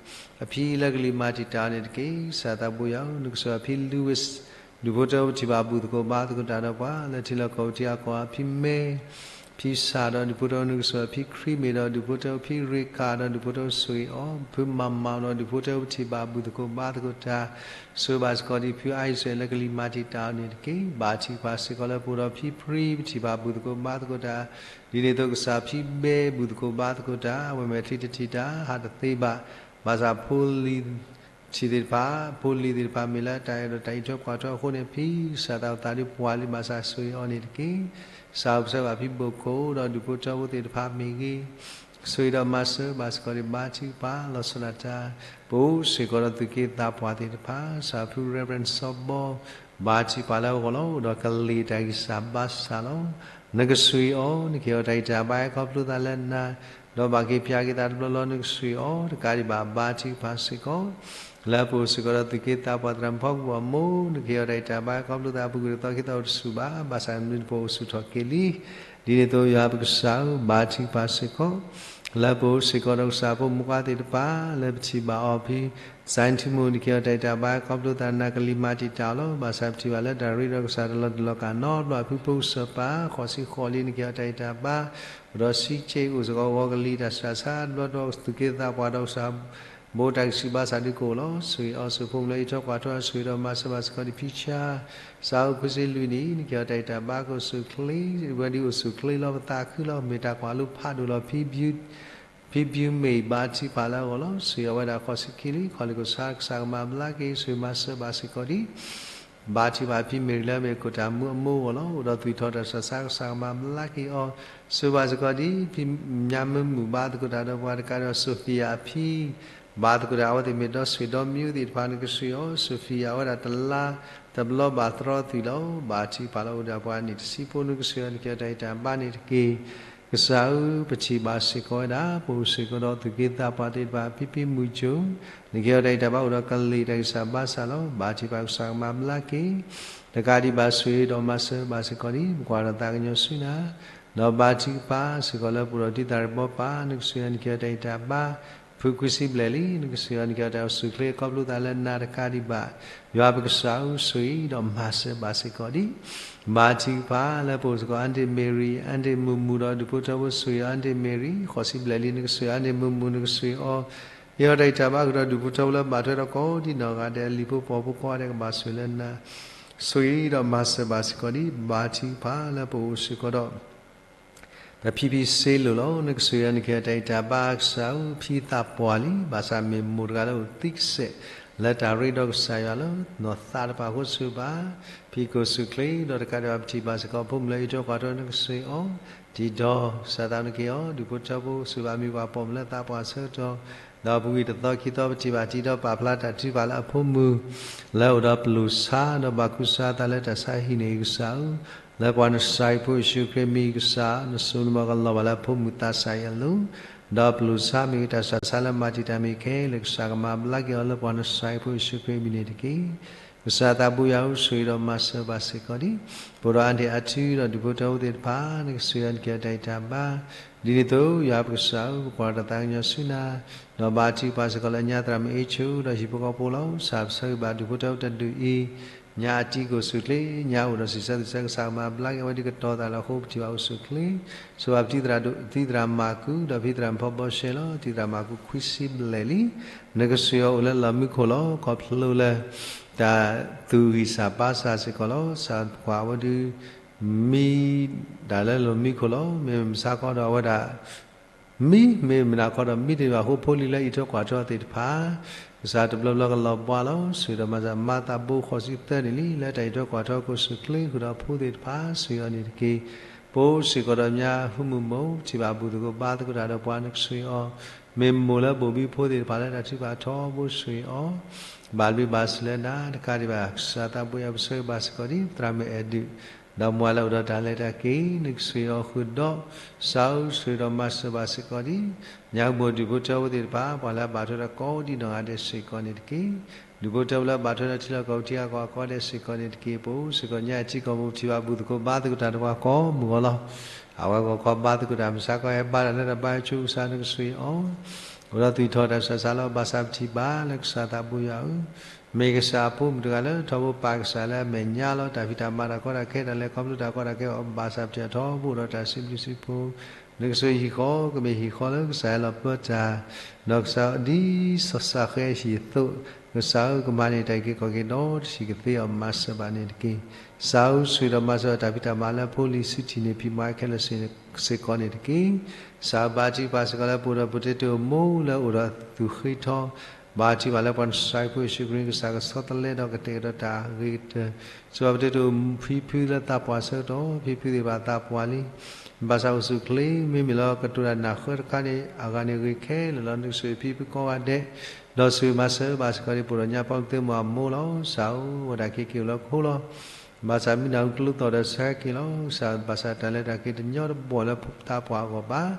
အဖံလၢကလံၤမၤတံာ်တာ်အီၤန့ၣ်တက့ၢ်. ကစၢ်သးဘိယွၤဧၢ နကဆိၣ်ဂ့ၤအဖံလူဝ့ၣ် ဒူၣ်ဖိထၢဖိပထံၣ်ဘၣ်ဘူၣ်သကိးဘါသကိးတၢ်ဒီးပှၤ လၢထံလီၢ်ကီၢ်ပူၤထံအကီၢ် အဖံမဲ ဖံဆၣ်ဒီးဒူၣ်ဖိထၢဖိ နကဆိၣ်ဂ့ၤအဖံခရံမ့ၣ်ဒီးဒူၣ်ဖိထၢဖိ ဖံရ့ကၤဒီးဒူၣ်ဖိထၢဖိ ဆိၣ်ဂ့ၤအီၤ ဖုမၤမၤဒီးဒူၣ်ဖိထၢဖိပထံၣ်ဘၣ်ဘူၣ်သကိးဘါသကိးတၢ် ဆိၣ်ဂ့ၤဘၣ်စ့ၢ်ကီးဒံးဖုအါအံၤစဲး လၢကလံၤမၤတံာ်တာ်အီၤန့ၣ်တက့ၢ်. ဘၣ်ထံၣ်ပှၤစ့ၢ်ကီးလၢပအိၣ်ဒီးဖံဖရံ ပထံၣ်ဘၣ်ဘူၣ်သကိးဘါသကိးတၢ် ဒ်န့ၣ်အသိးကစၢ်ဖံဘဲဘူၣ်သကိးဘါသကိးတၢ် အဝဲမဲာ်ချံတထံၣ်တၢ် ဟးတသ့ဘၣ် ဘၣ်ဆၣ်ဖိလံၤ ထံၣ်သ့ၣ်တဖၣ် ဖိလံၤသ့ၣ်တဖၣ်မ့ၢ်လၢတၢ်အဲၣ်ဒိးတၢ်အံးထွဲကွၢ်ထွဲအဃိန့ၣ် ဖံကစၢ်သးအိၣ်သးဒ်ပှၤလံ ဘၣ်ဆၣ်ဆိၣ်ဂ့ၤအီၤန့ၣ်တက့ၢ်. ကစၢ်အိၣ်ပဆၢဘၣ်ဖံဘိၣ်ခိၣ်ဒီးဒူၣ်ဖိထၢဖိသ့ၣ်တဖၣ်မ့ၢ်ဂ့ၤ ဆိၣ်ဂ့ၤဒီးမၤစၢၤဘၣ်စ့ၢ်ကီးဒံး ဘါထုကဖၣ်လီၤဆီဒၣ်တၢ်, ပအိၣ်စ့ၢ်ကီးဒီးသူၣ်က့သးပှၢ်သ့ၣ်တဖၣ်, စီၤဖု Reverend စီၤဘီ, ဘါထုကဖၣ်လၢအဂီၢ်လီၤ. အိၣ်ဒီးကလံၤတၢ်ဂံၢ်စၢ်ဘါစၢ်လီၤ. နကဆိၣ်ဂ့ၤအီၤ, နကဟ့ၣ်အီၤတၢ်ဂံၢ်တၢ်ဘါ ဟဲခီဖျိသးလၢနၤ, ဒီးဘၣ်က့ၤပျၢ်က့ၤသးတဘျီလီၤ. နကဆိၣ်ဂ့ၤအီၤ, တကးဒံးဘၣ် ဘါထုကဖၣ်စ့ၢ်ကီး လၢပအိၣ်စ့ၢ်ကီးဒီးသူၣ်က့သးပှၢ် သရၣ်မုၣ်ဖီကပူၤအမိၢ်, နကဟ့ၣ်အီၤတၢ်ဂံၢ်တၢ်ဘါ ဟဲခီဖျိသး အပူၤကွံာ်တသီခံသီတစူၣ်ဘၣ်, ဘၣ်ဆၣ်မနုၤတပအိၣ်ဆူၣ်ထီၣ်က့ၤလံ. ဒ်န့ၣ်အသိး ယွၤပကစၢ်ဧၢ, ဘါထုကဖၣ်စ့ၢ်ကီး လၢပအိၣ်စ့ၢ်ကီးဒီးကစၢ်ဖိမုၣ်ခွါသ့ၣ်တဖၣ် လၢပထံၣ်ဘၣ်အီၤဖဲ စဲၣ်ထံမူ နကဟ့ၣ်အီၤတၢ်ဂံၢ်တၢ်ဘါ ဟဲခီဖျိသး နၤကလံၤမၤတံာ်တာ်အီၤလီၤ. ဘၣ်ဆၣ်ပထံၣ်ဘၣ်လၢတၢ်ရ့ဒီးကစၢ်တလီၤတူာ်လီၤကာ်နီတဘျီ ဖုဖိကစၢၢ်ပၢ် ဃိးဆံဃိးလံ နကဟ့ၣ်အီၤတၢ်ဂံၢ်တၢ်ဘါ, အိၣ်ဒီးဆံးက့ အိၣ်စ့ၢ်ကီးဂီၤကလံၤ တၢ်ဆူးတၢ်ဆါတဘျီတဘျီ သူၣ်က့သးပှၢ်ဒီးကစၢ် ဘိတၢ်ဂံၢ်ဆူၣ်ဘါစၢ်ဒုးကအိၣ်လီၤ. ဆိၣ်ဂ့ၤအီၤ ဆိၣ်ဂ့ၤဖိမုၣ်လၢအံးထွဲကွၢ်ထွဲ ဆိၣ်ဂ့ၤဒီးမၤစၢၤဘၣ်စ့ၢ်ကီးဒံး ဖံဆါ စးအိၣ်ခွံဆံလွံၢ်နံၣ် နကဟ့ၣ်အီၤတၢ်ဂံၢ်တၢ်ဘါ ကအိၣ်ဆူၣ်အိၣ်ချ့, ဝဲဒုးအိၣ်ဆူၣ်အိၣ်ချ့လီၤ ပသးခုလီၤ မ့ၢ်တၢ်ကွၢ်လိဖးဒိၣ်လီၤ ဖံ ဖံဘျူးမ့ၢ်ဘါထုကဖၣ်လၢအဂီၢ်လီၤ. ဆိၣ်ဂ့ၤအဝဲဒၣ်ဃိးဆံခံလံ ခီလ့ၣ်ခိၣ်ဆါ ကစၢ်ကမၤဘျါက့ၤ ဆိၣ်ဂ့ၤမၤစၢၤဘၣ်စ့ၢ်ကီးဒံး ဘါထုကဖၣ်ဖံမ့ၢ်ရံၤလၢ မ့ၢ်ခိၣ်တၢ်မူအမိၢ်အဂီၢ်လီၤ. အိၣ်ဒီးသွံၣ်ထီၣ်တၢ်ဆူးတၢ်ဆါ ကစၢ်ကမၤဘျါက့ၤအီၤ ဆိၣ်ဂ့ၤဘၣ်စ့ၢ်ကီးဒံး ဖံညါမုၢ်မုၣ် ဘါသကိးတၢ်ဒီးပှၤတကးဒီး Sophia အဖံ ဘါသကိးတၢ် အဝဲသ့ၣ်မ့ၢ်ဒီးဆွေဒီမုၣ်သ့ၣ်တဖၣ် နကဆိၣ်ဂ့ၤအီၤ Sophia အဝဲဒၣ်တလါတဘျီဘၣ်သရီသွံၣ်လီၤ. ဘါထုကဖၣ်လၢအိၣ်ဒီးပှၤနံၣ်တဆံဖိ နကဆိၣ်ဂ့ၤအီၤ နကဟ့ၣ်အီၤတၢ်ဂံၢ်တၢ်ဘါန့ၣ်တက့ၢ်. ကစၢ်ဧၢ ပထံၣ်ဘၣ်စ့ၢ်ကီးဝဲဒၣ် ပအိၣ်စ့ၢ်ကီးဒီးသူၣ်က့သးပှၢ်သ့ၣ်တဖၣ် ဖံဖံမုၢ်ကၠိၣ် နကဟ့ၣ်အီၤတၢ်ဂံၢ်တၢ်ဘါ အိၣ်ဒီးကလံၤတၢ်ဂံၢ်စၢ်ဘါစၢ်လီၤ. ဘါထုကဖၣ် ကစၢ်ကမၤဘျါက့ၤ တကးဒံးဘၣ် ဆိၣ်ဂ့ၤဒီးမၤစၢၤဘၣ်စ့ၢ်ကီးဒံး ပကွၢ်ဒီးသးကညီၤဆူနၤ ဒီးဘါထုကဖၣ်စ့ၢ်ကီးလၢပအိၣ်ဒီးတံၤသရၣ်ဘီပၢ် နကဆိၣ်ဂ့ၤအီၤ နကဟ့ၣ်အီၤတၢ်ဂံၢ်တၢ်ဘါ ဖုခွံဆံဘျဲၣ်လံ နကဆိၣ်ဂ့ၤအီၤ နကဟ့ၣ်အီၤတၢ်အိၣ်ဆူၣ်အိၣ်ချ့ ခီဖျိသးလၢနၤတကးဒံးဘၣ် ယွၤပကစၢ်ဧၢ ဆိၣ်ဂ့ၤဒီးမၤစၢၤဘၣ်စ့ၢ်ကီးဒံး ဘါထုကဖၣ်လၢပအိၣ်စ့ၢ်ကီး အၢၣ်တ့ၢ်မ့ၢ်ရံၤ အၢၣ်တ့ၢ်မုၢ်မုၢ်ဒီးဒူၣ်ဖိထၢဖိ ဆိၣ်ဂ့ၤအီၤ အၢၣ်တ့ၢ်မ့ၢ်ရံၤ ဃိးဆံဘျဲၣ်လံ နကဆိၣ်ဂ့ၤအီၤ အၢၣ်တ့ၢ်မုၢ်မုၢ် နကဆိၣ်ဂ့ၤအီၤ ဟ့ၣ်အီၤတၢ်ဂံၢ်တၢ်ဘါ ဃုာ်ဒီးဒူၣ်ဖိထၢဖိလၢဘၣ်ထွဲဒီးကိးဒံးနီၢ်ဂၤဒဲး အလံၤဖိပိာ်ဖိကိးဂၤဒဲး ကဘၣ်ဆိၣ်ဂ့ၤလၢနၤ ဆိၣ်ဂ့ၤဒီးမၤစၢၤဘၣ်စ့ၢ်ကီးဒံး ဘါထုကဖၣ်လၢပအိၣ်စ့ၢ်ကီးဒီး ပဖံဖံစ့လိာ်လီၤ. နကဆိၣ်ဂ့ၤအီၤ နကဟ့ၣ်အီၤတၢ်ဂံၢ်တၢ်ဘါ ကစၢ်ဧၢ ဖံသးပှၢ်လံ ဘၣ်ဆၣ်မ့ၢ်မိၢ်တဂၤလၢအိၣ်သံကစဲး လၢတၢ်ရ့ဒီးကစၢ်ယွၤလၢ နီၢ်သးတပၤအဃိတစူၢ်ဘၣ် ဖံကအိၣ်ဆူၣ်အိၣ်ချ့ ဒီးတကးဒံးဘၣ် ပထံၣ်ဘၣ်စ့ၢ်ကီး ဖိမုၣ်လၢအံးထွဲကွၢ်ထွဲ နကဆိၣ်ဂ့ၤအီၤ တံၤဒီး ကစၢ်သးနက့ၤအီၤ ဒူၣ်ဖိထၢဖိ စူၢ်ဘၣ်မုာ်ဘၣ်ပိာ်မုၣ်လၢသးပှၢ်ဆၢကတီၢ် ဒီးပူၤကွံာ်တသီခံသီ ပထံၣ်ဘၣ်တံၤဒီးပာ်ဖျါတၢ်ထုကဖၣ်လၢအဖိမုၣ် လၢအိၣ်ဒီးပလိာ်ဆါ ဒီးဘၣ်ကူစါသးလၢတၢ်ဆါဟံၣ်န့ၣ် ကစၢ်ဧၢ လၢပှၤနစၤရ့းဖိယ့ၣ်ၡူးခရံာ်မံၤ ကစၢ် နစိနမီၤကလီၤဘၣ်လၢအဖိမုၣ်သးစၢ်အံၤအလိၤ ဒီးပလိာ်ဆါမ့ၢ်ဂ့ၤ တၢ်ဆါဆါလၢမၤတံာ်တာ်မ့ၢ်ဂ့ၤခဲလၢာ် ကစၢ်ကမၤဘျါက့ၤအီၤ လၢပှၤနစၤရ့းဖိယ့ၣ်ၡူးခရံာ်မံၤန့ၣ်တက့ၢ်. ကစၢ်သးဘိယွၤဧၢ ဆိၣ်ဂ့ၤဒီးမၤစၢၤဘၣ်စ့ၢ်ကီးဒံး ပအိၣ်ဒီးအါန့ၢ်အါထုဒီးဒူၣ်ဖိထၢဖိသ့ၣ်တဖၣ် နကဆိၣ်ဂ့ၤအီၤ နကဟ့ၣ်အီၤတၢ်ဂံၢ်တၢ်ဘါ ဒ်န့ၣ်အသိး ယွၤပကစၢ်ဧၢ ပကွၢ်တၢ်သးကညီၤဆူနၤ ဒီးဘါထုကဖၣ်စ့ၢ်ကီးလၢညါသရၣ်မုၣ်အ့ၣ်ဆိဒီးဟံၣ်ဖိဃီဖိလီၤ. ကစၢ်ပဆၢဂ့ၤဘၣ်ဒူၣ်ဖိထၢဖိတဒူၣ်အံၤ ညါအတံၤကအိၣ်ဆူၣ်အိၣ်ချ့ ညါအိၣ်ဒီးဆံးစၢ်သူၣ်စၢ် ကစၢ်ကမၤဘျါက့ၤအဝဲဒ်ကတီၤသးလီၤအဃိ ပထံၣ်ဘၣ်အိၣ်ဆူၣ်အိၣ်ချ့ ဆိၣ်ဂ့ၤဘၣ်ပတံၤသရၣ်ဒိၣ် တံၤသရၣ်မၤကူ ဒီးဖံသရၣ်မုၣ်ဖီဘီရှဲလီၤ. တံၤသရၣ်မၤကူခွံဆံဘျဲၣ်လံ နကဆိၣ်ဂ့ၤအီၤအိၣ်လၢလီၢ်မံခိၣ်လီၤ. ခီဖျိလၢ တၢ်သူၣ်ဂံၢ်စၢ်ဘါစၢ်စ့ၢ်ကီးလီၤ. ကစၢ်ကွၢ်ဝဲဒုး မံ တၢ်လၢလီၢ်မံခိၣ်လီၤ. မ့ၢ်မဆါခီဒီးအဝဲဒၣ် မံ မ့ၢ်မနၤခီဒီးမံတ့ၢ်ဘၣ်အဃိ ဖိလံၤလၢအံးထွဲကွၢ်ထွဲအီၤသ့ၣ်တဖၣ် ကစၢ်တဘျီဘျီကလီၤဘှါလီၤ. ဆိၣ်ဂ့ၤဒီးမၤစၢၤ မၤသးဘိဃိးဆံသၢနံၣ်လံ လၢတၢ်အံးထွဲကွၢ်ထွဲ ကအိၣ်ဆူၣ်အိၣ်ချ့ဃုာ်ဒီးအဖိသ့ၣ်တဖၣ် ဆိၣ်ဂ့ၤအီၤန့ၣ်တက့ၢ်. ပအိၣ်စ့ၢ်ကီးဒီးညါ ဟုမုၢ်မိၢ် ပထံၣ်ဘၣ်ဘူၣ်သကိးဘါသကိးတၢ်ဒီးပှၤ နကဆိၣ်ဂ့ၤအီၤ မ့ၢ်မိၢ်လၢဘိၣ်ဘံဖိသ့ၣ်တဖၣ်လၢတၢ်ထုကဖၣ်ထီဘိ ဆိၣ်ဂ့ၤအီၤ ဘၣ်ဘျုးဘၣ်ဆိၣ်လၢနၤ တကးဒံးဘၣ် ကစၢ်သးဘိယွၤ ပဆၢဂ့ၤဘၣ်စ့ၢ်ကီးဒံး သရၣ်မုၣ်အဲၣ်ဒုး ဒီးမါလၢအိၣ်ဒီးတၢ်လဲၤတၢ်က့ၤ နကဆိၣ်ဂ့ၤအီၤဃုာ်ဒီး ကစၢ်ဧၢ ဆိၣ်ဂ့ၤဒီးမၤစၢၤဘၣ်စ့ၢ်ကီးဒံး ညါကဘိၣ်ဒူၣ်ဖိထၢဖိသ့ၣ်တဖၣ် ပှၤလၢအဘၣ်ထွဲဒီးကိးဒံးနီၢ်ဂၤဒဲးစ့ၢ်ကီးန့ၣ်တက့ၢ်. ဒူၣ်ဖိထၢဖိလၢအဘၣ်ထွဲဒီးထံလီၢ်ကီၢ်ပူၤထံဂၤကီၢ်ဂၤကိးဂၤဒဲးစ့ၢ်ကီးန့ၣ်တက့ၢ်. ပအိၣ်စ့ၢ်ကီးညါအံၤထံကီၢ်ပူၤ ပထံၣ်ဘၣ်ဘူၣ်သကိးဘါသကိးတၢ်ဒီးပှၤကိးမုၢ်ဂီၤလီၤ. အဝဲဂီၢ်ခီဘါသကိးတၢ် မဆါခီဟဲဘါတၢ်လၢတၢ်ဘါဟဲဆိကစၢ် နကဆိၣ်ဂ့ၤအီၤ အိၣ်ဒီးသွံၣ်ထီၣ်တၢ်ဆူးတၢ်ဆါလီၤ. ဘၣ်ဆၣ်ပထံၣ်ဘၣ်လၢကစၢ်သးဘိယွၤဧၢ မ့ၢ်ကစၢ်အဖိမုၣ်တဂၤလၢထီဘိပာ်ကစၢ်လၢအမဲာ်ညါလီၤ. တၢ်ဖံးတၢ်မၤတၢ်ကီတၢ်ခဲ တၢ်လဲၤခီဖျိတၢ်ကီတၢ်ခဲအီၤ ဘၣ်ဆၣ်ပထံၣ်အီၤထီဘိဒီးတၢ်စံးဘျုးစံးဖှိၣ် နကဆိၣ်ဂ့ၤဟံၣ်ဃီ ကမ့ၢ်ဟံၣ်ဃီလၢကစၢ်ဟဲလီၤပၢတၢ် ဒီးကစၢ်ဒ်စီၤၡဃဲအဟံၣ်အသိး ကစၢ်ဧၢ ကမၤန့ၢ်တၢ်အုၣ်က့ၤခီၣ်က့ၤဒီးတဆံးကသ့အီၤ မၤစၢၤဘၣ်န့ၣ်တက့ၢ်. ကစၢ်ဧၢ ဆိၣ်ဂ့ၤဒီးမၤစၢၤတၢ်ဖံးတၢ်မၤလၢဖိလံၤစုထံၣ်န့ၢ်ဖံးမၤခဲလၢာ်စ့ၢ်ကီးန့ၣ်တက့ၢ်. ကစၢ်ဧၢ ဘါထုကဖၣ်စ့ၢ်ကီးလၢပအိၣ်ဒီးပတဲတိၢ်မိၢ်လၢအိၣ်ဒီးသူၣ်ဃ့ထီ ဘါထုကဖၣ်လၢပှၤနစၤရ့းဖိယ့ၣ်ၡူးခရံာ် ကစၢ်ကဆီတလဲဒီးကတဲာ်ကတီၤတၢ်ဂ့ၤကတၢၢ် ဆိၣ်ဂ့ၤပတဲတိၢ်ဖံဖုလၢသးပှၢ်ဆၢကတီၢ် ဖံဖုသ့ၣ်တဖၣ်သးပှၢ်လံ ဘၣ်ဆၣ်အိၣ်ဆူၣ်အိၣ်ချ့ မ့မ့ၢ်လၢကတိၤတၢ်နၢ်ဃၢတခါန့ၣ် အဂၤန့ၣ်ဂ့ၤခဲလၢာ်လီၤ. နကဆိၣ်ဂ့ၤဖံဖုကိးဂၤဒဲး, ဒီးဆိၣ်ဂ့ၤမၤစၢၤဘၣ်စ့ၢ်ကီးဒ် ပအိၣ်ဒီးညါပှၤကတၢၢ်မုၢ်အမိၢ်လီၤ. စးအိၣ်ဝဲဒၣ်က့ၤက့ၤအိၣ်လၢခိလီၤ. ဘၣ်ဆၣ်မုၢ်နၤဟူကလူးသီၣ်ဒီးဆၢက့ၤလီၤ. ကစၢ်ဘၣ်ဆၣ်တၢ်လဲၤတၢ်က့ၤတညီတဘီၣ်လၢသးပှၢ်အဂီၢ်ဘၣ်.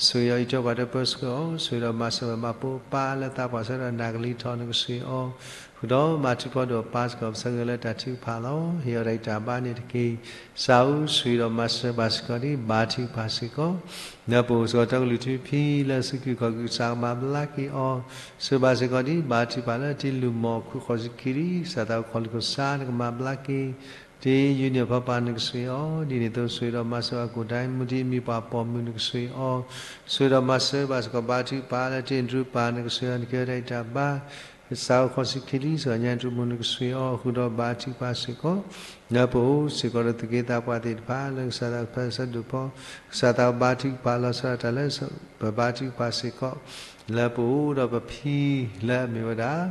ဆိၣ်ဂ့ၤအီၤအံးထွဲကွၢ်ထွဲပၢဆှၢအီၤ, ဆိၣ်ဂ့ၤဒီးမၤစၢၤဘၣ်ပၢ်ပၢ်လၢသးပှၢ်ဆၢကတီၢ်နၢ်ကလံၤထီၣ် နကဆိၣ်ဂ့ၤအီၤ ဃုာ်ဒီးဘါထုကဖၣ်ဒီးပၢ်စ့ၢ်ကီး ပဆၢဂ့ၤလၢတၢ်ထုကဖၣ်လီၤ. ဟ့ၣ်အီၤတၢ်ဂံၢ်တၢ်ဘါန့ၣ်တက့ၢ်. စးအိၣ်ဆိၣ်ဂ့ၤဒီးမၤစၢၤဘၣ်စ့ၢ်ကီးဒ် ဘါထုကဖၣ်စ့ၢ်ကီး, လၢပအိၣ်စ့ၢ်ကီးတၢ်ကလုၢ်ထူဖံလၢစုခူၣ်ခီၣ်ကုၢ် ကစၢ်ကမၤဘျါက့ၤအီၤ, ဆိၣ်ဂ့ၤဘၣ်စ့ၢ်ကီးဒ် ဘါထုကဖၣ်လၢတ့လူၢ်မီၢ်ခိၣ်ဃိးဆံခံလံ, ကစၢ်သးအိၣ်ခီၣ်လုၢ်ခိၣ်ဆါ နကမၤဘျါက့ၤ တ့ယူနံၣ်အဖီပၢ် နကဆိၣ်ဂ့ၤအီၤ, ဒ်န့ၣ်အသိးဆိၣ်ဂ့ၤဒီးမၤစၢၤဘၣ်ကိၣ်ဒဲမူဒံး မံၤပှၢ်ပိာ်မုၣ် နကဆိၣ်ဂ့ၤအီၤ, ဆိၣ်ဂ့ၤဒီးမၤစၢၤဘၣ်စ့ၢ်ကီး ဘါထုကဖၣ်လၢတ့ဒြူပၢ် နကဆိၣ်ဂ့ၤအီၤ နကဟ့ၣ်အီၤတၢ်ဂံၢ်တၢ်ဘါ ကစၢ်အိၣ်ခီၣ်ဆံခံလံ စ့ၢ်ကီးညါတြူၢ်မူ နကဆိၣ်ဂ့ၤအီၤ ဃုာ်ဒီးဘါထုကဖၣ်စ့ၢ်ကီး, လၢပအိၣ်စ့ၢ်ကီးဒီးသူၣ်က့သးပှၢ်သ့ၣ်တဖၣ် လၢကစၢ်သးပၢဆၢဒိၣ်ဖီ, ကစၢ်သးဘါထုကဖၣ်လီၤဆီဒၣ်တၢ်လၢ ပဘါထုကဖၣ်စ့ၢ်ကီး, လၢပအိၣ်ဒီးပဖံလၢအမ့ၢ်ဝဲဒၣ်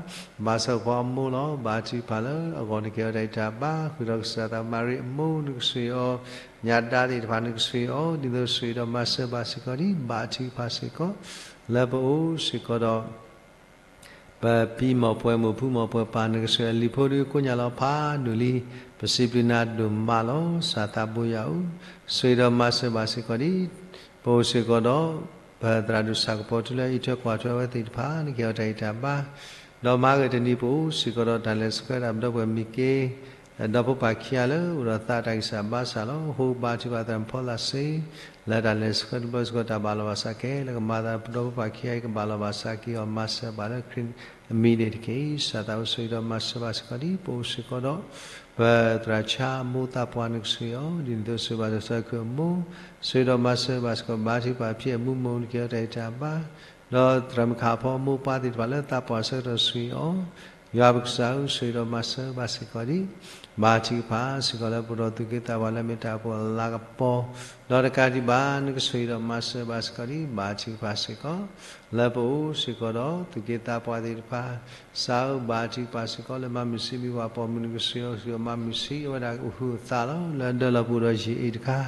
ဘၣ်ဆၣ်ဖီအမိၢ်လီၤ. ဘါထုကဖၣ်လၢအဂီၢ်နကဟ့ၣ်အီၤတၢ်ဂံၢ်တၢ်ဘါ ဃုာ်ဒီးကစၢ်သးမၤရံအမိၢ် နကဆိၣ်ဂ့ၤအီၤ, ညၣ်ဒါသ့ၣ်တဖၣ် နကဆိၣ်ဂ့ၤအီၤ, ဒ်သိးဆိၣ်ဂ့ၤဒီးမၤစၢၤဘၣ်စ့ၢ်ကီးဒ် ဘါထုကဖၣ်စ့ၢ်ကီး, လၢပအိၣ်စ့ၢ်ကီးဒီး ပဖံမီၢ်ပှဲၤမိၢ်ဖုမီၢ်ပှဲၤပၢ် နကဆိၣ်ဂ့ၤအလံၤဖိဒ်ကိညၢ်လီၤဖးဒိၣ်လံ, ပစံးဘျုးနၤဒိၣ်မးလီၤ. စၢ်သးဘိယွၤဧၢ, ဆိၣ်ဂ့ၤဒီးမၤစၢၤဘၣ်စ့ၢ်ကီးဒ် ပအိၣ်စ့ၢ်ကီးဒီး ပသရၣ်ဒိၣ်ဆၣ်ကပီၤထူလၢအံးထွဲကွၢ်ထွဲအဝဲသ့ၣ်တဖၣ် နကဟ့ၣ်အီၤတၢ်ဂံၢ်တၢ်ဘါ, ဒီးမၤဂ့ၤတနံၤပအိၣ်စ့ၢ်ကီးဒီး တၢ်လဲၤဆှၢတၢ်ပဒီပုၢ်ဝဲၢ်မ့ၢ်က့ၤ ဒီဖိပၢ်ခံဂၤလၢအိၣ်ဒီးသးတၢ်ဂံၢ်စၢ်ဘါစၢ်လီၤ. အဃိဘါထုကဖၣ်သရၣ်ဖီလာ်စ့ၢ် လၢတၢ်လဲၤဆှၢတဘျီစ့ၢ်ကီး တၢ်ဘၣ်လီၤဘၣ်စးခဲလၢာ် ကမၤသးဒီဖိပၢ်ခံဂၤအံၤ ကဘၣ်လီၤဘၣ်စးက့ၤအီၤ မၤစၢၤဘၣ်လၢခရံာ်အမံၤန့ၣ်တက့ၢ်. စၢ်သးဘိဆိၣ်ဂ့ၤဒီးမၤစၢၤဘၣ်စ့ၢ်ကီးဒ် ပအိၣ်စ့ၢ်ကီးဒီး ပသရၣ်ဆါအမိၢ်သးပှၢ် နကဆိၣ်ဂ့ၤအီၤ, ဒ်န့ၣ်အသိးဆိၣ်ဂ့ၤဘၣ်စီၤခၢၣ်အမိၢ်, ဆိၣ်ဂ့ၤဒီးမၤစၢၤဘၣ်စ့ၢ်ကီး ဘါထုကဖၣ်ဖံအမူမူ နကဟ့ၣ်အီၤတၢ်ဂံၢ်တၢ်ဘါ, ဒီးသရၣ်မုၣ်ခၣ်ဖီအမိၢ်ပၢ်သ့ၣ်တဖၣ်လၢသးပှၢ်ဆၢကတီၢ် ဆိၣ်ဂ့ၤအီၤ, ယွၤပကစၢ်ဧၢ, ဆိၣ်ဂ့ၤဒီးမၤစၢၤဘၣ်စ့ၢ်ကီးဒ် ဘါထုကဖၣ်စ့ၢ်ကီးလၢပအိၣ်ဒီးသူၣ်က့သးပှၢ်လၢအမ့ၢ်တၢ်အိၣ်ဖှိၣ်အလၤကပီၤ, ဒီးတကးဒံးဘၣ် နကဆိၣ်ဂ့ၤဒီးမၤစၢၤဘၣ်စ့ၢ်ကီးဒ် ဘါထုကဖၣ်စ့ၢ်ကီး, လၢပအိၣ်စ့ၢ်ကီးဒီးသူၣ်က့သးပှၢ်သ့ၣ်တဖၣ်, ကစၢ်ဧၢ, ဘါထုကဖၣ်စ့ၢ်ကီးလၢမၤမုာ်ဆံးမံၤပှၢ်ပိာ်မုၣ် နကဆိၣ်ဂ့ၤအီၤ မၤမုာ်ဆံးအဝဲဒၣ်အဟုးအသးလီၤ. လၢအဒၢလီၤပအိၣ်ဒီးယ့ၢ်အ့ၣ်တခါ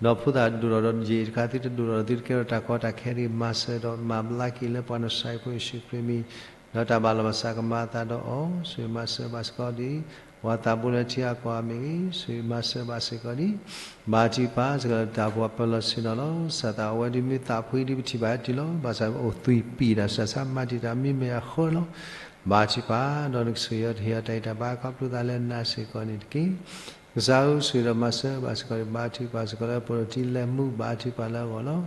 ဒီးဖိသၣ်ဒိၣ်ထီၣ်ဒီးယ့ၢ်အ့ၣ်တခါ သုတဒိၣ်ထီၣ်ဒီးသုတကဲထီၣ်တၢ်ကီတၢ်ခဲတဂ့ၤ, မၤစၢၤဒီးမၤဘျါက့ၤလၢပှၤနၡၤအံၤဖိယ့ၣ်ၡူးခရံာ်အမံၤ, ဒီးတၢ်ဘၣ်လီၤဘၣ်စးကမၤအသးဒီးအီၤ, ဆိၣ်ဂ့ၤမၤစၢၤဘၣ်စ့ၢ်ကီးဒ် ပှၤသးဘိလၢထံအကီၢ်အါမ့ၢ်ဂ့ၤ, ဆိၣ်ဂ့ၤမၤစၢၤဘၣ်စ့ၢ်ကီးဒ် ဘါထုကဖၣ်စ့ၢ်ကီးလၢတၢ်အိၣ်ဖှိၣ်ပၢၤလီၢ်ဆ့ၣ်နီၤလီၤ. စၢ်သးအိၣ်ဝဲဒ်မ့ၢ်သးဖှံဒ်ပထံၣ်ဘၣ်အတုၤလီၤ. ဘၣ်ဆၣ်အိၣ်သွံၣ်ပံာ်တၢ်ဆၢဆါမၤတံာ်တာ်မ့မ့ၢ်အဃၢလီၤ. ဘါထုကဖၣ်ဒီးနကဆိၣ်ဂ့ၤအီၤ တဟ့ၣ်အီၤတၢ်ဂံၢ်တၢ်ဘါ ခီဖျိသးလၢနၤစ့ၢ်ကီးန့ၣ်တက့ၢ်. ကစၢ်ဧၢ, ဆိၣ်ဂ့ၤဒီးမၤစၢၤဘၣ်စ့ၢ်ကီးဒ် ဘါထုကဖၣ်စ့ၢ်ကီးလၢ ပအိၣ်ဒီးတံၤလဲၤမူ ဘါထုကဖၣ်လၢ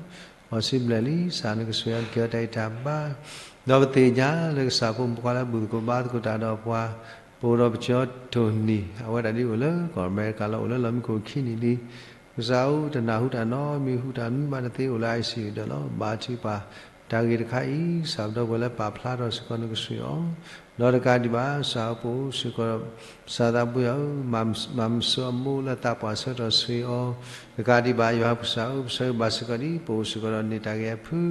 အဂီၢ်လီၤ. ဃိးဆံဘျဲၣ်လံ, ကစၢ်နကဆိၣ်ဂ့ၤအီၤ နကဟ့ၣ်အီၤတၢ်ဂံၢ်တၢ်ဘါ, ဒီးပသ့ၣ်ညါလၢကစၢ်ဖိမုၣ်ဖိခွါလၢဘူၣ်သကိးဘါသကိးတၢ်ဒီးပှၤ, ပအိၣ်ဒီးပကၠီထိၣ်နံၣ် အဝဲဒၣ်ဒ်အိၣ်လၢကီၢ်အမဲရကၤလီၤ အိၣ်လၢလီၢ်မံခိၣ်ခံနံၣ်လံ. ကစၢ်ဧၢ, တနၢ်ဟူတၢ်နီတမံၤ ဟူးတၢ်မံဘၣ်တသ့ အိၣ်လၢ I C U ဒၢးလီၤ. ဘါထုကဖၣ်တၢ်ဂ့ၢ်တခါအံၤ ကစၢ်ပဒီပုၢ်ဝဲၢ်လၢပာ်ဖျါထီၣ်စ့ၢ်ကီး နကဆိၣ်ဂ့ၤအီၤ, ဒီးတကးဒံးဘၣ် ကစၢ်ဧၢ, ပအိၣ်စ့ၢ်ကီး ကစၢ်သးဘိယွၤဧၢ, မၤမုာ်ဆံးအမိၢ်လၢသးပှၢ်ဆၢကတီၢ် ဆိၣ်ဂ့ၤအီၤ, တကးဒံးဘၣ် ယွၤပကစၢ်ဧၢ, ပဆၢဂ့ၤဘၣ်စ့ၢ်ကီးဒ် ပအိၣ်စ့ၢ်ကီးဒီးန့ၢ်တၢ်ဂ့ၤအဖု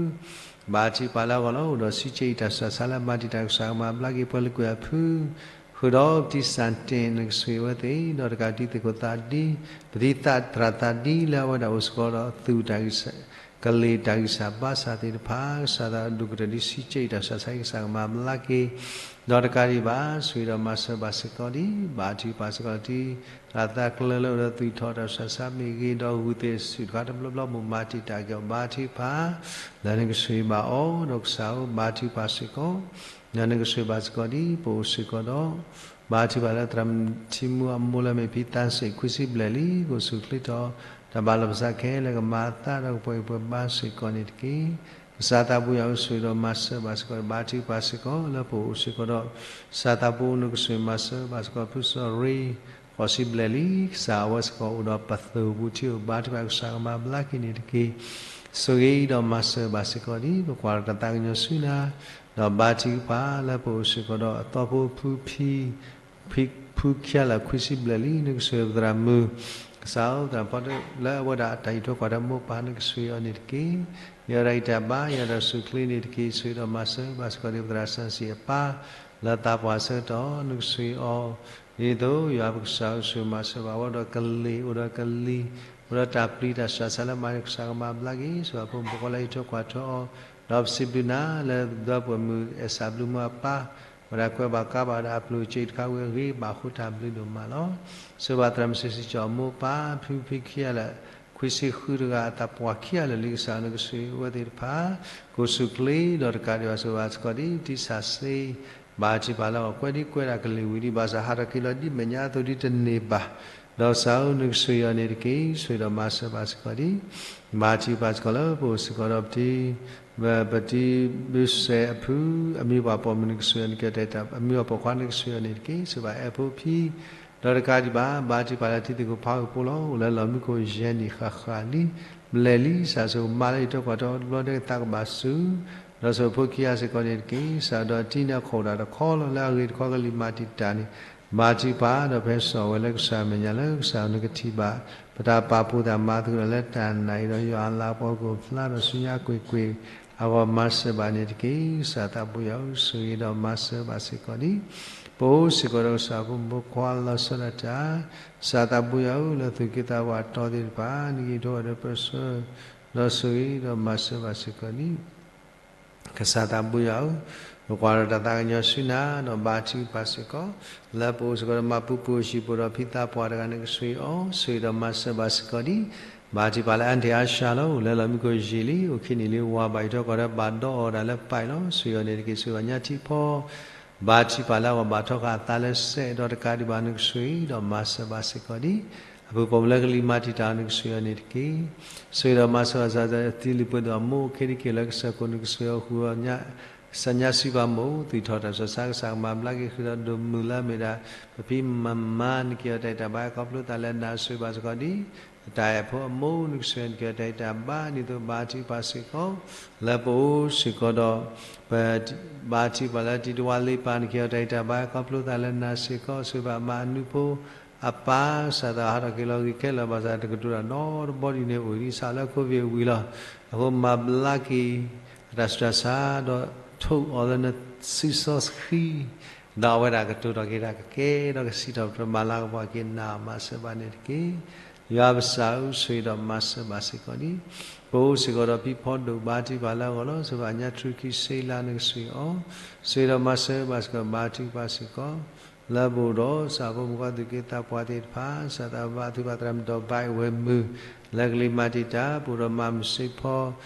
ဘါထုကဖၣ်လၢအဂီၢ်လီၤ. အိၣ်ဒီးစံးကဲအံၤ တၢ်ဆူးတၢ်ဆါလၢမၤတံာ်တာ် ကစၢ်ကမၤဘျါက့ၤပှၤလၢကွဲၢ်အဖု, ဃုာ်ဒီးပတံၢ်စၢ်တ့ၢ် နကဆိၣ်ဂ့ၤအဝဲသ့ၣ်, ဒီးတကးဒံး သ့ၣ်ခိၣ်သးဒံ, ပတံၤသရၣ်သးဒံလၢအဝဲဒၣ်အိၣ်စ့ၢ်ကီးဒီးသူၣ်တၢ်ဂံၢ်စၢ် ကလ့ၢ်တၢ်ဂံၢ်စၢ်ဘါစၢ်သ့ၣ်တဖၣ်, ကစၢ်သးဒိၣ်ကတၢၢ်ဒ်စံးကဲအံၤ တၢ်ဆူးတၢ်ဆါ ကစၢ်ကမၤဘျါက့ၤ, ဒီးတကးဒံးဘၣ် ဆိၣ်ဂ့ၤဒီးမၤစၢၤဘၣ်စ့ၢ်ကီးဒ် ဘါထုကဖၣ်စ့ၢ်ကီးတံၤ သရၣ်သးကျၢၤလၢအိၣ်ဒီးသူၣ်ထီၣ်တၢ်ဆူးတၢ်ဆါမ့ၢ်ဂ့ၤ, ဒီးဂုၢ်သ့ၣ်စူၣ်တခါတဘျီဘျီ မိၢ်မၤတံာ်တာ်က့ၤအီၤ ဘါထုကဖၣ် လၢနကဆိၣ်ဂ့ၤဘၣ်အီၤ, ဒီးကစၢ်ဧၢ, ဘါထုကဖၣ်စ့ၢ်ကီး ဒီးနကဆိၣ်ဂ့ၤဘၣ်စ့ၢ်ကီးဒ် ပအိၣ်စ့ၢ်ကီးဒီး ဘါထုကဖၣ်လၢသရၣ်မုၣ်ထံမူအမိၢ်လၢအမ့ၢ်ဖံသးစ့ၣ် ခွံဆံဘျဲၣ်လံ, ကအိၣ်ဆူၣ်ချ့ထီၣ် တၢ်ဘၣ်လီၤပသးခဲလၢာ် ကမၤအသးဒီးကပှဲၤကပှဲၤဘါစ့ၢ်ကီးန့ၣ်တက့ၢ်. ကစၢ်သးဘိယွၤဧၢ, ဆိၣ်ဂ့ၤဒီးမၤစၢၤဘၣ်စ့ၢ်ကီး ဘါထုကဖၣ်စ့ၢ်ကီး လၢပအိၣ်စ့ၢ်ကီးဒီး ကစၢ်သးဘိ နကဆိၣ်ဂ့ၤမၤစၢၤဘၣ်စ့ၢ်ကီး ဖုစီၤရ့ ဃိးဆံဘျဲၣ်လံ, ကစၢ်အဝဲစ့ၢ်ကီးအိၣ်ဒီးပသိၣ်ပူၤထံအိၣ် ဘါထုကဖၣ် ကစၢ်ကမၤဘျါက့ၤန့ၣ်တက့ၢ်. ဆိၣ်ဂ့ၤဒီးမၤစၢၤဘၣ်စ့ၢ်ကီးဒ် ပကွၢ်တၢ်သးကညီၤဆူနၤ, ဒီးဘါထုကဖၣ်လၢပအိၣ်စ့ၢ်ကီးဒီးအသီဖိဖုဖံ ဖံခံဂၤလၢာ်ခွံဆံဘျဲၣ်လံ, နကဆိၣ်ဂ့ၤပသရၣ်မုၣ်, ကစၢ်ဧၢ, သရၣ်ဖီဒၢၣ်လၢအဝဲဒၣ်အတၢ်အံးထွဲကွၢ်ထွဲမိၢ်ပၢ် နကဆိၣ်ဂ့ၤအီၤန့ၣ်တက့ၢ်. ယတၢ်ဂံၢ်တၢ်ဘါ ယတၢ်ဆူၣ်ချ့န့ၣ်တက့ၢ်. ဆိၣ်ဂ့ၤဒီးမၤစၢၤဘၣ်စ့ၢ်ကီးဒ်ပသရၣ်စီဆှံအပၢ် လၢသးပှၢ်ဆၢကတီၢ် နကဆိၣ်ဂ့ၤအီၤ, ဒ်သိးယွၤပကစၢ်ဧၢ ဆိၣ်ဂ့ၤမၤစၢၤဘၣ်ဝဲဒီးကလံၤ အိၣ်ဒီးကလံၤ အိၣ်ဒီးတၢ်ပျံၤတၢ်ဆှးဆါလၢမၤန့ၣ် ကစၢ်ကမၤဘျါက့ၤ, ဆိၣ်ဘၣ်ဖိမုၣ်ဖိခွါလၢအံးထွဲကွၢ်ထွဲအီၤ, ဒီးပစံးဘျုးနၤလၢ ဒွးပှဲၤမုၢ်အဲၣ်စၢ်ဘျုးမုၢ်အပၢ်, ဝဲဒၣ်ကွဲးဘၣ်ကါဘၣ်ဝဲဒၣ်အပျိၢ်အစ့တခါဝံၤအဂ့ၢ် ဘၣ်ဃိတၢ်ဘျုးဒိၣ်မးလီၤ. ဆိၣ်ဘၣ်သရၣ်မုၣ်စံးစ့ၣ်ကၠီၤအမိၢ်အပၢ် ဖံဖံခံဂၤလၢ ခွံဆံဃုတဂၤ အသးပှၢ်ခံဂၤလၢာ်လံ ကစၢ်နကဆိၣ်ဂ့ၤအဝဲသ့ၣ်တဖၣ်, ကိးဆူၣ်ချ့ဒီးတကးဒံးဘၣ် ဆိၣ်ဘၣ်စ့ၢ်ကီးဒ် တံၢ်ဆၢစ့ ဘၣ်ထံၣ်ပာ်လၢအီၤ ကွဲးဒ်ကွဲးဒၣ်ကလံၤဝံၤဒံး ဘၣ်ဆၣ်ဟးထီၣ်က့ၤလီၤဒ်မဲာ်ညါအသိးဒ်တန့ၢ်ဘၣ်, ဒီးကစၢ်ဧၢ နကဆိၣ်ဂ့ၤအီၤန့ၣ်တက့ၢ်. ဆိၣ်ဂ့ၤဒီးမၤစၢၤဘၣ်စ့ၢ်ကီးဒ် ဘၣ်ထံၣ်ပာ်စ့ၢ်ကီးလၢပအိၣ်စ့ၢ်ကီးဒီးပတံၤ ပတံၤဘုစဲးအဖု အမံၤပှၢ်ပိာ်မုၣ်နကဆိၣ်ဂ့ၤအီၤန့ၣ်က့ၤတၢ်အံၤတၢ် အမံၤပှၢ်ပိာ်ခွါနကဆိၣ်ဂ့ၤအီၤန့ၣ်တက့ၢ်. ဆိၣ်ဘၣ်အဲၣ်ဖိဖံ ဒီးတကးဒံးဘၣ် ဘၣ်ထံၣ်ပာ်လၢတံၤသကိးဖးဝ့ၢ်ဖိလီၤ. အိၣ်လၢလီၢ်မံခိၣ်ယဲၢ်နံၣ်ဃၣ်ဃၣ်လံ ဘျဲၣ်လံ စၢ်ဆိၣ်မၤလၢအံးထွဲကွၢ်ထွဲတဘျီဒဲးသးကဘၣ်စူၤ ဒီးဆိၣ်ဖိခံဂၤစ့ၢ်ကီးန့ၣ်တက့ၢ်. စၢ်ဒီးတံၤန့ၣ်အခိၣ်ဒၣ်တခီလီၤ လၢအဂ့ၤတခီကလံၤမၤတံာ်တာ်န့ၣ် ဘၣ်ထံၣ်ပာ်ဒီးဖဲစိာ်ဝဲလၢကစၢ်အမဲာ်ညါလၢကစၢ်နကထံၣ်ဘၣ် ပတၢ်ပာ်ဖှိၣ်သးမၤသကိးဒီးလၢတၢ်နာ်အံၤဒီး ယွၤအလၤကပီၤကအိၣ်ဖျါဒီးဆူညါကွ့ၢ်ကွ့ၢ် အဂီၢ်မၤစၢၤဘၣ်န့ၣ်တက့ၢ်. ကစၢ်သးဘိယွၤဧၢ ဆိၣ်ဂ့ၤဒီးမၤစၢၤဘၣ်စ့ၢ်ကီးဒ် ပအိၣ်စ့ၢ်ကီးဒီးကစၢ်ဖိမုၣ်ဖိခွါလီၤဆီဒၣ်တၢ်, ကစၢ်သးဘိယွၤဧၢ လၢသူၣ်က့သးပှၢ်အတီသ့ၣ်တဖၣ် နကအိးထီၣ်ဝဲဒီးပၢဆှၢ ဒီးဆိၣ်ဂ့ၤဒီးမၤစၢၤဘၣ်စ့ၢ်ကီးဒ် ကစၢ်သးဘိယွၤဧၢ, ပကွၢ်ဒီးတၢ်သးကညီၤဆူနၤ ဒီးဘါထုကဖၣ်စ့ၢ်ကီး, လၢပအိၣ်စ့ၢ်ကီးဒီးမၤပူၤပိာ်စံာ်ပိာ်ဒီးဖံသးပှၢ်တဂၤန့ၣ် ကဆိၣ်ဂ့ၤအီၤ, ဆိၣ်ဂ့ၤဒီးမၤစၢၤဘၣ်စ့ၢ်ကီးဒ်, ဘါထုကဖၣ်လၢအါန့ၢ်အါဆှးလီၤ, အိၣ်လၢလီၢ်မံခိၣ်ယံာ်လံ, အိၣ်ခံနံၣ်လံဝၤဘၣ်အံးထွဲကွၢ်ထွဲဘၣ်ဒီးအီၤဒၣ်လၢပၢ်အံၤလီၤ, ဆိၣ်ဂ့ၤအီၤန့ၣ်တက့ၢ်, ဆိၣ်ဂ့ၤဘၣ်ညါထံဖီ ဘါထုကဖၣ်လၢအဂီၢ်ဘၣ်ထီဃာ်အသးလၢစဲး, ဒီးတကးဒံးဘၣ်နကဆိၣ်ဂ့ၤဒီးမၤစၢၤဘၣ်စ့ၢ်ကီးဒ်, အဖုၣ်ပိာ်မုၣ်လၢကလံၤမၤတံာ်တာ်အီၤန့ၣ် ကဆိၣ်ဂ့ၤအီၤန့ၣ်တက့ၢ်. ဆိၣ်ဂ့ၤဒီးမၤစၢၤဘၣ်စ့ၢ်ကီး တံၤလုၢ်ပှ့ၤဒိၣ်အမိၢ် အိၣ်ခ့ဒံက့ၤလၢကစၢၢ်ခိၣ်န့ၣ် ကဆိၣ်ဂ့ၤအီၤဃုာ်အီၤ စၢညါစံးပာ်မူး သူၣ်ထီၣ်တၢ်ဆှးဆါ ကစၢ်ကမၤဘျါက့ၤဃုာ်ဒီးဒိၣ်မုၢ်လၢအမ့ၢ်ဒၣ် ပဖံမၤမၤန့ၢ်က့ၤအီၤတၢ်အံးတၢ်ဘါ ခီဖျိသးလၢနၤ ဆိၣ်ဂ့ၤဘၣ်စ့ၢ်ကီးဒ် တၢ်အဲၣ်ဖိအမိၢ် နကဆိၣ်ဂ့ၤန့ၢ်က့ၤအီၤတၢ်အံးတၢ်ဘါ ဒ်သိးဘါထုကဖၣ်စ့ၢ်ကီး လၢပအိၣ်စ့ၢ်ကီးဒီး ပ ဘါထုကဖၣ်လၢတံၤတဝါလ့ပၢ်န့ၢ်က့ၤအီၤတၢ်အံးတၢ်ဘါ ခီဖျိသးလၢနၤစ့ၢ်ကီး ဆိၣ်ဂ့ၤဘၣ်မါအနူဖိ အပၢ် စၢ်သးဟးထီၣ်က့ၤလီၤဂ့ၤခဲလၢာ် ဘၣ်ဆၣ်တကတိၤတၢ်နီတဘီဒ်န့ၣ်အိၣ်ဒ် စးလၢ COVID ဝံၤလီၤ. အဃိမၤဘျါက့ၤ အတၢ်ဆှးဆါ ဒီးထိၣ်အီၤလၢနစုစီဆှံ ဒီးအဝဲဒၣ်ကတိၤထီၣ်က့ၤတၢ်ကကဲ ဒီးကစံးထီၣ်ပတြၢၤမၤလၤကပီၤက့ၤနၤ မၤစၢၤဘၣ်န့ၣ်တက့ၢ်. ယွၤပစၢ်ဧၢ ဆိၣ်ဂ့ၤဒီးမၤစၢၤဘၣ်စ့ၢ်ကီးဒ် ပအိၣ်စ့ၢ်ကီးဒီးဖံဖီဒိၣ် ဘါထုကဖၣ်လၢအဂီၢ်လီၤ. ဆိၣ်ဂ့ၤဘၣ်ညါထြူခံဆ့လါ နကဆိၣ်ဂ့ၤအီၤ ဆိၣ်ဂ့ၤဒီးမၤစၢၤဘၣ်စ့ၢ်ကီး ဘါထုကဖၣ်စ့ၢ်ကီး လၢပအိၣ်ဒီး ကစၢ်ဖိမုၣ်ဖိခွါသူၣ်က့သးပှၢ်သ့ၣ်တဖၣ် ကစၢ်သးဘါထုကဖၣ်သရၣ်မုၣ်ဒီးဘါအံၤဝဲမုၢ် လၢကလံၤမၤတံာ်တာ် ပအိၣ်ဒီးမါမုၢ်စ့ဖီ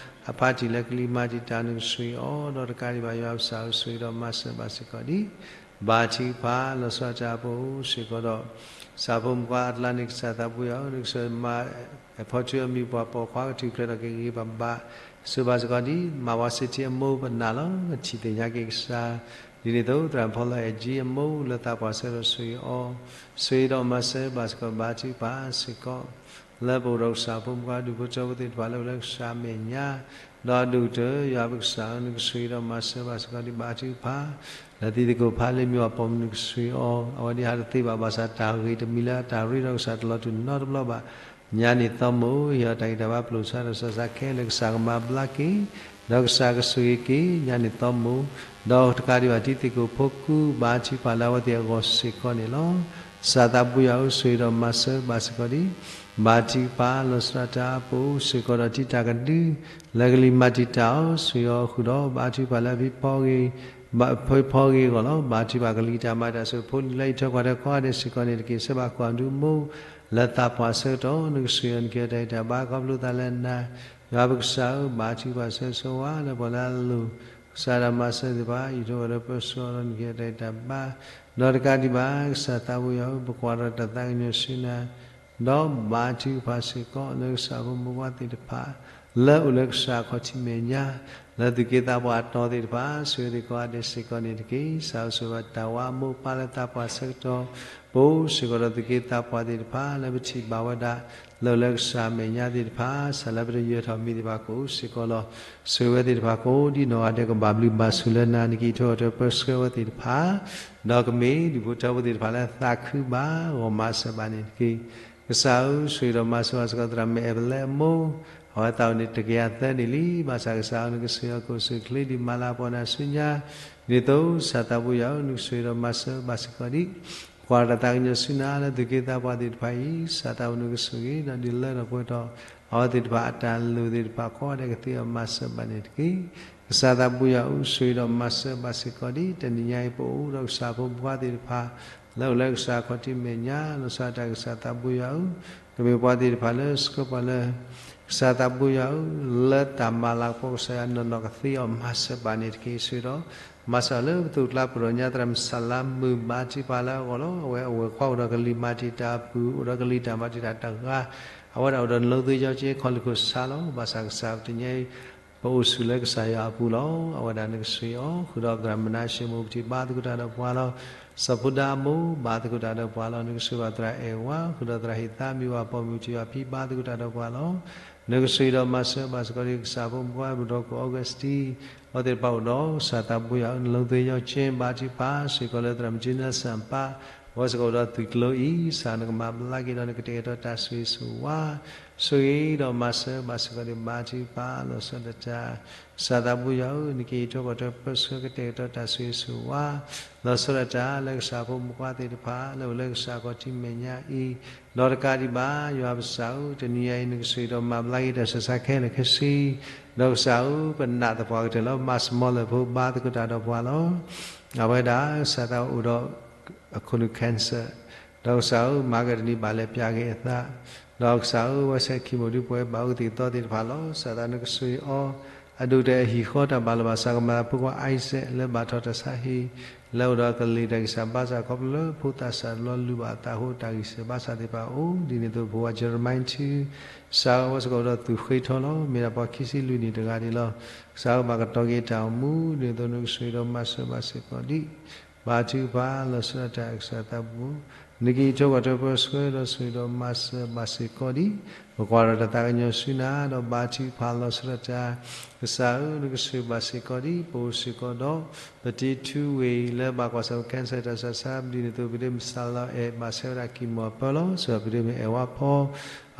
အဖါတံၢ်လၢကလံၤမၤတံာ်တာ် နကဆိၣ်ဂ့ၤအီၤ ဒီးတကးဒံးဘၣ်ယွၤပစၢ်ဧၢ ဆိၣ်ဂ့ၤဒီးမၤစၢၤဘၣ်စ့ၢ်ကီးဒ် ဘါထုကဖၣ်လီၤဆီဒၣ်တၢ် ပအိၣ်စ့ၢ်ကီးဒီး ကစၢ်ဖိမုၣ်ဖိခွါအကျါန့ၣ် ကစၢ်သးဘိယွၤဧၢ နကဆိၣ်ဂ့ၤမါ အဲၣ်ဖီထုအမံၤပှၢ်ပိာ်ခွါကထူၣ်ဖျဲးထီၣ်က့ၤဂ့ၤဂ့ၤဘၣ်ဘၣ် ဆိၣ်ဂ့ၤဘၣ်စ့ၢ်ကီးဒ် မါဝါစ့ထံအမိၢ်ပနာ်လီၤ ထံၣ်သ့ၣ်ညါက့ၤကစၢ် ဒ်န့ၣ်အသိး သရၣ်ဖီလီၤအဲၣ်ကၠံအမိၢ် လၢသးပှၢ်ဆၢကတီၢ်ဆိၣ်ဂ့ၤအီၤ ဆိၣ်ဂ့ၤဒီးမၤစၢၤဘၣ်စ့ၢ်ကီး ဘါထုကဖၣ်စ့ၢ်ကီး လၢပအိၣ်ဒီးကစၢ်ဖိမုၣ်ဖိခွါဒူၣ်ဖိထၢဖိသ့ၣ်တဖၣ်လၢအိၣ်လၢကစၢ်အမဲာ်ညါ ဒီးဒိၣ်ကတၢၢ် ယွၤပကစၢ်ဧၢ နကဆိၣ်ဂ့ၤဒီးမၤစၢၤဘၣ်စ့ၢ်ကီးဒ် ဘါထုကဖၣ် လၢတံၤသကိးဖးလ့ၢ်မံၤပှၢ်ပိာ်မုၣ် နကဆိၣ်ဂ့ၤအီၤ အဝဲဒ်ဟးတသ့ဘၣ် ဘၣ်ဆၣ်တၢ်ဂ့ၤတမံၤလၢအတၢ်ရ့ဒီးကစၢ်တလီၤတူာ်နီတဘျီဘၣ် ညါန့ၣ်သီမိၢ် ဟ့ၣ်အီၤတၢ်ဂံၢ်တၢ်ဘါ ပျိာ်ဆါတၢ်ဆှးဆါခဲလၢာ် ကစၢ်ကမၤဘျါက့ၤ ဒီးကစၢ်ကဆိၣ်ဂ့ၤက့ၤ ညါန့ၣ်သီမိၢ် ဒီးတကးဒံးဘၣ်တံၤသကိးဖိကူ ဘါထုကဖၣ်လၢအဝဲသ့ၣ်အဂီၢ်စ့ၢ်ကီးန့ၣ်လီၤ. ကစၢ်သးဘိယွၤဧၢ ဆိၣ်ဂ့ၤဒီးမၤစၢၤဘၣ်စ့ၢ်ကီးဒ် ဘါထုကဖၣ်လီၤဆီဒၣ်တၢ် ပအိၣ်စ့ၢ်ကီးဒီးတံၤတၢ်ကဒု လၢကလံၤမၤတံာ်တာ်အီၤ ဆိၣ်ဂ့ၤအီၤဃုာ်ဒီး ဘါထုကဖၣ်လၢဖံဖီဂ့ၤ ဘါဖံဖီဂ့ၤအဂီၢ်လီၤ. ဘါထုကဖၣ်ကလံၤတၢ်မၤတၢ် ဆိၣ်ဂ့ၤဖိလံၤလၢအံးထွဲကွၢ်ထွဲကိးဂၤဒဲးစ့ၢ်ကီးန့ၣ်တက့ၢ်. ဆှၢဘၣ်ကွၢ်ဒူမိၢ် လၢသးပှၢ်ဆၢကတီၢ် နကဆိၣ်ဂ့ၤအီၤ နကဟ့ၣ်အီၤတၢ်အံးတၢ်ဘါ ခီဖျိသးလၢနၤ ယွၤပကစၢ်ဧၢ ဘါထုကဖၣ်ဆၢဂ့ၤဆိၣ်ဝါ လၢပှၤလၢအလိၤ ကစၢ်ဒၣ်မၤစၢၤသ့ၣ်တဖၣ် အံးထွဲကွၢ်ထွဲပၢဆှၢအီၤဒီး နကဟ့ၣ်အီၤတၢ်အံးတၢ်ဘါ ဒီးတကးဒံးဘၣ် ကစၢ်သးဘိယွၤဧၢ ပကွၢ်ဒီးတၢ်သးကညီၤဆူနၤ ဒီးဘါထုကဖၣ်စ့ၢ်ကီး လၢကစၢ်ဖိမုၣ်ဖိခွါသ့ၣ်တဖၣ် လၢအိၣ်လၢကစၢ်အခီၣ်ထံးမဲာ်ညါ လၢသူၣ်က့သးပှၢ်အတီၤသ့ၣ်တဖၣ် ဆိၣ်ဂ့ၤသ့ၣ်ကိးဂၤဒဲးစ့ၢ်ကီးန့ၣ်တက့ၢ်. ကစၢ်ဧၢ ဆိၣ်ဂ့ၤဘၣ်တၢ်ဝါအမိၢ်အပၢ်လၢသးပှၢ်ဆၢကတီၢ် ပအိၣ်စ့ၢ်ကီးဒီးသူၣ်က့သးပှၢ်သ့ၣ်တဖၣ် လၢပထံၣ်ဘၣ်ဝဲဒၣ် လၢအိၣ်လၢကစၢ်အမဲာ်ညါသ့ၣ်တဖၣ် စးလၢပတယၢၤထီၣ်မံၤသ့ၣ်တဖၣ် ကအိၣ်စ့ၢ်ကီးလီၤ. ဆိၣ်ဂ့ၤဝဲသ့ၣ်တဖၣ်ကိးဒ်နီၢ်ဂၤဒဲး ကဘၣ်ဘျုးဘၣ်ဆိၣ်လၢနၤ နကအံးထွဲကွၢ်ထွဲပၢဆှၢဝဲသ့ၣ်တဖၣ် ဒီးကမ့ၢ်ဒူၣ်ဖိထၢဖိသ့ၣ်တဖၣ်လၢသးခုဘၣ် ဂီၢ်မၤစၢၤဘၣ်န့ၣ်တက့ၢ်. ကစၢ်ဧၢ ဆိၣ်ဂ့ၤဒီးမၤစၢၤဘၣ်စ့ၢ်ကီး သရၣ်မုၣ်အဲၣ်ပလဲအမိၢ် အဝဲသးအိၣ်န့ၣ်တကယၤသၢနံၣ်လံ ဘၣ်ဆၣ်ကစၢ်ဧၢ နကဆိၣ်ဂ့ၤအီၤကိၣ်ဆိၣ်ချ့ ဒ်မၤလၤကပီၤနၤဆူညါ ဒ်သိးကစၢ်သးဘိယွၤဧၢ နကဆိၣ်ဂ့ၤဒီးမၤစၢၤဘၣ်စ့ၢ်ကီးဒ် ကွၢ်တၢ်သးကညီၤဆူနၤလၢသုးက့သးပှၢ်သ့ၣ်တဖၣ်အံၤ, စၢ်သးအိၣ်နကဆိၣ်ဂ့ၤ ဒီးဒုးလၢထီၣ်ပှဲၤထီၣ် အဝဲသ့ၣ်တဖၣ်အတၢ်လိၣ်သ့ၣ်တဖၣ်ကိးဂၤဒဲး ကသ့အီၤမၤစၢၤဘၣ်န့ၣ်တက့ၢ်. ကစၢ်သးဘိယွၤဧၢ, ဆိၣ်ဂ့ၤဒီးမၤစၢၤဘၣ်စ့ၢ်ကီးဒံး တနံၤညါအံၤ ပအိၣ်ဒီးကစၢ်ဖိမုၣ်ဖိခွါသ့ၣ်တဖၣ် လၢအိၣ်လၢကစၢ်ခီၣ်ထံးမဲာ်ညါ, လီၤဆီဒၣ်တၢ်ကစၢ်သးဘိယွၤဧၢ, ကမ့ၢ်ပှၤသ့ၣ်တဖၣ်လၢဆှၢပှၤလၢ ကစၢ်သးဘိယွၤဧၢ, လၢတၢ်မၤလၤကပီၤကစၢ်ယွၤနီၢ်နီၢ် ကသ့အီၤမၤစၢၤဘၣ်န့ၣ်တက့ၢ်. ဆိၣ်ဂ့ၤဒီး မၤစၢၤလၢပသိၣ်ကျါ ပရိညါသရၣ်မုၣ်စၢ်လါမုၣ် ဘါထုကဖၣ်လၢအဂီၢ်လီၤ. အဝဲအဝဲၢ်ခွါအိၣ်ဒီးကလံၤမၤတံာ်တာ်အပူၤ, အိၣ်ဒီးကလံၤတၢ်မၤတံာ်တာ်တဂၤ, အဝဲဒၣ်အိၣ်ဒီးနီၣ်သ့ယီက့ ခီၣ်လံၢ်ခိၣ်ဆါလီၤ. ဘၣ်ဆၣ်ကစၢ်တနံၤညါအံၤ ပအိၣ်ဆူၣ်လၢကစၢ်ယွၤအပူၤလီၤ. အဝဲဒၣ်နကဆိၣ်ဂ့ၤအီၤ, ဃုာ်ဒီးသရၣ်မနၤၡ့ မိၢ်ပထံၣ် ဘါသကိးတၢ်ဒီးပှၤလီၤ. စီၤဖိဒါအမိၢ် ဘါသကိးတၢ်ဒီးပှၤလီၤ. နကဆိၣ်ဂ့ၤဘၣ်သရၣ်အဲၣ်ဝါ, ဃုာ်ဒီးသရၣ်ဟ့ၣ်သါ မံဝၤပိာ်မုၣ် ထံၣ်ဝၤဖံ ဘါသကိးတၢ်ဒီးပှၤလီၤ. နကဆိၣ်ဂ့ၤဒီးမၤစၢၤဘၣ်စ့ၢ်ကီးဒံး ကစၢ်ဖိမုၣ်ဖိခွါ ပဒီကိၣ် Augustine အဝဲသ့ၣ်တဖၣ်အိၣ်ဒီး ကစၢ်သးဘိယွၤဧၢ, နီၣ်သ့ယီက့ ဘါထုကဖၣ်စ့ၢ်ကီးလၢသရၣ်မုၣ်ကၠံနၢ်စၣ်ပၢ် အဝဲစ့ၢ်ကီးအိၣ်ဒီးသုးကျိၤအံၤ, ကစၢ်နကမၤဘျါက့ၤဒီး နကတဲာ်ကတီၤတၢ်ဆိၣ်ဂ့ၤဆိၣ်ဝါ, ဆိၣ်ဂ့ၤဒီးမၤစၢၤဘၣ်စ့ၢ်ကီးဒံး ဘါထုကဖၣ်လီၤဆီဒၣ်တၢ် ကစၢ်သးဘိယွၤဧၢ, နကအံးထွဲကွၢ်ထွဲပၢဆှၢ ကတဲာ်ကတီၤတၢ်ဆိၣ်ဂ့ၤဆိၣ်ဝါ လီၤဆီဒၣ်တၢ်လၢကစၢ်ဖိမုၣ်ဖိခွါသ့ၣ်တဖၣ် လၢအိၣ်လၢကစၢ်ခီၣ်ထံးမဲာ်ညါအံၤ, ဒီးတကးဒံးဘၣ် ယွၤပစၢ်ဧၢ, တနံၤညါအံၤ နကဆိၣ်ဂ့ၤဒီးမၤဘျါက့ၤတၢ်ဆူးတၢ်ဆါခဲလၢာ်ခဲဆ့, ဒီးကစၢ်ဧၢ, ပနာ်သပှၢ်ကတၢၢ်လၢ မၤစမီလၢဖိ ဘါသကိးတၢ်ဒီးပှၤလီၤ. အဝဲဒၣ် ကစၢ်သးအိၣ်ဒီး အခိၣ်နူာ် cancer, ဒီးကစၢ်ဧၢ, မၤကတနံၤဘၣ်လဲၤပျးက့ၤအသး, ဒီးကစၢ်ဧၢ, အဝဲဆဲးခံမိၢ်ဒုးပှဲၤဘၣ်အုၣ်သံၣ်သီသ့ၣ်တဖၣ်လီၤ. ကစၢ်သးနကဆိၣ်ဂ့ၤအီၤ, အဒိၣ်ကတၢၢ်အဟံၣ်ဃီတၢ်ဘၣ်လီၤဘၣ်စးကမၤလၤ ဖိခွါ Isaac လၢဘၣ်ထီၣ်တၢ်ဆါဟံၣ်, လၢအိၣ်ဒီးကလံၤတၢ်ဂံၢ်စၢ်ဘါစၢ်ခီဖျိလၢဖိသးစၢ်တဘျီ လုၢ်ဘၣ်အသးအဃိ တၢ်ဂံၢ်စၢ်ဘါစၢ်သ့ၣ်တဖၣ်အိၣ်, ဒ်န့ၣ်အသိး ဖိခွါ Jeremiah ထူ, ကစၢ်ဧၢ, အဝဲစ့ၢ်ကီးအိၣ်ဒီးသူၣ်ဃ့ထီလီၤ. မ့ၢ်ဒၣ်ပှၤခံဆံလွံၢ်နံၣ်တဂၤန့ၣ်လီၤ. ကစၢ်ဧၢ, ဘၣ်ကတီၤက့ၤတၢ်အိၣ်မူ, ဒ်န့ၣ်အသိး နကဆိၣ်ဂ့ၤဒီးမၤစၢၤဘၣ်စ့ၢ်ကီးဒံး ဘါထုကဖၣ်လီၤဆီဒၣ်တၢ် ကစၢ်သးဘိ, နကအံးထွဲကွၢ်ထွဲပၢဆှၢ ဒီးဆိၣ်ဂ့ၤဒီးမၤစၢၤဘၣ်စ့ၢ်ကီးဒံး, ပကွၢ်ဒီးတၢ်သးကညီၤဆူနၤ ဒီးဘါထုကဖၣ်လီၤဆီဒၣ်တၢ်, ကစၢ်ဧၢ, နကဆိၣ်ဂ့ၤဘၣ်စ့ၢ်ကီးဒံး ပအိၣ်စ့ၢ်ကီးဒီး ပတံၤထူဝ့ၣ်အံၤ လၢဘၣ်ကွၢ်ဆၢၣ် cancer တၢ်ဆါဆါ ဒ်န့ၣ်အသိး ပဒ့မုၣ်စၢ်လီၤအဲၣ် ဘၣ်ဆဲးဝဲဒၣ်ကံၢ်မီၢ်အပၢလီၤ. စ့ၢ်ကီးပဒ့မုၣ်အဲၣ်ဝါဖီ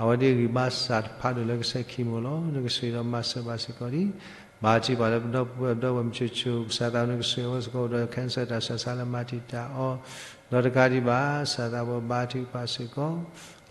အဝဲဒၣ်ဂံၢ်ဘါစၢ်တဖးဒိၣ်လၢကဆဲးခံမိၢ်လီၤ. နကဆိၣ်ဂ့ၤဒီးမၤစၢၤဘၣ်စ့ၢ်ကီးဒံး, ဘါထုကဖၣ်လၢပဒီပုၢ်ဝဲၢ်ပဒီဝဲၢ်မုၢ်ဆ့ၣ်ဆ့ၣ်, ကစၢ်သးနကဆိၣ်ဂ့ၤအဝဲစ့ၢ်ကီးအိၣ်ဒီး cancer တၢ်ဆါဆါလၢမၤတံာ်တာ်အီၤ, ဒီးတကးဒံးဘၣ် ကစၢ်သးဘိဘါထုကဖၣ်စ့ၢ်ကီး,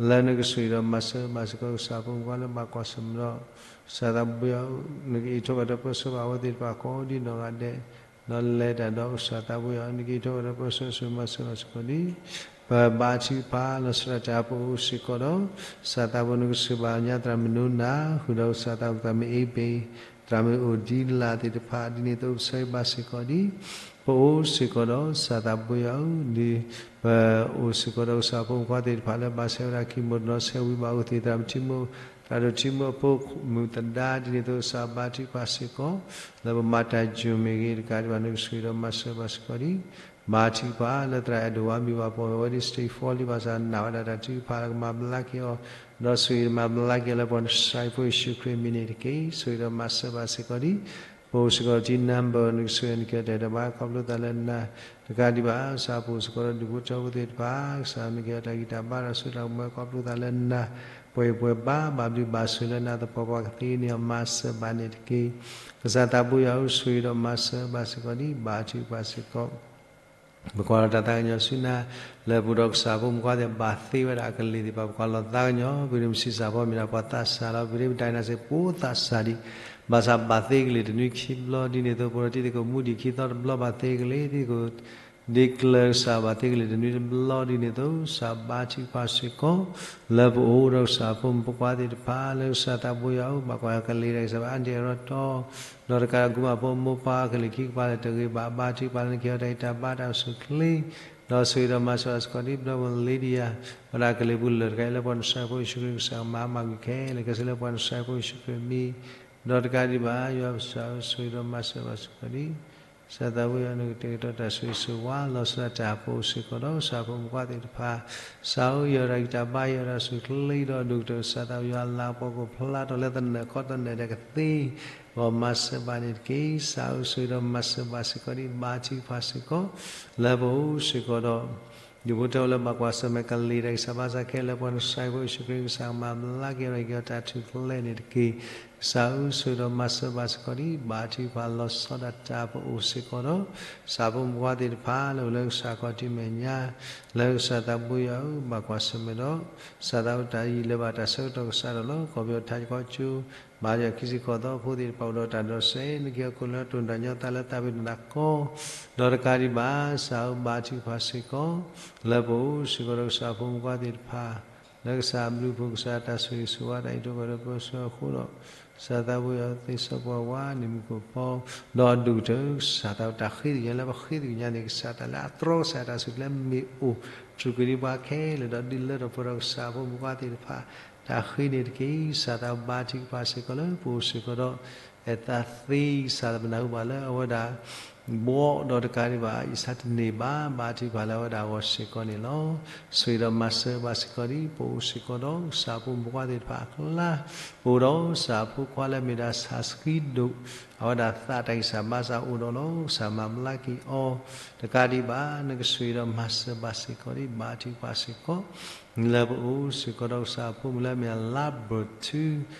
လၢနကဆိၣ်ဂ့ၤဒီးမၤစၢၤဘၣ်စ့ၢ်ကီး ကစၢ်ဖိမုၣ်ဖိခွါလၢဘၣ်ကွၢ်ဆၢၣ်မဲာ်ဒီး ကစၢ်သးဘိယွၤဧၢ, နကအံးထွဲကွၢ်ထွဲပၢဆှၢဘၣ်အဝဲသ့ၣ်တဖၣ်ကိးဒ်နီၢ်ဂၤဒဲး, ဒီးလဲၤတၢ်ဒီး ကစၢ်သးဘိယွၤဧၢ, နကအံးထွဲကွၢ်ထွဲပၢဆှၢ ဆိၣ်ဂ့ၤမၤစၢၤဘၣ်စ့ၢ်ကီးဒံး, ပဘါထုကဖၣ်လီၤဆီဒၣ်တၢ် ပအိၣ်စ့ၢ်ကီးဒီး ကစၢ်သးဘိနကဆိၣ်ဂ့ၤဘၣ်ညါသရၣ်မုၣ်နိနၤ, ဃုာ်ဒီးကစၢ်သးဘိသရၣ်မုၣ်အ့ဘ့ၣ်, သရၣ်မုၣ်အိၣ်ဒံလၢ်သ့ၣ်တဖၣ် ဒ်န့ၣ်အသိး ပဆၢဂ့ၤဘၣ်စ့ၢ်ကီးဒံး, ပအိၣ်စ့ၢ်ကီးဒီး ကစၢ်သးဘိယွၤဧၢ, ဒ်ပအိၣ်စ့ၢ်ကီးဒီး ကစၢ်ဖိမုၣ်ဖိခွါသ့ၣ်တဖၣ်လၢ ဘၣ်ဆဲးဝဲဒၣ်ကံၢ်မီၢ်တနီၤ ဆဲးဝံၤဘၣ်အုၣ်သံၣ် သရၣ်မုၣ်ထံမိၢ်, သရၣ်ဒိၣ်ထံမိၢ်အဖိမုၣ်သဒါ, ဒ်န့ၣ်အသိး ကစၢ်ဘါထုကဖၣ်စ့ၢ်ကီး, လၢပမၤတၢ်ယိာ်မ့ၢ်ဂ့ၤ တကးဒံးဘၣ် နကဆိၣ်ဂ့ၤဒီးမၤစၢၤဘၣ်စ့ၢ်ကီးဒံး, ဘါထုကဖၣ်လၢသရၣ်အဲၣ်ဒိၣ်ဝါ မံဝၤပိာ် အဝဲဒၣ် stage four လံဘၣ်ဆၣ် နာ်ဝဲဒၣ်တၢ်ထုကဖၣ်လၢကမၤဘျါက့ၤအီၤ, ဒီးဆိၣ်ဂ့ၤမၤဘျါက့ၤအီၤလၢပှၤနဆှၢဖိယ့ၣ်ၡူးခရံာ်အမံၤန့ၣ်တက့ၢ်. ဆိၣ်ဂ့ၤဒီးမၤစၢၤဘၣ်စ့ၢ်ကီးဒံး, ပအိၣ်စ့ၢ်ကီးထံနၢ်ဘၢၣ် နကဆိၣ်ဂ့ၤနကဲထီၣ်တၢ်ဘါ ခီဖျိသးလၢနၤ, တကးဒံးဘၣ် ကစၢ်ပအိၣ်စ့ၢ်ကီးဒီးဒူၣ်ဖိထၢဖိသ့ၣ်တဖၣ်, ကစၢ်နကဲထီၣ်တၢ်ဂံၢ်တၢ်ဘါဒီးစိတၢ်ကမၣ် ခီဖျိသးလၢနၤ, ပှဲၤပှဲၤဘၣ် ဘၣ်ဘျုးဘၣ်ဆိၣ်လၢနၤသပှၢ်ပှၢ် ကသ့န့ၢ်အီၤ မၤစၢၤဘၣ်န့ၣ်တက့ၢ်. ကစၢ်သးဘိယွၤဧၢ, ဆိၣ်ဂ့ၤဒီးမၤစၢၤဘၣ်စ့ၢ်ကီးဒံး, ဘါထုကဖၣ်စ့ၢ်ကီး ပကွၢ်လီၤတၢ်သးကညီၤဆူနၤ, လၢပအိၣ်ဒီးကစၢ်ဖိမုၣ်ဖိခွါသ့ၣ်တဖၣ် ဘၣ်သ့ဝဲဒၣ်အကလံၤသ့ၣ်တဖၣ် ပကွၢ်လီၤသးကညီၤ, ပဒ့မုၣ်ဆံးစၢ်ဖီမ့ၢ်ဒၣ်ပှၤသးစၢ်လီၤ, ပဒ့မုၣ်ဒိၣ်နၢ်စ့ၢ် ပှၤသးစၢ်ဒံး, ဘၣ်ဆၣ်ဘၣ်သ့ကလံၤတနွံခံဘျီ, ဒ်န့ၣ်အသိး ပဒီးတံၤသကိးမူဒံးခံသီတဘျီ ဘၣ်သ့ကလံၤ, တံၤသကိး ဒ့ကျၢၤကစၢ် ဘၣ်သ့ကလံၤတနွံတဘျီ, ဒ်န့ၣ်အသိး ကစၢ်ဘါထုကဖၣ်စ့ၢ်ကီး, လၢပအိၣ်ဒီးကစၢ်ဖိမုၣ်ဖိခွါသ့ၣ်တဖၣ် လၢကစၢ်သးဘိယွၤဧၢ, ဘၣ်ကွၢ်ကလံၤတၢ်ဂံၢ်စၢ်ဘၣ်အါဒံးအါတီၤ, ဒီးတကးဒံးဘၣ် ကမူးဖိမုၣ်ဖိခွါကလံၤခံကပၤလၢတဂ့ၤဘၣ်, ဘါထုကဖၣ်လၢနကဟဲအီၤတၢ်ဂံၢ်တၢ်ဘါတၢ်အိၣ်ဆူၣ်အိၣ်ချ့, ဒီးဆိၣ်ဂ့ၤဒီးမၤစၢၤစ့ၢ်ကီးဒံး ပဒီပုၢ်ဝဲၢ် Lydia, ဝဲဒၣ်ကလံၤပူၤလၢာ်တခါအံၤ လၢပှၤနဆှၢဖိယ့ၣ်ၡူးခရံာ် ကစၢ်မၤမၤကွံာ်ခဲလၢာ်ခဲဆ့ လၢပှၤနဆှၢဖိယ့ၣ်ၡူးခရံာ်အမံၤ, ဒီးတကးဒံးဘၣ် ယွၤပစၢ်ဧၢ, ဆိၣ်ဂ့ၤဒီးမၤစၢၤဘၣ်စ့ၢ်ကီးဒံး ကစၢ်သးဘိယွၤ နကတဲာ်ကတီၤတၢ်ဆိၣ်ဂ့ၤဆိၣ်ဝါ လီၤဆီဒၣ်တၢ် ပအိၣ်စ့ၢ်ကီးဒီး ကစၢ်ဖိမုၣ်ဖိခွါသ့ၣ်တဖၣ်, ကစၢ်ဧၢ, ယွၤတၢ်ဂံၢ်တၢ်ဘါ ယွၤတၢ်အိၣ်ဆူၣ်အိၣ်ချ့ဒီး ဒိၣ်ကတၢၢ်ကစၢ်သးဘိယွၤ လၤကပီၤကဖျါထီၣ်လၢသနၢၣ်ခီတနၢၣ်ဒီးကသ့ ပမၤစၢၤဘၣ်န့ၣ်တက့ၢ်. ကစၢ်ဧၢ, ဆိၣ်ဂ့ၤဒီးမၤစၢၤဘၣ်စ့ၢ်ကီးဒံး ဘါထုကဖၣ်စ့ၢ်ကီး လၢပအိၣ်စ့ၢ်ကီးဒီး ဒူၣ်ဖိထၢဖိလၢဘၣ်ကွၢ်ဆၢၣ်မဲာ်ကလံၤတၢ်ဂံၢ်စၢ်ဘါစၢ်ခဲလၢာ် ပှၤနကစၢ်ယွၤဖိယ့ၣ်ၡူးခရံာ်ကစၢ်မၤဘျါက့ၤအီၤ ဟ့ၣ်က့ၤအီၤတၢ်ထူၣ်ဖျဲးန့ၣ်တက့ၢ်. ကစၢ်ဧၢ ဆိၣ်ဂ့ၤဒီးမၤစၢၤဘၣ်စ့ၢ်ကီးဒံး ဘါထုကဖၣ်လီၤဆီဒၣ်တၢ် ပအိၣ်စ့ၢ်ကီးဒီး ကစၢ်ဖိမုၣ်ဖိခွါသ့ၣ်တဖၣ်လၢအိၣ်လၢကစၢ်ခီၣ်ထံးမဲာ်ညါ လၢကစၢ်သးဘိယွၤဧၢ ဘၣ်ကွၢ်ဆၢၣ်မဲာ်ဒီး ကစၢ်သးဘိတၢ်ယံာ်လၢဘၣ်တၢ်ဆၢကတီၢ်ကစးထီၣ်လီၤ. ကီၢ်ပယီၤထးကီကၠိ ဘၣ်ယွၤခံဆံဃိးသီအဖိသ့ၣ်တဖၣ် အိၣ်ဒီးတၢ်ဒိးစဲးနက့ၤအီၤ ခိၣ်လၢတိၢ်တၢ်ညီသးလၢသးပ့ၤနီၣ်တၢ်ကီ ဒီးတကးဒံးဘၣ် ကစၢ်ဧၢ ဘါထုကဖၣ်စ့ၢ်ကီး လၢပအိၣ်စ့ၢ်ကီးဒီးကစၢ်ဖိမုၣ်ဖိခွါသ့ၣ်တဖၣ် လၢကစၢ်အဘျုးအဖှိၣ် ကစၢ်တၢ်ဆိၣ်ဂ့ၤဆိၣ်ဝါတၢ်အံးထွဲကွၢ်ထွဲပၢဆှၢအဃိဒီး ကစၢ်သးဘိယွၤသ့စီကွၢ်ဝါန့ၣ်မူခိၣ်ဖီ ဒီးအဒိၣ်ကတၢၢ် ကစၢ်သးဘိတၢ်ဃ့သ့ၣ်ညါလၢပဃ့သ့ၣ်ညါန့ၣ် ကစၢ်တၢ်လၢအတြီကစၢ်တၢ်စူၢ်က့ၤလၢမ့ၢ်အိၣ် တြူာ်က့ၤဒံးပှၤခဲလၢာ်ဒီး ဒုးလၢထီၣ်ပှဲၤထီၣ်ကစၢ်ဖိမုၣ်ဖိခွါသ့ၣ်တဖၣ် တၢ်ဃ့န့ၣ်တက့ၢ်. ကစၢ်သးဘိဘါထုကဖၣ်စ့ၢ်ကီးလၢပအိၣ်စ့ၢ်ကီးဒီး အဲၣ်သးသ့ ကစၢ်လၢပနၢ်ဟူဘၣ်လၢအဝဲဒၣ် ဘှီဒီးတကးဒံးဘၣ် ယဆါတန့ၢ်ဘၣ် ဘါထုကဖၣ်လၢအဝဲဒၣ်အဂီၢ်စ့ၢ်ကီးန့ၣ်လီၤ. ဆိၣ်ဂ့ၤဒီးမၤစၢၤဘၣ်စ့ၢ်ကီးဒံး ပအိၣ်စ့ၢ်ကီးဒီး ကစၢ်ဖိမုၣ်ဖိခွါသ့ၣ်တဖၣ်အကျါ ပအိၣ်ဒီးကစၢ်ဖိခွါလၢအမ့ၢ်ဒၣ်ဆၣ်ဆှံဒိၣ် အဝဲဒၣ်သးတၢ်ဂံၢ်စၢ်ဘါစၢ်အိၣ်ဒီးလီၤ. ကစၢ်မၤဘျါက့ၤအီၤ တကးဒံးဘၣ် နကဆိၣ်ဂ့ၤဒီးမၤစၢၤဘၣ်စ့ၢ်ကီးဒံး ဘါထုကဖၣ်စ့ၢ်ကီး လၢပအိၣ်စ့ၢ်ကီးဒီးကစၢ်ဖိမုၣ်လၢအမ့ၢ်လါဘၢၣ်ထူ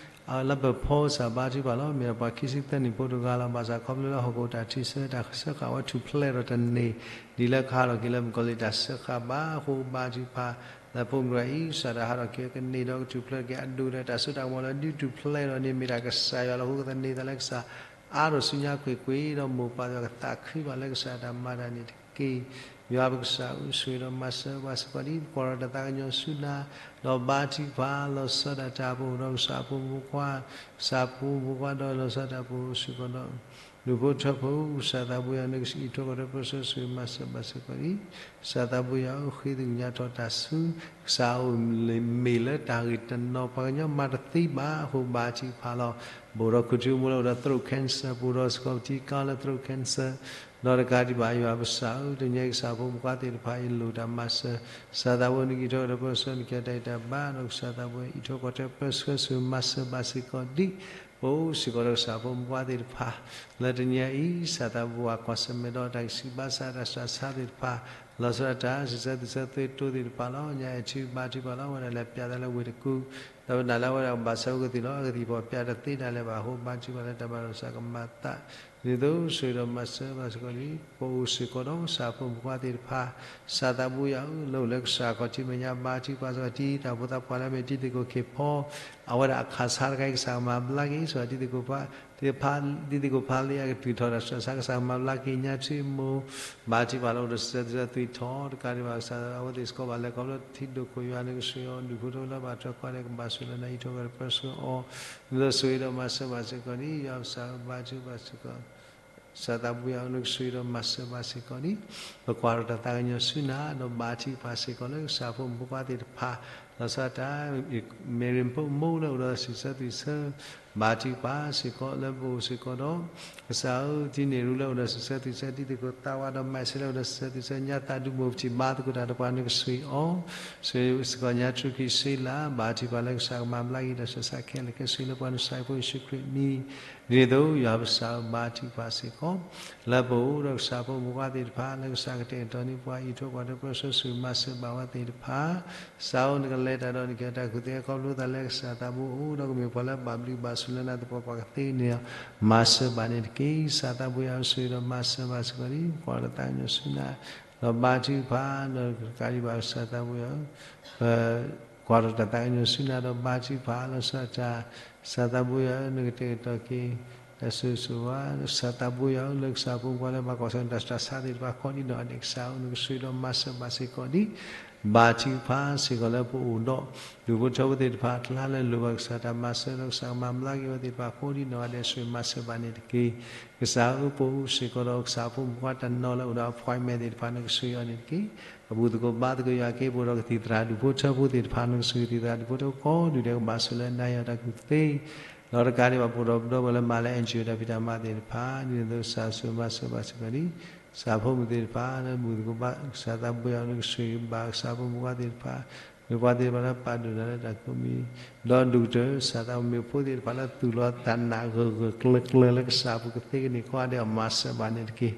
လါဘၢၣ်ဖီ ကစၢ်ဘါထုကဖၣ်လီၤ. မ့ၢ်ဒီးပှၤခံဆံသၢနံၣ်ဖိတဂၤလီၤ. ဘၣ်ဆၣ်ခီဖျိလၢဟီၣ်ခိၣ်တၢ်ထံၣ်ဆၢတၢ်စၢဃာ်ဝဲထူၣ်ဖျဲးဒီးတန့ၢ် ဒ်လၢကဟးထီၣ်က့ၤလၢမုၣ်ကီၤလံၢ်တၢ်စၢဃာ်ဘၣ်အဃိ ဘါထုကဖၣ် လၢဖိမုၣ်တဂၤအံၤ ကစၢ်တၢ်ဟးထီၣ်က့ၤကန့ၢ်ဒီးကထူၣ်ဖျဲးက့ၤအဒိၣ်ဒီးတၢ်စိတၢ်ကမီၤလၢဒုးထူၣ်ဖျဲးဒီးန့ၣ် မ့ၢ်တၢ်ကစၢ်ယွၤလီၤ. အဃိကသန့ၤသးလၢကစၢ် အါထီၣ်ဆူညါကွ့ၢ်ကွ့ၢ်ဒီးမိၢ်ပၢ်ယွၤကသးခုဘၣ်လၢကစၢ်တၢ်မၤတၢ်န့ၣ်တက့ၢ်. ယွၤပကစၢ်ဧၢ ဆိၣ်ဂ့ၤဒီးမၤစၢၤဘၣ်စ့ၢ်ကီးဒံး ပကွၢ်ထီၣ်တၢ်သးကညီၤဆူနၤ ဒီးဘါထုကဖၣ်လီၤဆီဒၣ်တၢ်ပအိၣ်ဒီးကစၢ်ဖိမုၣ်ဖိခွါ ကစၢ်ဖိမုၣ်ဖိခွါဒီးလီၤဆီဒၣ်တၢ်ပအိၣ်စ့ၢ်ကီးဒီး ဒူၣ်ဖိထၢဖိ ကစၢ်သးဘိယွၤ နကအံးထွဲကွၢ်ထွဲပၢဆှၢဆိၣ်ဂ့ၤမၤစၢၤဘၣ်စ့ၢ်ကီးဒံး ကစၢ်သးဘိယွၤဧၢ ဃ့သ့ၣ်ညါထီၣ်တၢ်ဆူ ကစၢ်အိၣ်မ့ၢ်လၢတၢ်ဂ့ၢ်တနီၤ ပှၤကညီမၤတသ့ဘၣ်အဃိ ဘါထုကဖၣ်လီၤ. ပအိၣ်ဒီးခိၣ်ထံမိၢ်လၢအိၣ်ဒီး throat cancer ပအိၣ်ဒီးစကီးပထံကါလၢ throat cancer ဒီးတကးဒံးဘၣ် ယွၤပကစၢ်ဧၢ တနံၤအံၤကစၢ်ဖိမုၣ်ဖိခွါသ့ၣ်တဖၣ်အံၤလိၣ်တၢ်မၤစၢၤ ကစၢ်သးဘိနကအံးထွဲကွၢ်ထွဲပၢဆှၢနကဲတၢ်အံးတၢ်ဘါ ဒီးကစၢ်သးဘိအံးထွဲကွၢ်ထွဲပၢဆှၢဆိၣ်ဂ့ၤမၤစၢၤဘၣ်စ့ၢ်ကီးဒံး ပအိၣ်စ့ၢ်ကီးဒီးကစၢ်ဖိမုၣ်ဖိခွါသ့ၣ်တဖၣ် လၢတနံၤအံၤ ကစၢ်သးဘိဘၣ်ကွၢ်ဆၢၣ်မဲာ်ဒီးတၢ်ဂံၢ်ဆူၣ်ဘါစၢ်တၢ်ဆူးတၢ်ဆါသ့ၣ်တဖၣ် လီၤဆီဒၣ်တၢ် စံးဆၢသူၣ်ဆၢသုးတိသ့ၣ်တဖၣ်လီၤ. ညါအံၤထံဘါထုကဖၣ်လီၤ အဝဲဒၣ်လဲၤပျးသးလၢဝ့ၢ်တကူၣ် ဒီးပနာ်လၢအဝဲဒၣ်ကဘၣ်ဆၢအိၣ်ကသံၣ်လီၤ အကသံၣ်ဖီၣ်ပျးတသ့ဒၣ်လဲာ်ဘၣ်အဃိ ဘါထုကဖၣ်လၢတၢ်မၤလိာ်ကစၢ်ကမၤသး ဒ်သိးဆိၣ်ဂ့ၤဒီးမၤစၢၤဘၣ်စ့ၢ်ကီးလံ ပအိၣ်စ့ၢ်ကီးဒီးကစၢ်ဖိမုၣ်ဖိခွါသ့ၣ်တဖၣ် ကစၢ်သးဘိယွၤဧၢ လၢအိၣ်လၢကစၢ်ခီၣ်ထံးမဲာ်ညါ ဘါထုကဖၣ်စ့ၢ်ကီး တံၤသၣ်ဖိသၣ်ပှၢ်လၢအမ့ၢ်တံၤသကိးခ့ၣ်ဖီ အဝဲဒၣ်အခးဆါတခါအံၤ ကစၢ်ကမၤဘျါက့ၤ စ့ၢ်ကီးတံၤသကိးဖး တံၤသကိးဖးလံအကတုၢ်ထီၣ်တၢ်ဆူးတၢ်ဆါ ကစၢ်ကမၤဘျါက့ၤ ညါထံမိၢ် ဘါထုကဖၣ်လၢအိၣ်ဒီးစံးဆၢသုးထီၣ် တကးဒံးဘၣ်ကစၢ်အဝဲသ့ၣ်စ့ၢ်ကီးဘၣ်လဲၤခီဖျိထံဒိၣ်ခိၣ်ယွၤ နကဆိၣ်ဂ့ၤအီၤ ဒူၣ်ဖိထၢဖိလၢဘၣ်ထွဲကွၢ်ဒီးကဘၣ်ဆိၣ်လၢနၤ အံးထွဲကွၢ်ထွဲပၢဆှၢအီၤ ဒ်သိးဆိၣ်ဂ့ၤဒီးမၤစၢၤဘၣ်စ့ၢ်ကီးဒံး ယွၤပကစၢ်ဧၢ ဘါထုကဖၣ်စ့ၢ်ကီး ကစၢ်သးဘိယွၤဧၢ နကဆိၣ်ဂ့ၤဒီးမၤစၢၤဘၣ်စ့ၢ်ကီးဒံး ပကွၢ်ထီၣ်တၢ်သးကညီၤဆူနၤ ဒီးဘါထုကဖၣ်စ့ၢ်ကီးလၢကစၢ်ဖိမုၣ်ဖိခွါသ့ၣ်တဖၣ် လီၤဆီဒၣ်တၢ် မ့ၢ်ရ့ၣ်ဖိမိၢ်လၢအိၣ်ဒီးစံးဆၢသုးဆၢ ဘါထုကဖၣ်စ့ၢ်ကီးလၢပအိၣ်စ့ၢ်ကီးဒီး ကစၢ်ဧၢ တံၤန့ၣ်ရူလၢအိၣ်ဒီးစံးဆၢသုးဆၢ တံၤသကိးသးဝးဒီးမၤစဲလၢအိၣ်ဒီးစံးဆၢသုးဆၢ ညါသးဒူမိၢ်ပထံၣ်ဘါသကိးတၢ်ဒီးပှၤ နကဆိၣ်ဂ့ၤအီၤ ဆိၣ်ဂ့ၤစ့ၢ်ကီးညါထူၣ်ခံဆ့လး ဘါထုကဖၣ်လၢကစၢ်ကမၤဘျါက့ၤတၢ်ဆူးတၢ်ဆါခဲလၢာ် ကဆိၣ်ဂ့ၤလၢပှၤနကစၢ်ဖိယ့ၣ်ၡူးခရံာ်အမံၤ ဒ်န့ၣ်အသိး ယွၤပကစၢ်ဧၢ ဘါထုကဖၣ်စ့ၢ်ကီး လၢပအိၣ်ဒီးကစၢ်ဖိမုၣ်ဖိခွါသ့ၣ်တဖၣ် လၢကစၢ်ကတဲာ်ကတီၤန့ၢ်ပှၤ အံးထွဲကွၢ်ထွဲပၢဆှၢဆိၣ်ဂ့ၤမၤစၢၤဘၣ်ဝဲသ့ၣ်တဖၣ် ကစၢ်ဧၢ နကလဲၤတၢ်ဒီးနကဟ့ၣ်တၢ်ကူၣ်သ့ ခီဖျိသးလၢကစၢ်သးဘိအိၣ်ဒီးကမ့ၢ်ပှၤလၢဘၣ်ဘျုးဘၣ်ဆိၣ်လၢနၤသပှၢ်ပှၢ်ကသ့န့ၣ်လီၤ. မၤစၢၤဘၣ်န့ၣ်တက့ၢ်. ကစၢ်သးဘိယွၤဆိၣ်ဂ့ၤဒီးမၤစၢၤဘၣ်စ့ၢ်ကီးလံ ပကွၢ်ဒီးသးကညီၤဆူနၤ ဒီးဘါထုကဖၣ် ဒီးတကးဒံးဘၣ်ကစၢ်သးဘိယွၤဧၢ ပကွၢ်ထီၣ်တၢ်သးကညီၤဆူနၤဒီးဘါထုကဖၣ်လီၤဆီဒၣ်တၢ် ကစၢ်သးဘိယွၤဧၢ နကတဲာ်ကတီၤက့ၤ တၢ်ဆိၣ်ဂ့ၤဆိၣ်ဝါ ကစၢ်သးဘိယွၤဧၢ လၢကစၢ်ဖိမုၣ်ဖိခွါလၢဘၣ်ကွၢ်ဆၢၣ်မဲာ်တၢ်ဆူးတၢ်ဆါသ့ၣ်တဖၣ် ကိးဒံနီၢ်ဂၤဒဲး ကစၢ်ဧၢ နကဆိၣ်ဂ့ၤဒီးမၤစၢၤဘၣ်စ့ၢ်ကီးဒံး ဘါထုကဖၣ်စ့ၢ်ကီးလၢပအိၣ်ဒီး ဒူၣ်ဖိထၢဖိသ့ၣ်တဖၣ်အကျါလၢလိၣ်ဘၣ်ကစၢ်တၢ်မၤစၢၤ ဒီးကစၢ်ကမၤဘျါက့ၤဝဲသ့ၣ်တဖၣ် ကိးဒံနီၢ်ဂၤဒဲး ဆိၣ်ဂ့ၤမၤစၢၤဘၣ်န့ၣ်တက့ၢ်. ကစၢ်ဧၢ ပအိၣ်စ့ၢ်ကီးဒီးကစၢ်ဖိမုၣ်ဖိခွါတနီၤလၢအိၣ်ဒီး appointment သ့ၣ်တဖၣ် နကဆိၣ်ဂ့ၤအီၤန့ၣ်တက့ၢ်. အဘူၣ်သကိးဘါသကိးယွၤက့ၤ ပအိၣ်ဒီးကသံၣ်သရၣ်ဒူၣ်ဖိထၢဖိသ့ၣ်တဖၣ် နကဆိၣ်ဂ့ၤကသံၣ်သရၣ်ဒူၣ်ဖိထၢဖိကိးဒူၣ်ဒဲး ကဘၣ်ဆိၣ်လၢနၤယွၤတၢ်ကူၣ်သ့ ဒီးတကးဒံးဘၣ် ပအိၣ်ဒီးပဒီပုၢ်ဝဲၢ်လၢမၤလၢ NGO တၢ်ဖံးတၢ်မၤသ့ၣ်တဖၣ် ဒ်န့ၣ်အသိး ကစၢ်ဆိၣ်ဂ့ၤမၤစၢၤဘၣ်စ့ၢ်ကီးဒံး ကစၢ်ဖိမုၣ်သ့ၣ်တဖၣ် လၢဘူၣ်သကိးဘါ ကစၢ်သးဘိယွၤ နကဆိၣ်ဂ့ၤဘၣ်ကစၢ်ဖိမုၣ်ဖိခွါသ့ၣ်တဖၣ် မ့ၢ်ပှၤသ့ၣ်တဖၣ်လၢပာ်ဒိၣ်နၤလၢတၢ်ကိးမံၤ ဒီးဒိၣ်ကတၢၢ် ကစၢ်သးဝဲမ့ၢ်ဖိသ့ၣ်တဖၣ်လၢသူၣ်လီၤသးနာ်ဂၢၢ်ဂၢၢ်ကျၢၤကျၢၤလၢကစၢ်အပူၤကသ့ကန့ၣ် ကိးဂၤဒဲးအီၤမၤစၢၤဘၣ်န့ၣ်တက့ၢ်.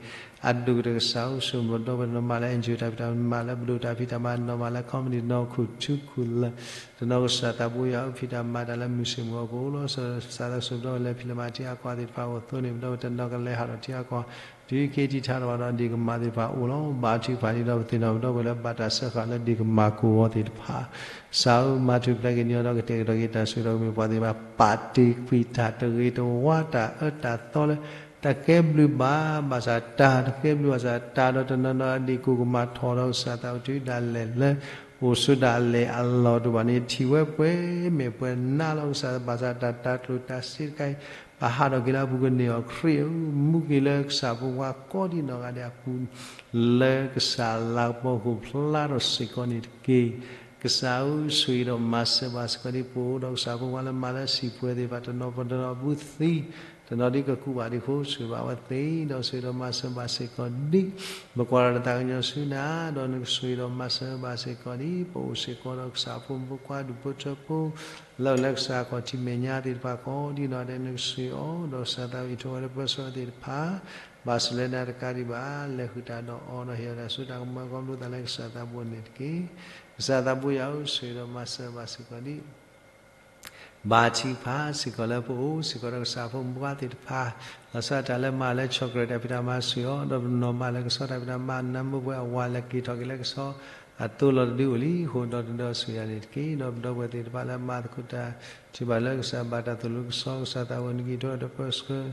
အဒိၣ်ကတၢၢ်ကစၢ်ဧၢ ဆိၣ်ဂ့ၤပဒီပုၢ်ဝဲၢ်တနီၤမၤလၢ NGO တၢ်ဖံးတၢ်မၤ မၤလၢပဒိၣ်တၢ်ဖံးတၢ်မၤ တနီၤမၤလၢ company တနီၤခူၣ်ထူခူၣ်လၢာ် တနီၤကစၢ်သးဘိယွၤဧၢ ဖံးတၢ်မၤတၢ်လၢမုၢ်ဆ့ၣ်မုၢ်ဂီၤပအိၣ်လီၤ. ကစၢ်သးဆိၣ်ပဒီပုၢ်ဝဲၢ်လၢ ဖံးလၢမၤထံအါကီၢ်သ့ၣ်တဖၣ်အိၣ်အသိးန့ၣ် ပဒီပုၢ်ဝဲၢ်တနီၤကလဲၤဟးထီၣ်ထံအါကီၢ် တုၤက့ၤထံထါတဘၣ်ဒီးဒ့ၣ်ကမၢ်သ့ၣ်တဖၣ်အိၣ်လီၤ. ဘါထုကဖၣ်ဒီးပသ့ၣ်နီၣ်ပဒီပုၢ်ဝဲၢ်လၢဘၣ်တၢ်စၢဃာ်လၢဒ့ၣ်ကမၢ်ကိၢ်ဂီၤသ့ၣ်တဖၣ် ကစၢ်ဧၢမၤထူၣ်ဖျဲးက့ၤန့ၢ်အီၤဒီးကတဲာ်ကတီၤက့ၤတၢ်ဆိၣ်ဂ့ၤဒီးကမ့ၢ်ပှၤသ့ၣ်တဖၣ် ပာ်တ့ၢ်ကွံာ်တၢ်တဂ့ၤတဝါတၢ်အၢတၢ်သီလၢ တၢ်ကဲဘျုးဘၣ် ဘၣ်ဆၣ်တၢ် တကဲဘျုးဘၣ်ဆၣ်တၢ်ဒီးတနီၤနီၤ အဒ့ၣ်ကိၢ်ကမၢ်ထီၣ်ဒီးကစၢ်သးအိၣ်တုၤဒၣ်လဲာ်လၢ အိၣ်ဆိးဒၣ်လဲာ်အလီၢ်တဘၣ်န့ၣ် ထံၣ်ဝဲပှဲၤမဲာ်ပှဲၤနါလီၤ. ကစၢ်ဘၣ်ဆၣ်တၢ်တၢ်ကျိၣ်တၢ်စ့တခါအံၤ ပဟးထီၣ်က့ၤလၢအပူၤကန့ၢ်အီၤ ခရံာ်ဧၢ မူက့ၤလၢကစၢ်ဖိခွါကိးဒံနီၢ်ဂၤဒဲးအပူၤ လၢကစၢ်လၤကပီၤကအိၣ်ဖျါထီၣ်စ့ၢ်ကီးန့ၣ်တက့ၢ်. ကစၢ်ဧၢ ဆိၣ်ဂ့ၤဒီးမၤစၢၤဘၣ်စ့ၢ်ကီးဒ်ပအိၣ်ဒီးကစၢ်ဖိခွါလၢမၤလၢစံာ်ပှဲၤသ့ၣ်တဖၣ် တနီၤပတနီၤအပူၤသံ တနီၤဒ်ကကူးဘၣ်ဒံးအဃိ ဆိၣ်ဂ့ၤဘၣ်ဝဲသ့ၣ် ဒီးဆိၣ်ဂ့ၤဒီးမၤစၢၤဘၣ်စ့ၢ်ကီးဒ် ပကွၢ်ဒီးတၢ်သးကညီၤဆူနၤ ဒီးနကဆိၣ်ဂ့ၤဒီးမၤစၢၤဘၣ်စ့ၢ်ကီးဒ် ပအိၣ်စ့ၢ်ကီးဒီးကစၢ်ဖိမုၣ်ဖိခွါဒူၣ်ဖိထၢဖိ လၢအအိၣ်လၢကစၢ်ခီၣ်ထံးမဲာ်ညါသ့ၣ်တဖၣ်ကိးဒံနီၢ်ဂၤဒဲး နကဆိၣ်ဂ့ၤအီၤ ဒီးကစၢ်သးအိၣ်အံးထွဲဝဲလၢပၢဆှၢသ့ၣ်တဖၣ် ဘၣ်ဆိၣ်လၢနၤတကးဒံးဘၣ် လဲၤဃုာ်တၢ်ဒီးအီၤဒီးဟ့ၣ်အီၤတၢ်စိတၢ်ကမီၤ ကိးမံၤသးလၢကစၢ်သးဘိန့ၣ်တက့ၢ်. ကစၢ်သးဘိယွၤဧၢ ဆိၣ်ဂ့ၤဒီးမၤစၢၤဘၣ်စ့ၢ်ကီးဒ် ဘါထုကဖၣ်စ့ၢ်ကီးလၢပအိၣ်စ့ၢ်ကီးဒီးကစၢ်ဖိမုၣ်ဖိခွါသ့ၣ်တဖၣ် လီၤဆီဒၣ်တၢ်လၢမၤလၢ chocolate တၢ်ဖံးတၢ်မၤ ဆိၣ်ဂ့ၤအီၤ ဒီးပနီၢ်မၤလၢကဆီတၢ်ဖံးတၢ်မၤ နၢမူပှဲၤအဝၤလဲၤက့ၤထီၣ်က့ၤလၢကဆီ အသိလီၤတဒုအိၣ်လံအဃိ ဒီးတဒုအီၤဆိၣ်ဂ့ၤယၤန့ၣ်တက့ၢ်. ဒီးပဒီပုၢ်ဝဲၢ်သ့ၣ်တဖၣ်လၢမၤသကိးတၢ် ထံၣ်ဘၣ်လၢကစၢ်ဘၣ်တၢ်သိၣ်လိကဆီ ကစၢ်သးဝဲနကအိၣ်ဒီးပၢဆှၢ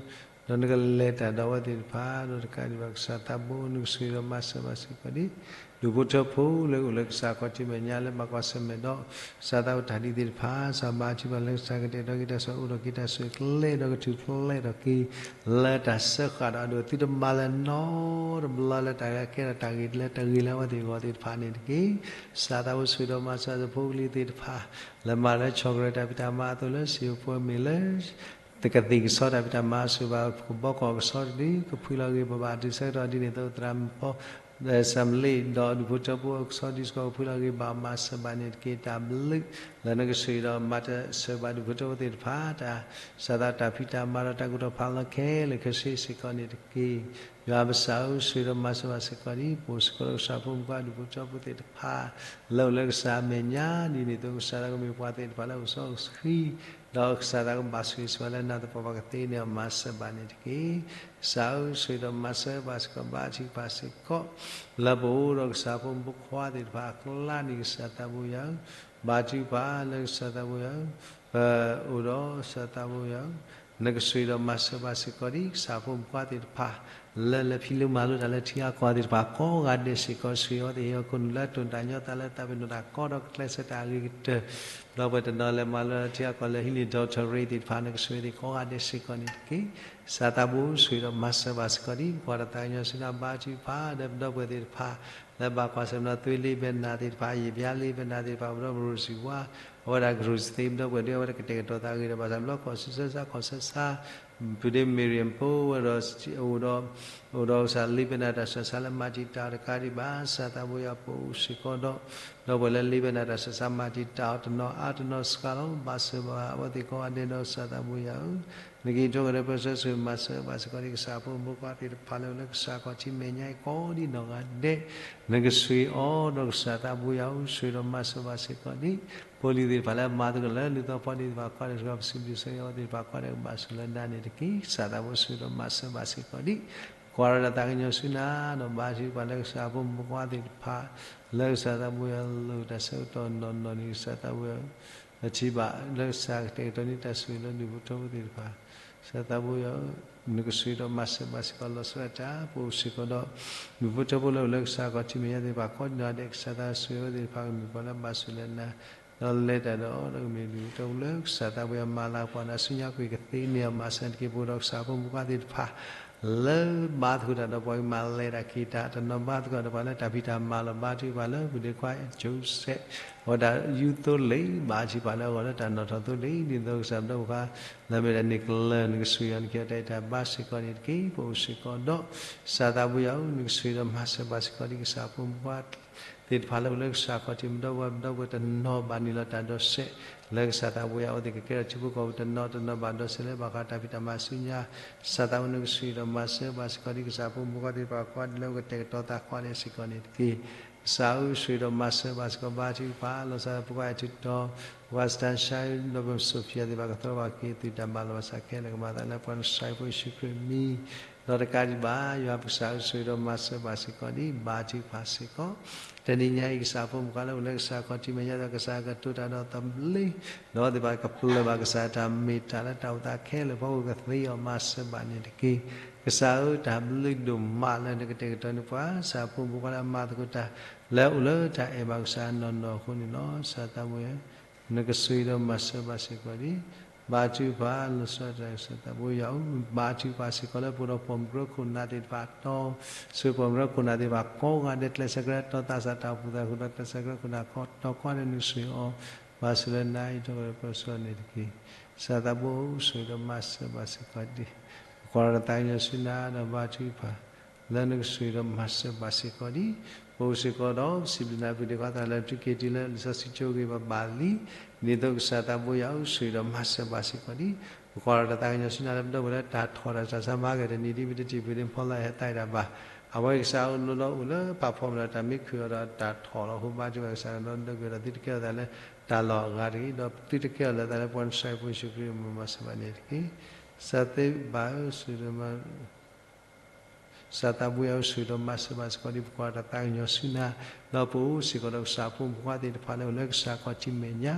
ဒီးနကလဲၤတၢ်ဒီးအဝဲသ့ၣ်တဖၣ် ဒီးတကးဒံးဘၣ်ကစၢ်သးဘိ နကဆိၣ်ဂ့ၤဒီးမၤစၢၤဘၣ်စ့ၢ်ကီးဒ် ဒူၣ်ဖိထၢဖိလၢအိၣ်လၢကစၢ်ခီၣ်ထံးမဲာ်ညါလၢဘၣ်ကွၢ်ဆၢၣ်မဲာ်ဒီး ကစၢ်သးဝဲတၢ်ဒ်သ့ၣ်တဖၣ် ကစၢ်ဘါထုကဖၣ်လၢကစၢ်ကတဲာ်ကတီၤက့ၤတၢ်ဆိၣ်ဂ့ၤ အိၣ်ဒီးက့ၤတၢ်ဆိၣ်ဂ့ၤ ကျဲဒီးကထူၣ်ဖျဲးထီၣ်က့ၤ လၢတၢ်စၢဃာ်ဒီးအဒိၣ် သုတမၤလၢၤနီတဘျီလၢတၢ်ကဲထီၣ်တၢ်ဂ့ၤ လၢတၢ်ဂ့ၤလၢအဝဲသ့ၣ်အဂီၢ်သ့ၣ်တဖၣ်န့ၣ်တက့ၢ်. ကစၢ်သးဘိဆိၣ်ဂ့ၤဒီးမၤစၢၤဖိကလံၤသ့ၣ်တဖၣ် လၢမၤလၢ chocolate တၢ်ဖံးတၢ်မၤအသိးလၢ စံာ်ပှဲၤမ့ၢ်လၢ တကသံၣ်ကဆီတၢ်ဖံးတၢ်မၤ ဆိၣ်ဂ့ၤဘၣ်ကဘီကီၢ်ကဆီတဒု ကဖှံလီၤဂ့ၤဘၣ်ဘၣ်တုၤဆၢကတီၢ်ဒ်န့ၣ်အသိး သရၣ်မုၣ်ဖိ သရၣ်မုၣ်လ့ၣ် ဒီးဒူၣ်ဖိထၢဖိအကဆီဒုစ့ၢ်ကီး ကဖှံလီၤဂ့ၤဘၣ်မၤစၢၤဘၣ်န့ၣ်တက့ၢ်. တၢ်ဘျုး လၢနကဆိၣ်ဂ့ၤဒီးမၤစၢၤဘၣ်ဒူၣ်ဖိထၢဖိသ့ၣ်တဖၣ် တၢ် ကစၢ်သးတၢ်ဖံးတၢ်မၤဒီးတၢ်ကူၣ်ထီၣ်ဖးလီၤခဲလၢာ်ခဲဆ့စ့ၢ်ကီးန့ၣ်တက့ၢ်. ယွၤပစၢ်ဧၢ ဆိၣ်ဂ့ၤဒီးမၤစၢၤဘၣ်စ့ၢ်ကီးဒ် ပအိၣ်စ့ၢ်ကီးဒီးကစၢ်ဖိမုၣ်ဖိခွါဒူၣ်ဖိထၢဖိသ့ၣ်တဖၣ် လၢအိၣ်လၢကစၢ်အမဲာ်ညါဒ်န့ၣ်အသိး ကစၢ်သးကမ့ၢ်ပှၤသ့ၣ်တဖၣ်လၢအိၣ်စီအိၣ်ဆှံ ဒီးကစၢ်သးကဘၣ်ဆိၣ်ဂ့ၤဆိၣ်ဝါလၢနၤသပှၢ်ပှၢ်ကသ့န့ၣ် မၤစၢၤဘၣ်န့ၣ်တက့ၢ်. ကစၢ်ဧၢ ဆိၣ်ဂ့ၤဒီးမၤစၢၤဘၣ်စ့ၢ်ကီး ဘါထုကဖၣ်စ့ၢ်ကီး လၢပအိၣ်ဒီးကစၢ်ဖိမုၣ်ဖိခွါသ့ၣ်တဖၣ်အကျါန့ၣ် ကစၢ်သးဘိယွၤဧၢ, ဘါထုကဖၣ်လၢကစၢ်သးဘိယွၤဧၢ, ပအိၣ်ဒီးကစၢ်သးဘိယွၤဧၢ, နကဆိၣ်ဂ့ၤဒီးမၤစၢၤဘၣ်စ့ၢ်ကီးဒ်ကစၢ်ဖိမုၣ်ဖိခွါသ့ၣ်တဖၣ် လၢလဲၤဖံးလိမၤလိတၢ်လၢထံအါကီၢ်သ့ၣ်တဖၣ် ကိးဂၤဒဲးစ့ၢ်ကီး ဆိၣ်ဂ့ၤအီၤသ့ၣ် ဟ့ၣ်အီၤခိၣ်နူာ်လၢတိၢ်တၢ်ညီသးလၢသးပ့ၤနီၣ်တၢ်ကီဒီးကကျဲးစၢးတၢ်အဂ့ၤကတၢၢ်, ဒီပုၢ်ဝဲၢ်တနီၤလဲၤမၤလိလၢထံအါကီၢ်လၢဟံးန့ၢ် doctorate သ့ၣ်တဖၣ် နကဆိၣ်ဂ့ၤသ့ၣ်ကိးဂၤဒဲးစ့ၢ်ကီးန့ၣ်တက့ၢ်. ကစၢ်သးဘိဆိၣ်ဂ့ၤဒီးမၤစၢၤဘၣ်စ့ၢ်ကီးဒ် ကွၢ်တၢ်သးကညီၤဆူနၤ ဘါထုကဖၣ်ဒီးပဒီပုၢ်ဝဲၢ်သ့ၣ်တဖၣ် လၢဘၣ်ကွၢ်ဆၢၣ်မဲာ်နီၣ် သွေးလေးဘဲနၢ်သ့ၣ်တဖၣ် ရေပြားလေးဘဲနၢ်သ့ၣ်တဖၣ် ပဒီပုၢ်ဝဲၢ်ရိၣ်စံဝါ အဝဲဒၣ်ကရူၢ်စသ့ ပဒီပုၢ်ဝဲၢ်ဒ်အဝဲဒၣ်ကတဲာ်ကတီၤသးဂ့ၤဒီး ဘၣ်ဆၣ်ဘျီခီၣ်ဆၢဆၢဆါ ခီၣ်ဆၢဆါ ဖုဒ့မ့ၢ်ရံဖိဝဲဒီး အိၣ်ဒီး အိၣ်ဒီးကစၢ်လေးဘဲနၢ်တၢ်ဆှၢဆါလၢမၤတံာ်တာ်တကးဒံးဘၣ် ကစၢ်သးဘိယွၤပအိၣ်စ့ၢ်ကီးဒီး ဒီပုၢ်ဝဲၢ်လၢလေးဘဲနၢ်တၢ်ဆှၢဆါမၤတံာ်တာ်အီၤတနီၤအါတနီၤစှၤလီၤ ဘၣ်ဆိၣ်ဘၣ်အဝဲသ့ၣ်ကိးဂၤဒဲးဒီးကစၢ်သးဘိယွၤဧၢ, နကဟ့ၣ်ထီၣ်က့ၤဒီးပၢဆှၢဆိၣ်ဂ့ၤမၤစၢၤဘၣ်စ့ၢ်ကီးဒ် ကစၢ်ဖိမုၣ်ဖိခွါသ့ၣ်တဖၣ်လၢအိၣ်လၢကစၢ်ခီၣ်ထံးမဲာ်ညါအံၤကိးဒ်နီၢ်ဂၤဒဲး, နကဆိၣ်ဂ့ၤအီၤဒီးကစၢ်သးဘိယွၤဧၢ ဆိၣ်ဂ့ၤဒီးမၤစၢၤဘၣ်စ့ၢ်ကီးဒ် ဖိလံၤသ့ၣ်တဖၣ်လၢအမၤသကိးလၢလူၢ်သီဖီဒ့ၣ်သ့ၣ်တဖၣ် ကိးဂၤဒဲးစ့ၢ်ကီး ပစံးဘျုးဆိၣ်ဂ့ၤအဝဲသ့ၣ်တဖၣ်ကိးဂၤဒဲးကဘၣ်ဆိၣ်လၢနၤန့ၣ်တက့ၢ်. ကစၢ်သးဘိဆိၣ်ဂ့ၤဒီးမၤစၢၤဘၣ်စ့ၢ်ကီးဒ် ကွၢ်ဒီးတၢ်သးကညီၤဆူနၤဒီး ဘါထုကဖၣ်လၢကစၢ်ဖိမုၣ်ဖိခွါသ့ၣ်တဖၣ် လၢကစၢ်သးဘိယွၤလၢတၢ်ဆၢကတီၢ်နီၢ်နီၢ်န့ၣ် ကစၢ်သးဘိယွၤဧၢ, ပထံၣ်ဘၣ်လၢကစၢ်ကတဲာ်ကတီၤန့ၢ်တၢ်ဆိၣ်ဂ့ၤလၢဒူၣ်ဖိထၢဖိသ့ၣ်တဖၣ်, ကစၢ်သးဘိယွၤဧၢ, နကဆိၣ်ဂ့ၤဒီးမၤစၢၤဘၣ်စ့ၢ်ကီးလီၤဆီဒၣ်တၢ် ပအိၣ်စ့ၢ်ကီးဒီး ဒူၣ်ဖိထၢဖိလၢအိၣ်လၢကစၢ်ခီၣ်ထံးမဲာ်ညါသ့ၣ်တဖၣ် ကိးဒ်နီၢ်ဂၤဒဲး ကစၢ်သးဆိၣ်ဂ့ၤအဝဲသ့ၣ်တဖၣ်ကမ့ၢ်ပှၤလၢဘၣ်ဆိၣ်လၢနၤ ဒီးလဲၤတၢ်ဒီးအီၤဒီးကမ့ၢ်ဒူၣ်ဖိထၢဖိလၢကစၢ်သးဘိယွၤမၤလၤကပီၤနၤဆူညါကွံာ်ကသ့န့ၢ်အီၤ မၤစၢၤတက့ၢ်. ပအိၣ်ဒီးကစၢ်ဖိမုၣ်ဖိခွါသ့ၣ်တဖၣ် လၢဘါသကိးတၢ်ဒီးပှၤကမၤလဲၤတၢ်က့ၤတၢ် တနီၤဘါသကိးဒီးပှၤလၢတၢ်ဖံးတၢ်မၤလီၤ ဘါထုကဖၣ်လၢပဒ့ခွါ Joseph အဝဲဒၣ် youth သိလ့ၣ် ဘါထုကဖၣ်လၢအဂီၢ်လၢတၢ်နီၣ်ထီၣ်သိလ့ၣ် ဒ်သိးကစၢ်ပဒီပုၢ်ဝဲၢ်ခွါ လၢမ့ၢ်ဒၣ်န့ၣ်ကလၢာ် နကဆိၣ်ဂ့ၤအီၤနကဟ့ၣ်အီၤတၢ်အဲၣ်တၢ်ဘါစ့ၢ်ကီးန့ၣ်တက့ၢ်. ပအိၣ်စ့ၢ်ကီးဒီး ကစၢ်သးဘိယွၤဧၢ နကဆိၣ်ဂ့ၤဒီးမၤစၢၤဘၣ်စ့ၢ်ကီးဒ်ကစၢ်ဖိမုၣ်ဖိခွါ သ့ၣ်တဖၣ်လၢအိၣ်လၢကစၢ်ခီၣ်ထံး ပဒီပုၢ်ဝဲၢ် ပဒီပုၢ်ဝဲၢ်တနီၤဘၣ်နုာ်လီၤတၢ်ဒီးစဲး လၢကစၢ်သးဘိယွၤအအိၣ်သ့ၣ်ကကဲထီၣ်ထံဖိကီၢ်ဖိတနီၤတနီၤဘၣ်ဒီးစဲးလၢဘၣ်ဃးတၢ်ဖံးတၢ်မၤဆူညါ ကစၢ်သးဘိယွၤနကဆိၣ်ဂ့ၤဒီးမၤစၢၤဘၣ်စ့ၢ်ကီးဒံး ကစၢ်ဖိမုၣ်ဖိခွါသ့ၣ်တဖၣ်ကိးဂၤဒဲးလၢအကတဲာ်ကတီၤသးကိးဂၤဒဲးစ့ၢ်ကီးန့ၣ်တက့ၢ်. ကစၢ်ဧၢ ဆိၣ်ဂ့ၤဒီးမၤစၢၤဘၣ်စ့ၢ်ကီး ဘါထုကဖၣ် လီၤဆီဒၣ်တၢ်ဖိခွါအဲၣ်ထူၣ်တီၤ ပှၤစတၢ်ဆါဒီးပစိာ်ဖံးအီၤသ့ၣ်တဖၣ်ကသြီဘၣ်က့ၤသုတၢ်ဘၣ်လီၤဘၣ်စးခဲလၢာ် ကမၤသးလၢပှၤနဆှၢဖိယ့ၣ်ၡူးခရံာ်အမံၤ ဒီးတကးဒံးဘၣ် ယွၤပကစၢ်ဧၢ ဆိၣ်ဂ့ၤဒီးမၤစၢၤဘၣ်စ့ၢ်ကီးဒံး ဘါထုကဖၣ်စ့ၢ်ကီး တနံၤညါအံၤ ကစၢ်ဖိမုၣ်ဖိခွါလၢအိၣ်လၢကစၢ်ခီၣ်ထံးမဲာ်ညါဒီး ကစၢ်ကတိၤတၢ်ဒီးသဘျ့ ဒီးသ့ၣ်တဖၣ်ကပျၢၤဘၣ်ကစၢ်တၢ်မ့ၢ်တၢ်လၢတၢ်အိၣ်သးခဲလၢာ် ပှၤကသ့အီၤမၤစၢၤဘၣ်န့ၣ်တက့ၢ်. ကစၢ်ဧၢ တၢ်ဘျုးဒိၣ်မးလၢနကတဲာ်ကတီၤန့ၢ်ပှၤ ကစၢ်ဖိမုၣ်ဖိခွါလၢအမၤသကိးတၢ် လၢအအိၣ်လၢတၢ်အဲၣ်ဘၣ်ကစၢ်နီၢ်နီၢ်အဃိန့ၣ်လီၤ. ကစၢ်သးဘိယွၤ နကဆိၣ်ဂ့ၤဒီးမၤစၢၤဘၣ်စ့ၢ်ကီးဒံး ဘါထုကဖၣ် လီၤဆီဒၣ်တၢ် ကစၢ်သးဘိယွၤဧၢ ဘါထုကဖၣ်စ့ၢ်ကီးလၢပအိၣ်ဒီးပိာ်မုၣ်ကရၢခိၣ်နၢ်သ့ၣ်တဖၣ်အတီၤ ဆိၣ်ဂ့ၤပိာ်မုၣ်ကရၢခိၣ်နၢ်သ့ၣ်တဖၣ်ကိးဂၤဒဲး ကျဲးစၢးကရၢတီၤသးစၢ်တၢ်အိၣ်ဖှိၣ်သးဃုာ်ဒီး ကျဲးစၢးကရၢခိၣ်နၢ်ခီတီၤကိးဂၤဒဲး နကဆိၣ်ဂ့ၤအီၤ ဘၣ်ဆိၣ်လၢနၤအံၤ ဒီးပၢဆှၢန့ၣ်တက့ၢ်. ကစၢ်သးဘိ ဆိၣ်ဂ့ၤဒီးမၤစၢၤဘၣ်စ့ၢ်ကီးဒံး ပကွၢ်ဒီးတၢ်သးကညီၤဆူနၤဒီးဘါထုကဖၣ် လၢနကဆိၣ်ဂ့ၤဒီးမၤစၢၤဘၣ်စ့ၢ်ကီးဒံး ပအိၣ်စ့ၢ်ကီးဒီး စံးဘျုးနၤ ပဒ့ခွါသရၣ်လၢ ထူက့ၤတံၢ်လၢလံာ်စီဆှံကၠိဂ့ၤဘၣ်ဘၣ်လံ ဒ်သိးကစၢ်သးဘိ ယွၤဧၢ ဆိၣ်ဂ့ၤဒီးမၤစၢၤဘၣ်စ့ၢ်ကီးဒံး ပကွၢ်ဒီးတၢ်သးကညီၤဆူနၤလၢပဒီပုၢ်ဝဲၢ်လၢတၢ်ထီၣ်တၢ်စၢ်ဆါမၤကတနံၤဒ်မ့ၢ်တထံၣ်ပှၤဒ်ဖီလာ်ဟဲသးအံၤတၢ်ဘၣ် အဝဲကစၢ်အိၣ်လီၤအိၣ်လၢပာ်ဖှိၣ်မၤဒီး တၢ်မ့ၢ်ခုၣ်အီၤဒီးတၢ်ထီၣ်လီၤ အဃိဘါထုကဖၣ်ကစၢ်ဒီး ဒီးကဒီးသုတကဲထီၣ်သးလၢတၢ်လီၢ်အဂၤတဂ့ၤ ဒီးသုတကဲထီၣ်လၢသးလၢပှၤနဆှၢဖိယ့ၣ်ၡူးခရံာ်အမံၤမၤစၢၤဘၣ်န့ၣ်တက့ၢ်. ကစၢ်သးဘိယွၤဧၢ ဆိၣ်ဂ့ၤဒီးမၤ ကစၢ်သးဘိယွၤဧၢ ဆိၣ်ဂ့ၤဒီးမၤစၢၤဘၣ်စ့ၢ်ကီးဒံး ပကွၢ်တၢ်သးကညီၤဆူနၤ ဒီးပအိၣ်စ့ၢ်ကီးဒီးကစၢ်ဖိမုၣ်ဖိခွါသ့ၣ်တဖၣ်လၢအိၣ်လၢကစၢ်ခီၣ်ထံးမဲာ်ညါ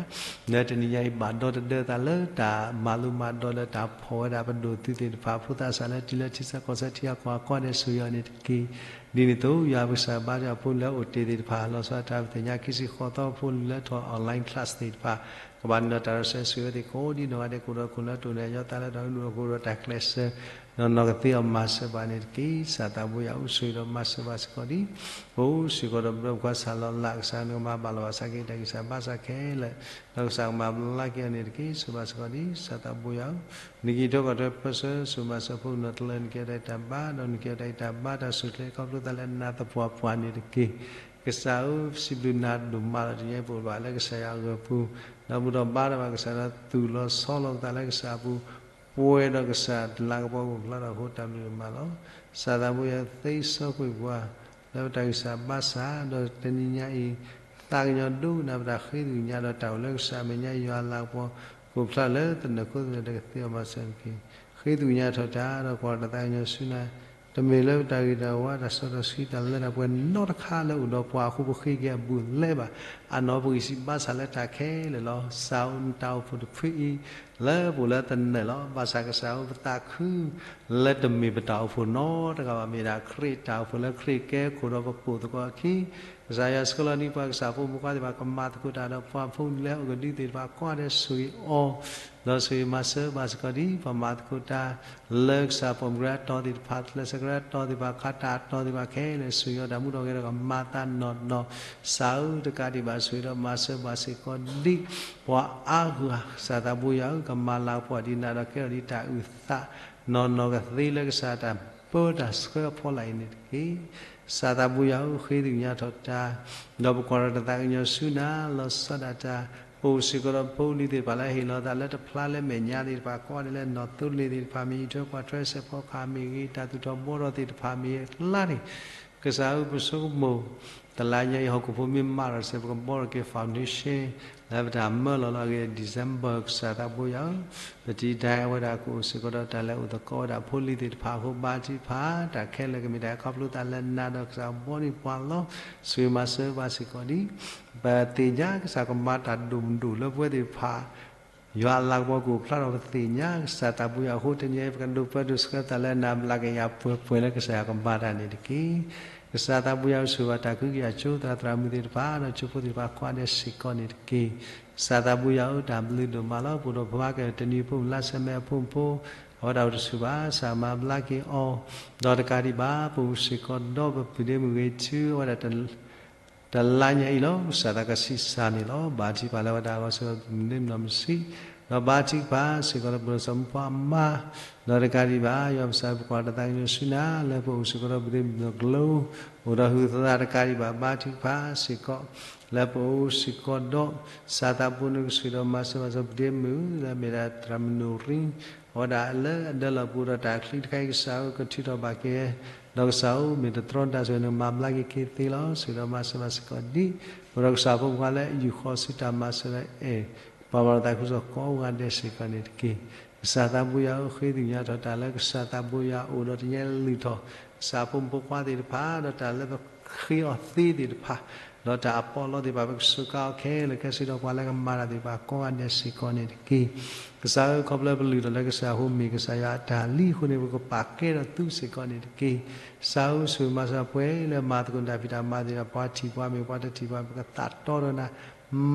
လၢတနံၤညါအံၤ ဘၣ်ဒီတဒၢသးလၢတၢ်မၤလိမၤဒိးလၢတၢ်ဖီၣ်ဝဲဒၣ်ပဒိၣ်သုးသ့ၣ်တဖၣ် ဖိသၣ်စၢ်လၢထံလၢထံဆၢကီၢ်ဆၢထံဂၤကီၢ်ဂၤကိးဂၤဒဲး ဆိၣ်ဂ့ၤအီၤန့ၣ်တက့ၢ်. ဒ်န့ၣ်အသိး ယွၤပကစၢ်ဘါထုကဖၣ်ဖိလၢအိၣ်တ့ၢ်သ့ၣ်တဖၣ် လီၤဆီဒၣ်တၢ်ပသ့ၣ်ညါခံဆံဃိးသီဖိလၢထီၣ် online class သ့ၣ်တဖၣ် ကဘၣ်နုာ်လီၤတၢ်ဒီးစဲး ဆိၣ်ဂ့ၤအဝဲသ့ၣ်ကိးဒံနီၢ်ဂၤဒဲး ကအိၣ်ဒီးခိၣ်လၢတိၢ်န့ၢ်အယီၤသးလၢတၢ်ကဒိၣ်ဒီးခိၣ်ဒီးတၢ်ကျဲးစၢး ဒီးနီၢ်ကသ့အီၤမၤစၢၤဘၣ်န့ၣ်တက့ၢ်. ကစၢ်သးဘိယွၤဧၢ ဆိၣ်ဂ့ၤဒီးမၤစၢၤဘၣ်စ့ၢ်ကီးဒံး ပအိၣ်စ့ၢ်ကီးဒီးပဒီပုၢ်ဝဲၢ်ခွါစၢ်လီၤလး ကစၢ်နကမၤဘၣ်လီၤဘၣ်စးက့ၤတၢ်ဂံၢ်စၢ်ဘါစၢ်ခဲလၢာ် ဒီးကစၢ်ကမၤဘျါက့ၤအီၤန့ၣ်တက့ၢ်. ဆိၣ်ဘၣ်စ့ၢ်ကီးဒံး ကစၢ်သးဘိယွၤဧၢ နကဟံးထီၣ်ကီၢ်ထွဲပၢဆှၢ ဆိၣ်မၤစၢၤဖိနီၢ်တလၢ နကဲထီၣ်တၢ်ဘါ ဒီးနကဲထီၣ်တၢ်ဘါ တၢ်ဆိၣ်ချ့ခီဖျိသးလၢနၤသပှၢ်ပှၢ်န့ၣ်တက့ၢ်. ကစၢ်ဧၢ စံးဘျုးနၤဒိၣ်မးလီၤ. တနံၤညါအံၤပအိၣ်ဘၣ်လၢကစၢ်ယွၤအဂီၢ်ပူၤ ဒီးဘူၣ်ထီၣ်ဘါထီၣ်ဘၣ်ကစၢ်ဒီးသူၣ်လီၤဆီလီၤပသးလၢကစၢ်အပူၤ ပှဲၤဒီးကစၢ်တလးကပီၤကအိၣ်ဖျါထီၣ်အဃိတၢ်ဘျုးဒိၣ်မးလီၤ. ကစၢ်သးဘိယွၤသ့စီကွံာ်ပှၤ လၢပတၢ်ဂံၢ်စၢ်ဘါစၢ် ဒီးတနံၤညါအံၤ သးကညီၤဒိကနၣ်ပတၢ်ဃ့သကွံာ်ညါဒီးတၢ်အိၣ်လၢကစၢ်အမဲာ်ညါ ယွၤအလၤကပီၤကအိၣ်ဖျါလၢသနၢၣ်ခိသနၢၣ် တကသ့အီၤမၤစၢၤတက့ၢ်. ဃ့သကွံာ်ညါထီၣ်တၢ်ဒီးကွၢ်တၢ်သးကညီၤဆူနၤ တမ့ၢ်လၢပတၢ်ဂ့ၤတၢ်ဝါ တၢ်စီတၢ်ဆှံ တၢ်လၢတၢ်ပှဲၤနီတခါလၢအိၣ်ဒီးပှၤအဃိပဃ့က့ၤအဘူးအလဲဘၣ်. အနီၢ်ပဂံၢ်စၢ်ဘါစၢ်လၢတၢ်ခဲလၢာ်လီၤ. ကစၢ်ဧၢ နတၢ်အိၣ်ဖှိၣ်တဖုအံၤ လၢပအိၣ်လၢသနၢၣ်လီၤ. ဘၣ်ဆၣ်ကစၢ်ဧၢ ပသးခု လၢတမ့ၢ်ပတၢ်အိၣ်ဖှိၣ်နီတဂၤဘၣ် မ့ၢ်ဒၣ်ခရံာ်တၢ်အိၣ်ဖှိၣ်လၢခရံာ်ကဲခိၣ်ဒီးပပိာ်သကိးအခံ ကစၢ်ယွၤဆှၢလီၤဒံးပှၤကစၢ်ဖိမုၣ်ဖိခွါသ့ၣ်တဖၣ် ကမၤသကိးတၢ်ဒီးပှၤဖိလၢအဂ့ၤဒ်သ့ၣ်တဖၣ် ကိးဂၤဒဲးဆိၣ်ဂ့ၤအီၤ ဒီးဆိၣ်ဂ့ၤမၤစၢၤဘၣ်စ့ၢ်ကီးဒံး ပှၤမၤသကိးတၢ် လၢကစၢ်ပိာ်မုၣ်ကရၢအတီၤသ့ၣ်တဖၣ် ကျဲးစၢးကရၢအတီၤသ့ၣ်တဖၣ် ခးတၢ်အတီၤသ့ၣ်တဖၣ်ခဲလၢာ် ဆိၣ်ဂ့ၤအီၤတၢ်မူထီၣ်ဂဲၤဒီးကမၤသးနီၢ်နီၢ် ကစၢ်ဧၢ တကးဒံးဘၣ်ဆိၣ်ဂ့ၤဒီးမၤစၢၤဘၣ်စ့ၢ်ကီးဒံး ပှၤအါဂၤ ကစၢ်သးဘိယွၤဧၢ ကမၤလၤကပီၤဒံးနၤဒီးကဲထီၣ်ဒံးတၢ်အုၣ်သး နီၢ်နီၢ်ကသ့လၢကစၢ်တၢ်ပၢတၢ်ဆှၢအဖီလာ်အံၤန့ၣ်တက့ၢ်. ကစၢ်သးဘိယွၤဧၢ ဃ့သကွံာ်ညါထီၣ်တၢ် ဒီးပကွၢ်ဒီးတၢ်သးကညီၤဆူနၤ လီၤဆီဒၣ်တၢ် ပအိၣ်စ့ၢ်ကီးဒီးဖိလံၤသ့ၣ်တဖၣ်လၢဟ့ၣ်လီၤသးလၢတဖျါလၢမဲာ်ညါသ့ၣ်တဖၣ် ကိးဂၤဒဲးလၢနီၢ်သိလ့ၣ်သ့ၣ်တဖၣ်မ့ၢ်ဂ့ၤ ထွဲကွၢ်ထွဲစဲးဖီကဟၣ်မ့ၢ်ဂ့ၤ တၢ်သူၣ်ထီၣ်ဘှီထီၣ်သ့ၣ်တဖၣ်မ့ၢ်ဂ့ၤ အကျါန့ၣ် ကစၢ်ဧၢ ပဆိကမိၣ် တလါညါအံၤ ဟီၣ်ခိၣ်ဖိမ့ၢ်မၤထီၣ်စဲး ပကဘှီထီၣ်က့ၤ foundation လၢပတၢ်မၢလီၤလၢအဂ့ၤ December ကစၢ်သးဘိယွၤဧၢ ပတံၤဒၣ်အဝဲဒၣ်ကအိၣ်စ့ၢ်ကီးဒီးတၢ်လဲၤအိၣ်သကိးဝဲဒၣ်ဖိလံၤသ့ၣ်တဖၣ်အဃိ ဘါထုကဖၣ် တၢ်ခဲလၢာ်ကမ့ၢ်တၢ်ခီဖျိသးလၢနၤဒီးကစၢ်ဘှီန့ၢ်ပှၤလီၤ. ဆိၣ်ဂ့ၤမၤစၢၤဘၣ်စ့ၢ်ကီးဒံး ပသ့ၣ်ညါကစၢ်ကမၤတၢ်ဒိၣ်မးဒိၣ်လၢပဝဲသ့ၣ်တဖၣ် ယွၤအလၤကပီၤကအိၣ်ဖျါထီၣ်ပသ့ၣ်ညါ ကစၢ်သးဘိယွၤအဃိ တနံၤအံၤ ပကဒိးပၢဒိးဆှၢသးလၢနၤ ဘျါက့ၤယၤပှဲၤပှဲၤလၢကစၢ်ယွၤကမၤတၢ်န့ၣ်တက့ၢ်. ကစၢ်သးဘိယွၤဧၢ ဆိၣ်ဂ့ၤဘၣ်တၢ်ခုကယာ် ကၠိသရၣ်သရၣ်မုၣ်သ့ၣ်တဖၣ် ဒီးကၠိဖိသ့ၣ်တဖၣ်ကိးဂၤဒဲးစ့ၢ်ကီးန့ၣ်တက့ၢ်. ကစၢ်သးဘိယွၤဧၢ တၢ်ဘျုးဒိၣ်မးလီၤ. ပအိၣ်ဒီးဖိမုၣ်ကဲတနံၤဖိမုၣ်လါဆၢမဲအဖိမုၣ်ဖိ အဝဲဒၣ်အိၣ်တဆူၣ်ဘၣ် ကစၢ်မၤဘျါက့ၤအီၤ ဒီးတကးဒံးဘၣ် ပအိၣ်စ့ၢ်ကီးဒီးပပုၢ်ဒ့မုၣ်ဂ့ၤထူ အဝဲဒၣ် တလါညါအံၤလီၤ. ကစၢ်သးကဆံးစၢ်န့ၣ်လီၤ. ဘါထုကဖၣ်လၢအဝဲဒၣ်အဂီၢ် ဆိၣ်ဂ့ၤမုၢ်နံၤမုၢ်နီၢ်မုၢ်ဆံး ဒီးဘါထုကဖၣ်စ့ၢ်ကီးလၢပဒိၣ်စီၤမူဖိအမါ, ဒီးတကးဒံးဘၣ် ယွၤပကစၢ် ပကွၢ်တၢ်သးကညီၤဆူနၤ လၢပအိၣ်စ့ၢ်ကီးဒီးပဒ့မုၣ်ဒီးကျိ, အိၣ်ဒီးဟုသးတကးဒံးဘၣ် ဘါထုကဖၣ်စ့ၢ်ကီး လၢပအိၣ်စ့ၢ်ကီးဒီး ကစၢ်သးဘိ နကဆိၣ်ဂ့ၤဒီးမၤစၢၤဘၣ်စီၤပဒ့မုၣ် လၢအမ့ၢ်ဒၣ်သရၣ်မုၣ်နိၣ်ရံ, အဝဲဒၣ်လၢအဒၢလီၢ်ပူၤဒီးတၢ်ချံတခါအံၤ ကစၢ်ဧၢ ကထုးထီၣ်ဘၣ်က့ၤ ဒီးကစၢ်ဧၢ မ့ၢ်တတြီတၢ်ဆိၣ်ဂ့ၤ နကမၤဘျါက့ၤက့ၤသ့လီၤ. ဆိၣ်ဂ့ၤဒီးမၤစၢၤဘၣ်စ့ၢ်ကီးဒ် အိၣ်ဒီးကစၢ်ဖိမုၣ်ခွါလၢအယူာ်ဃီၤဆူတၢ်မၤစၢၤဒီးအဲၣ် ပှၤဘၣ်လီၤသးခုကစီၣ်ကိးဂၤဒဲးစ့ၢ်ကီးန့ၣ်တက့ၢ်. ကစၢ်သးဘိယွၤဧၢ ဃ့သ့ၣ်ညါထီၣ်တၢ်လၢကစၢ်သးဘိယွၤအိၣ်ဒီးတညါလုၢ်ထီၣ် ကစၢ်ဖိမုၣ်ဖိခွါသ့ၣ်တဖၣ် ဒီးတၢ်လၢပဃ့အီၤသ့သ့ၣ်တဖၣ် ဒီးတၢ်အပီးအလီသ့ၣ်တဖၣ် ပကစူးကါအီၤခဲလၢာ်ခဲဆ့ဒီးပှၤလၢကမၤတၢ်သ့ၣ်တဖၣ်ကိးဂၤဒဲးစ့ၢ်ကီးန့ၣ်တက့ၢ်. ကစၢ်ဧၢ ခီဖျိပလုၢ်ထီၣ်လၢကစၢ်အဃိ မ့ၢ်ကစၢ်ယွၤအတၢ်လံအဃိန့ၣ် ပကပာ်ကဲထီၣ်သုစ့ၢ်ကီးန့ၣ်တက့ၢ်. ကစၢ်ဧၢ ဆိၣ်ဂ့ၤမၤစၢၤပှၤလၢမၤသကိးတၢ်ဖံးတၢ်မၤသ့ၣ်တဖၣ် ပှၤထံၣ်ပှၤမ့ၢ်ပှၤတထံၣ်ပှၤ ပကသးတီဒီးနၤ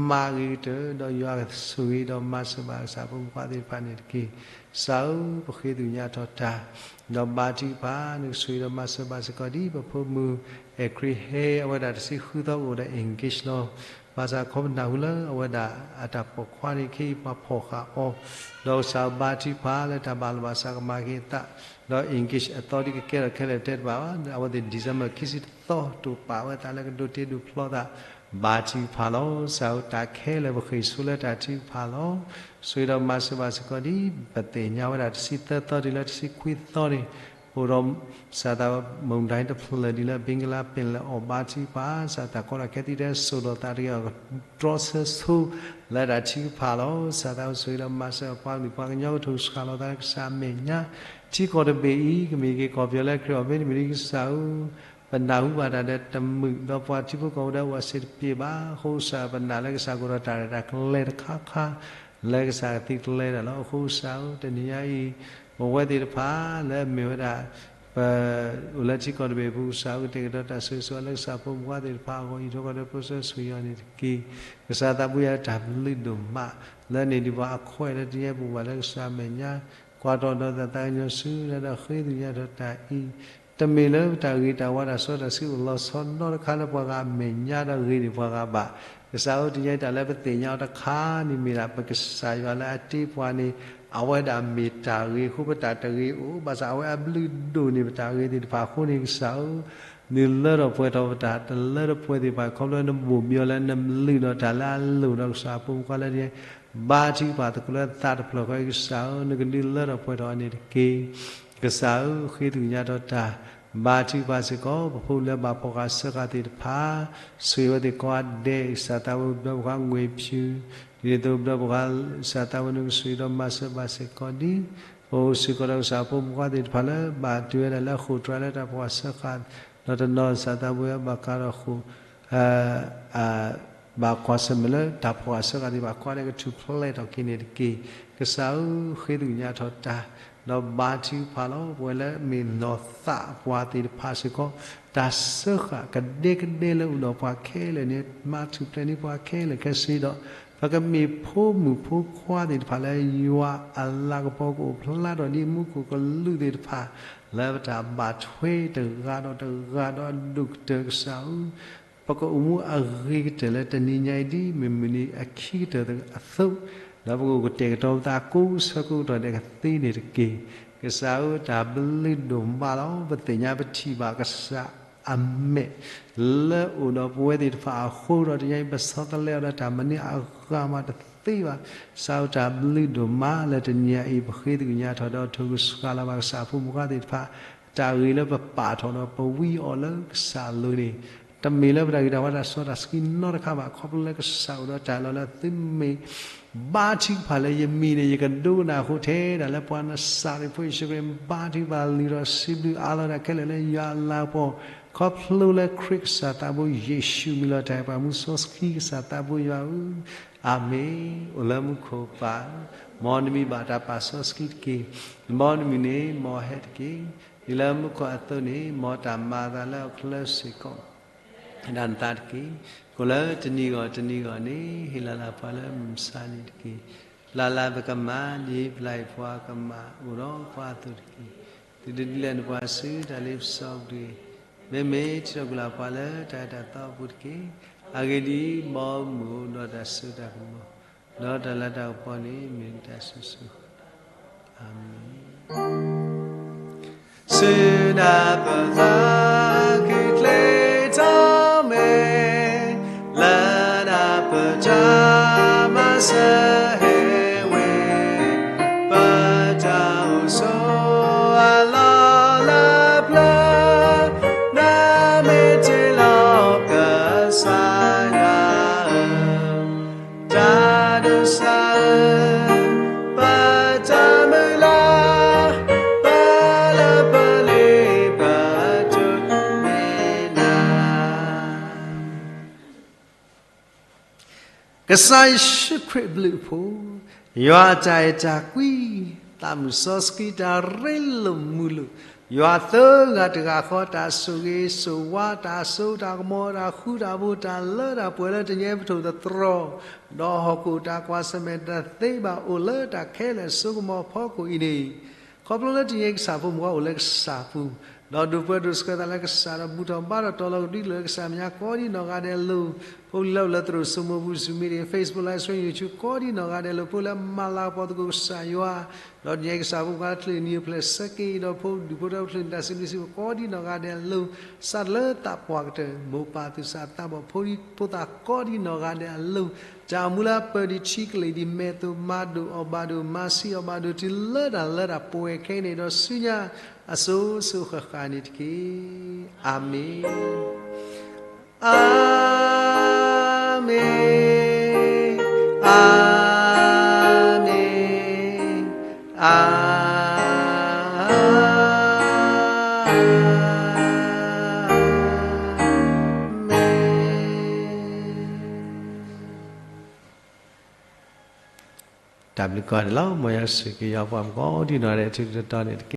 မၤဂ့ၤကတၢၢ် ဒီးယွၤဆိၣ်ဂ့ၤဒီးမၤစၢၤဘၣ်ကစၢ်ဖိမုၣ်ဖိခွါသ့ၣ်တဖၣ်န့ၣ်တက့ၢ်. ကစၢ်ဧၢ ပဃ့သ့ၣ်ညါထီၣ်တၢ် ဒီးဘါထုကဖၣ် နကဆိၣ်ဂ့ၤဒီးမၤစၢၤဘၣ်စ့ၢ်ကီးဒ်ပဖိမုၣ် အဲၣ်ခရံာ်ဟဲ အဝဲဒၣ်တဆံဃုသီအိၣ်ဒီး engage လီၤ. ဘၣ်ဆၣ်ခီပနၢ်ဟူလၢအဝဲဒၣ်အတၢ်ပိာ်ခွါန့ၣ် ခဲအံၤပှၤဖီၣ်ဃာ်အီၤ, ဒီးကစၢ်ဧၢ ဘါထုကဖၣ်လၢတၢ်ဘၣ်လိာ်ဘၣ်စးကမၤက့ၤအသး, ဒီး engage အသီဒ်ကကဲထီၣ်ခဲလၢာ်တဲတဘၣ်ဘၣ်, အဝဲသ့ၣ် December ခံဆံတသီ တိာ်ပာ်ဝဲသးလၢကဒိးတ့ဒိးဖျီသး, ဘါထုကဖၣ်လီၤ. ကစၢ်ဧၢ တၢ်ခဲလၢာ်ပဃ့ၢ်ဆိလၢတၢ်ထုကဖၣ်လီၤ. ဆိၣ်ဂ့ၤဒီးမၤစၢၤဘၣ်စ့ၢ်ကီးဒ် ပသ့ၣ်ညါဝဲဒၣ်တဆံသၢသီတုၤလၢတဆံခွံသီန့ၣ် အိၣ်ဒီး ကစၢ်သး မုန်တိုင်းတဖျၢၣ်ဒ်လၢ ဘ့ကလါပင်လယ်အော် ဘါထုကဖၣ် ကစၢ်တၢ်ကီတၢ်ခဲသ့ၣ်တဖၣ် စိာ်ဒီးသးတဂ့ၤအီၤ ကတြီဆၢဆိ လၢတၢ်ထုကဖၣ်လီၤ. ကစၢ်သး ဆိၣ်ဂ့ၤဒီးမၤစၢၤပှၤကလုာ်ပှၤကညီ ကထိၣ်စှၤလီၤသးလၢကစၢ်အမဲာ်ညါ, ထံကီၢ်တဘ့ၣ်အံၤ ကမ့ၢ်က့ၤကီၢ်ပယီၤလၢခရံာ်အီၣ်ဘ့ၣ်တမံၤဒ် ကစၢ်ဧၢ ပနၢ်ဟူဘၣ်တၢ်ဒီးတမုာ် ဒီးပှၤထံဖိကီၢ်ဖိဒီးအိၣ်အဆ့ၣ်တပျ့ၤဘၣ်. အဃိကစၢ် ပနာ်လၢကစၢ်ကအိၣ်ဒီးတၢ်ရဲၣ်တၢ်ကျဲၤတခါခါ လၢကစၢ်ကသံကျဲၤတၢ်လီၤ. အဃိကစၢ်ဧၢ တနံၤညါအံၤ ပဝဲသ့ၣ်တဖၣ်လၢအမ့ၢ်ဝဲဒၣ် ပ အိၣ်လၢထံကီၢ်တဘ့ၣ်အပူၤ ကစၢ်ဧၢ ကတဲာ်ကတီၤတၢ်ဆိၣ်ဂ့ၤဆိၣ်ဝါလၢကစၢ်ဖိမုၣ်ဖိခွါသ့ၣ်တဖၣ်အဂီၢ် အံးထွဲကွၢ်ထွဲ ဖိၣ်စၢဆိၣ်ဂ့ၤအီၤန့ၣ်တက့ၢ်. ကစၢ်သးဘိယွၤ တၢ်ဘျုးဒိၣ်မး လၢန့ၢ်ဒံးပှၤအခွဲးလၢတနံၤညါအံၤ ပအိၣ်ဘၣ်လၢကစၢ်အမဲာ်ညါ, ကွၢ်ထီၣ်ဒီးတၢ်သးကညီၤဆူနၤဒီး ဃ့သ့ၣ်ညါထီၣ်တၢ်အံၤ တမ့ၢ်လၢပတၢ်ဂ့ၤတၢ်ဝါတၢ်စီတၢ်ဆှံအိၣ်လီၤဆီနီတခါလၢပှၤဂၤအမဲာ်ညါဒီးဂ့ၤန့ၢ်ပှၤဂၤဘၣ်. ကစၢ်ဧၢ တနံၤညါအံၤ တၢ်လၢပသ့ၣ်ညါအီၤတခါန့ၣ်မ့ၢ်ဒၣ် ပကစၢ်ယွၤလၢအတ့ပှၤန့ၣ် အဝဲဒၣ်မ့ၢ်တၢ်ဂ့ၤအဃိ ပတၢ်တဂ့ၤအိၣ်, ဘၣ်ဆၣ်အဝဲအဘျုးဒိၣ်န့ၢ်ပတၢ်ဂ့ၤသ့ၣ်တဖၣ်အဃိန့ၣ် ကစၢ်ဧၢ နုာ်လၢထီၣ်ပှဲၤထီၣ်ပတၢ်တလၢတပှဲၤသ့ၣ်တဖၣ် ခီဖျိနဘိၣ်ဘံအီၤလၢနလုၢ်ဒီးတၢ်လၢအလိၣ်ဒီးကစၢ်အဖိမုၣ်ဖိခွါလၢန့ၣ် ဘါထုကဖၣ်သကိးလၢသးတဖျၢၣ်ဃီ ကစၢ်ဧၢ နကနုာ်လၢထီၣ်ပှဲၤထီၣ်အီၤန့ၣ်တက့ၢ်. ကစၢ်ဧၢ ဃ့သ့ၣ်ညါထီၣ်တၢ် ဘါထုကဖၣ်စ့ၢ်ကီး ပဖိလၢဘၣ်ဖီၣ်ဃာ်စၢဃာ်သ့ၣ်တဖၣ်, ဆိၣ်ဂ့ၤဝဲသ့ၣ်ကိးဂၤဒဲး, ကစၢ်သးဝဲဘျၢပှၤ ငွေဖြူ, ဒ်န့ၣ်အသိးဘျၢပှၤ ကစၢ်သးဝဲ နကဆိၣ်ဂ့ၤဒီးမၤစၢၤဘၣ်စ့ၢ်ကီးဒ် ပအိၣ်စ့ၢ်ကီးဒီးကစၢ်ဖိမုၣ်ဖိခွါသ့ၣ်တဖၣ်လၢ ဘၣ်တုၤဝဲဒၣ်လၢအဃိာ်တြဲၤလၢတၢ်ဖီၣ်ဃာ်စၢဃာ်, ဒီးတနီၤကစၢ်သးဝဲဘၣ်ကၤထီၣ်ဃိာ် ဘၣ်ကွၢ်ဆၢၣ်မဲာ်လၢတၢ်ဖီၣ်ဃာ်စၢဃာ်သ့ၣ်တဖၣ် ကိးဂၤဒဲးကထူၣ်ဖျဲးထီၣ်က့ၤန့ၣ်တက့ၢ်. ကစၢ်ဧၢ ဃ့သ့ၣ်ညါထီၣ်တၢ် ဒီးဘါထုကဖၣ်လီၤ. ပဝဲလၢအမ့ၢ်နီၢ်သးပှၢ်သ့ၣ်တဖၣ်စ့ၢ်ကီး တၢ်စၢဃာ်ကဒဲကဒဲလၢအိၣ်ဒီးပှၤခဲလၢာ်န့ၣ် မၤထူၣ်ဖျဲးန့ၢ်ပှၤခဲလၢာ်ခဲဆ့ဒီး ပကမ့ၢ်ဖိမုၣ်ဖိခွါသ့ၣ်တဖၣ်လၢယွၤအလၤကပီၤကအိၣ်ဖျါထီၣ်ဒ်မူခိၣ်ကလူးသ့ၣ်တဖၣ် လၢပတၢ်ဘၣ်ထွဲတဂၤဒီးတဂၤဒီးအဒိၣ်ကတၢၢ် ကစၢ်ဧၢ ပကအိၣ်မူအဂ့ၤကတၢၢ်လၢတနံၤညါအံၤ ဒ်မုၢ်မဆါအံၤအခံကတၢၢ်အသိး, ဒီးပကအိၣ်ကတဲာ်ကတီၤပသးကိးဆၢကိးကတီၢ်ဒဲးကသ့န့ၣ်တက့ၢ်. ကစၢ်ဧၢ တၢ်ဘျုးဒိၣ်မးလီၤ. ပသ့ၣ်ညါပထံၣ်ဘၣ်ကစၢ်အမဲာ် လၢအိၣ်ဒီးပဝဲသ့ၣ်တဖၣ်အဃိဒီး တနံၤညါအံၤ ပဆီတလဲအီၤဒီးတၢ်မနုၤအဂၤမးတသ့ဘၣ်. ကစၢ်ဧၢ တၢ်ဘျုးဒိၣ်မးလၢတနံၤညါအံၤ ပဃ့သ့ၣ်ညါထီၣ်ဒီး ထိၣ်ကစှၤလီၤဘၣ်ကစၢ်အဖိမုၣ်ဖိခွါသ့ၣ်တဖၣ် တၢ်ဂ့ၤလၢပပာ်ထီၣ်ဒီးပဝံအီၤလၢကစၢ်အလိၤန့ၣ် တမ့ၢ်လၢပတၢ်ဂ့ၤတၢ်ဝါတၢ်စီတၢ်ဆှံနီတခါဘၣ်. ခီဖျိလၢကစၢ်အိၣ်ဒီးတၢ်လီၤလၢသုမ့ၢ် ဘါထုကဖၣ်လၢယမံၤန့ၣ် ယကဒိကနၣ်အဃိ ထဲဒၣ်လၢပှၤနစၤရ့းဖိယ့ၣ်ၡူးခရံာ် ဘါထုကဖၣ်လုၢ်ထီၣ်စံးဘျုးအးလီၤတၢ်ခဲလၢာ်လၢယွၤအလၤကပီၤ ခီဖျိလၢခရံာ်ကစၢ်သးဘိယ့ၣ်ၡူးမံၤလီၤတၢ်အဲၣ်ပှၤမူစီဆှံကစၢ်သးဘိယွၤဧၢ, အၤမ့ၣ်. အိၣ်လၢမူခိၣ်ပၢ်, မ်နမံၤဘၣ်တၢ်ပာ်စီဆှံတက့ၢ်. မ်နမုၢ်န့ၣ်မ်ဟဲတက့ၢ်. ဒ်လၢမူခိၣ်အသိးန့ၣ် မ်တၢ်မၤအသးလၢအချၢစ့ၢ်ကီး ဒၣ်နသးတက့ၢ်. ကိၣ်လၢတနံၤဂီၢ်တနံၤဂီၢ်န့ၣ် ဟ့ၣ်လီၤလၢပှၤလၢမုၢ်မဆါန့ၣ်တက့ၢ်. ပျၢ်လၢပကမၢ် ဒ်ပျၢ်အံၤပှၤကမၢ် အိၣ်ဒီးပှၤအသိးတက့ၢ်. သုတဒုးလဲၤနပှၤဆူတၢ်လ့ပစီအပူၤတဂ့ၤ. မ့မ့ၢ်ထုးထီၣ်ကွံာ်လၢပှၤလၢတၢ်အၢတၢ်သီအပူၤတက့ၢ်. အဂ့ၢ်ဒ်အံၤ, မ်မုၢ်အိၣ်ဒီးတၢ်စိတၢ်ကမီၤ ဒီးတၢ်လၤတၢ်ကပီၤန့ၣ် မ့ၢ်တၢ်ဆိၣ်ဂ့ၤ, အၤမ့ၣ်. စုနၢ်ပသးချ့ချ့ထီၣ်မဲာ်, လၢနၢ်ပတၢ်မၤစၢၤဟဲဝဲ, ပတၢ်အိၣ်ဆိးအလီၢ်လၢပျၢၤ, နမ့ၢ်တ့ၢ်လီၤကစၢ်ယွၤဧၢ, တၢ်ဒိးစၢ်ဧၢ, ပတၢ်မုၢ်လၢ်, ပလၢပလ့ပတိၢ်မ့ၢ်နၤ. ကစၢ်ယ့ၣ်ၡူးခရံာ်အဘျုးအဖှိၣ်, ယွၤအတၢ်အဲၣ်တၢ်ကွံ, သးမုၢ်စီဆှံတၢ်ရ့လိာ်မုာ်လိာ်, ယွၤသၢဂၤတဂၤဃီတၢ်ဆိၣ်ဂ့ၤဆိၣ်ဝါ, တၢ်စိတၢ်ကမီၤ, တၢ်ဃူတၢ်ဖိး, တၢ်လၢတၢ်ပှဲၤလၢတနံၤအံၤပထိၣ်သတြီၤ, ဒီးဟီၣ်ခိၣ်တၢ်ကွၢ်ဆၢၣ်မဲာ်တသ့ဘၣ်အိၣ်လၢတၢ်ခဲလၢာ်အစိကမီၤအဖီခိၣ်အံၤန့ၣ်, ခီဖျိလၢတနံၤအံၤကစၢ်ဖိမုၣ်ကီးအိၣ်လၢကစၢ်ပူၤ, ဒီးဒိးပၢဒိးဆှၢသးလၢကစၢ်ဒီးဘူၣ်ထီၣ်ဘါထီၣ် တီၤလီၤကဒွံလၢကစၢ်မဲာ်ညါကိးဒံနီၢ်ဂၤဒဲးအလိၤ, ဖိလံၤလၢအိၣ်လၢသရိာ်စိမိၤပူၤ Zoom meeting, Facebook Live Stream, YouTube ကိးဒံနီၢ်ဂၤဒဲးအလိၤ, ဖိလၢမၤလၤကပီၤသကိးကစၢ်ယွၤ, ဒီးတနံၤအံၤကစၢ်ဖိမုၣ်ကီးချ့နံၤအိၣ်ဖျဲၣ်ဆၢက့ၤဒီးဖိဒူၣ်ဖိထၢဖိ ချ့နံၤတၢ်စံးဘျုးစံးဖှိၣ်ကိးဒံနီၢ်ဂၤဒဲးအလိၤ, စးထီၣ်လၢသးပှၢ်ကတၢၢ် မိၢ်ပၢ်သူၣ်စၢ်သးဘီၣ် ဖိဒံဖိသၣ်ကိးဒံနီၢ်ဂၤဒဲးအလိၤ, တၢ်အိၣ်မူလၢအပၢၢ်ဒံးထံကလ့ၢ်ဒံး မဲာ်သိၣ်မၤဒိၣ်အီၣ်ဘၣ်ဒိၣ် မၤဆံးအီၣ်ဘၣ်ဒိၣ် တုၤလၢတၢ်လၢတၢ်ပှဲၤခဲအံၤန့ၣ် ဒီးဆူညါအစိၤစိၤဃၣ်ဃၣ်န့ၣ်တက့ၢ်. အၤမ့ၣ်, အၤမ့ၣ်, အၤမ့ၣ်, အၤမ့ၣ်. တၢ်ဘျုးကီးန့ၣ်လီၤ. မ်ယွၤဆိၣ်ဂ့ၤက့ၤယွၤပှၤကိးဒံနီၢ်ဂၤဒဲး ထူးထူးတီၤတီၤန့ၣ်တက့ၢ်.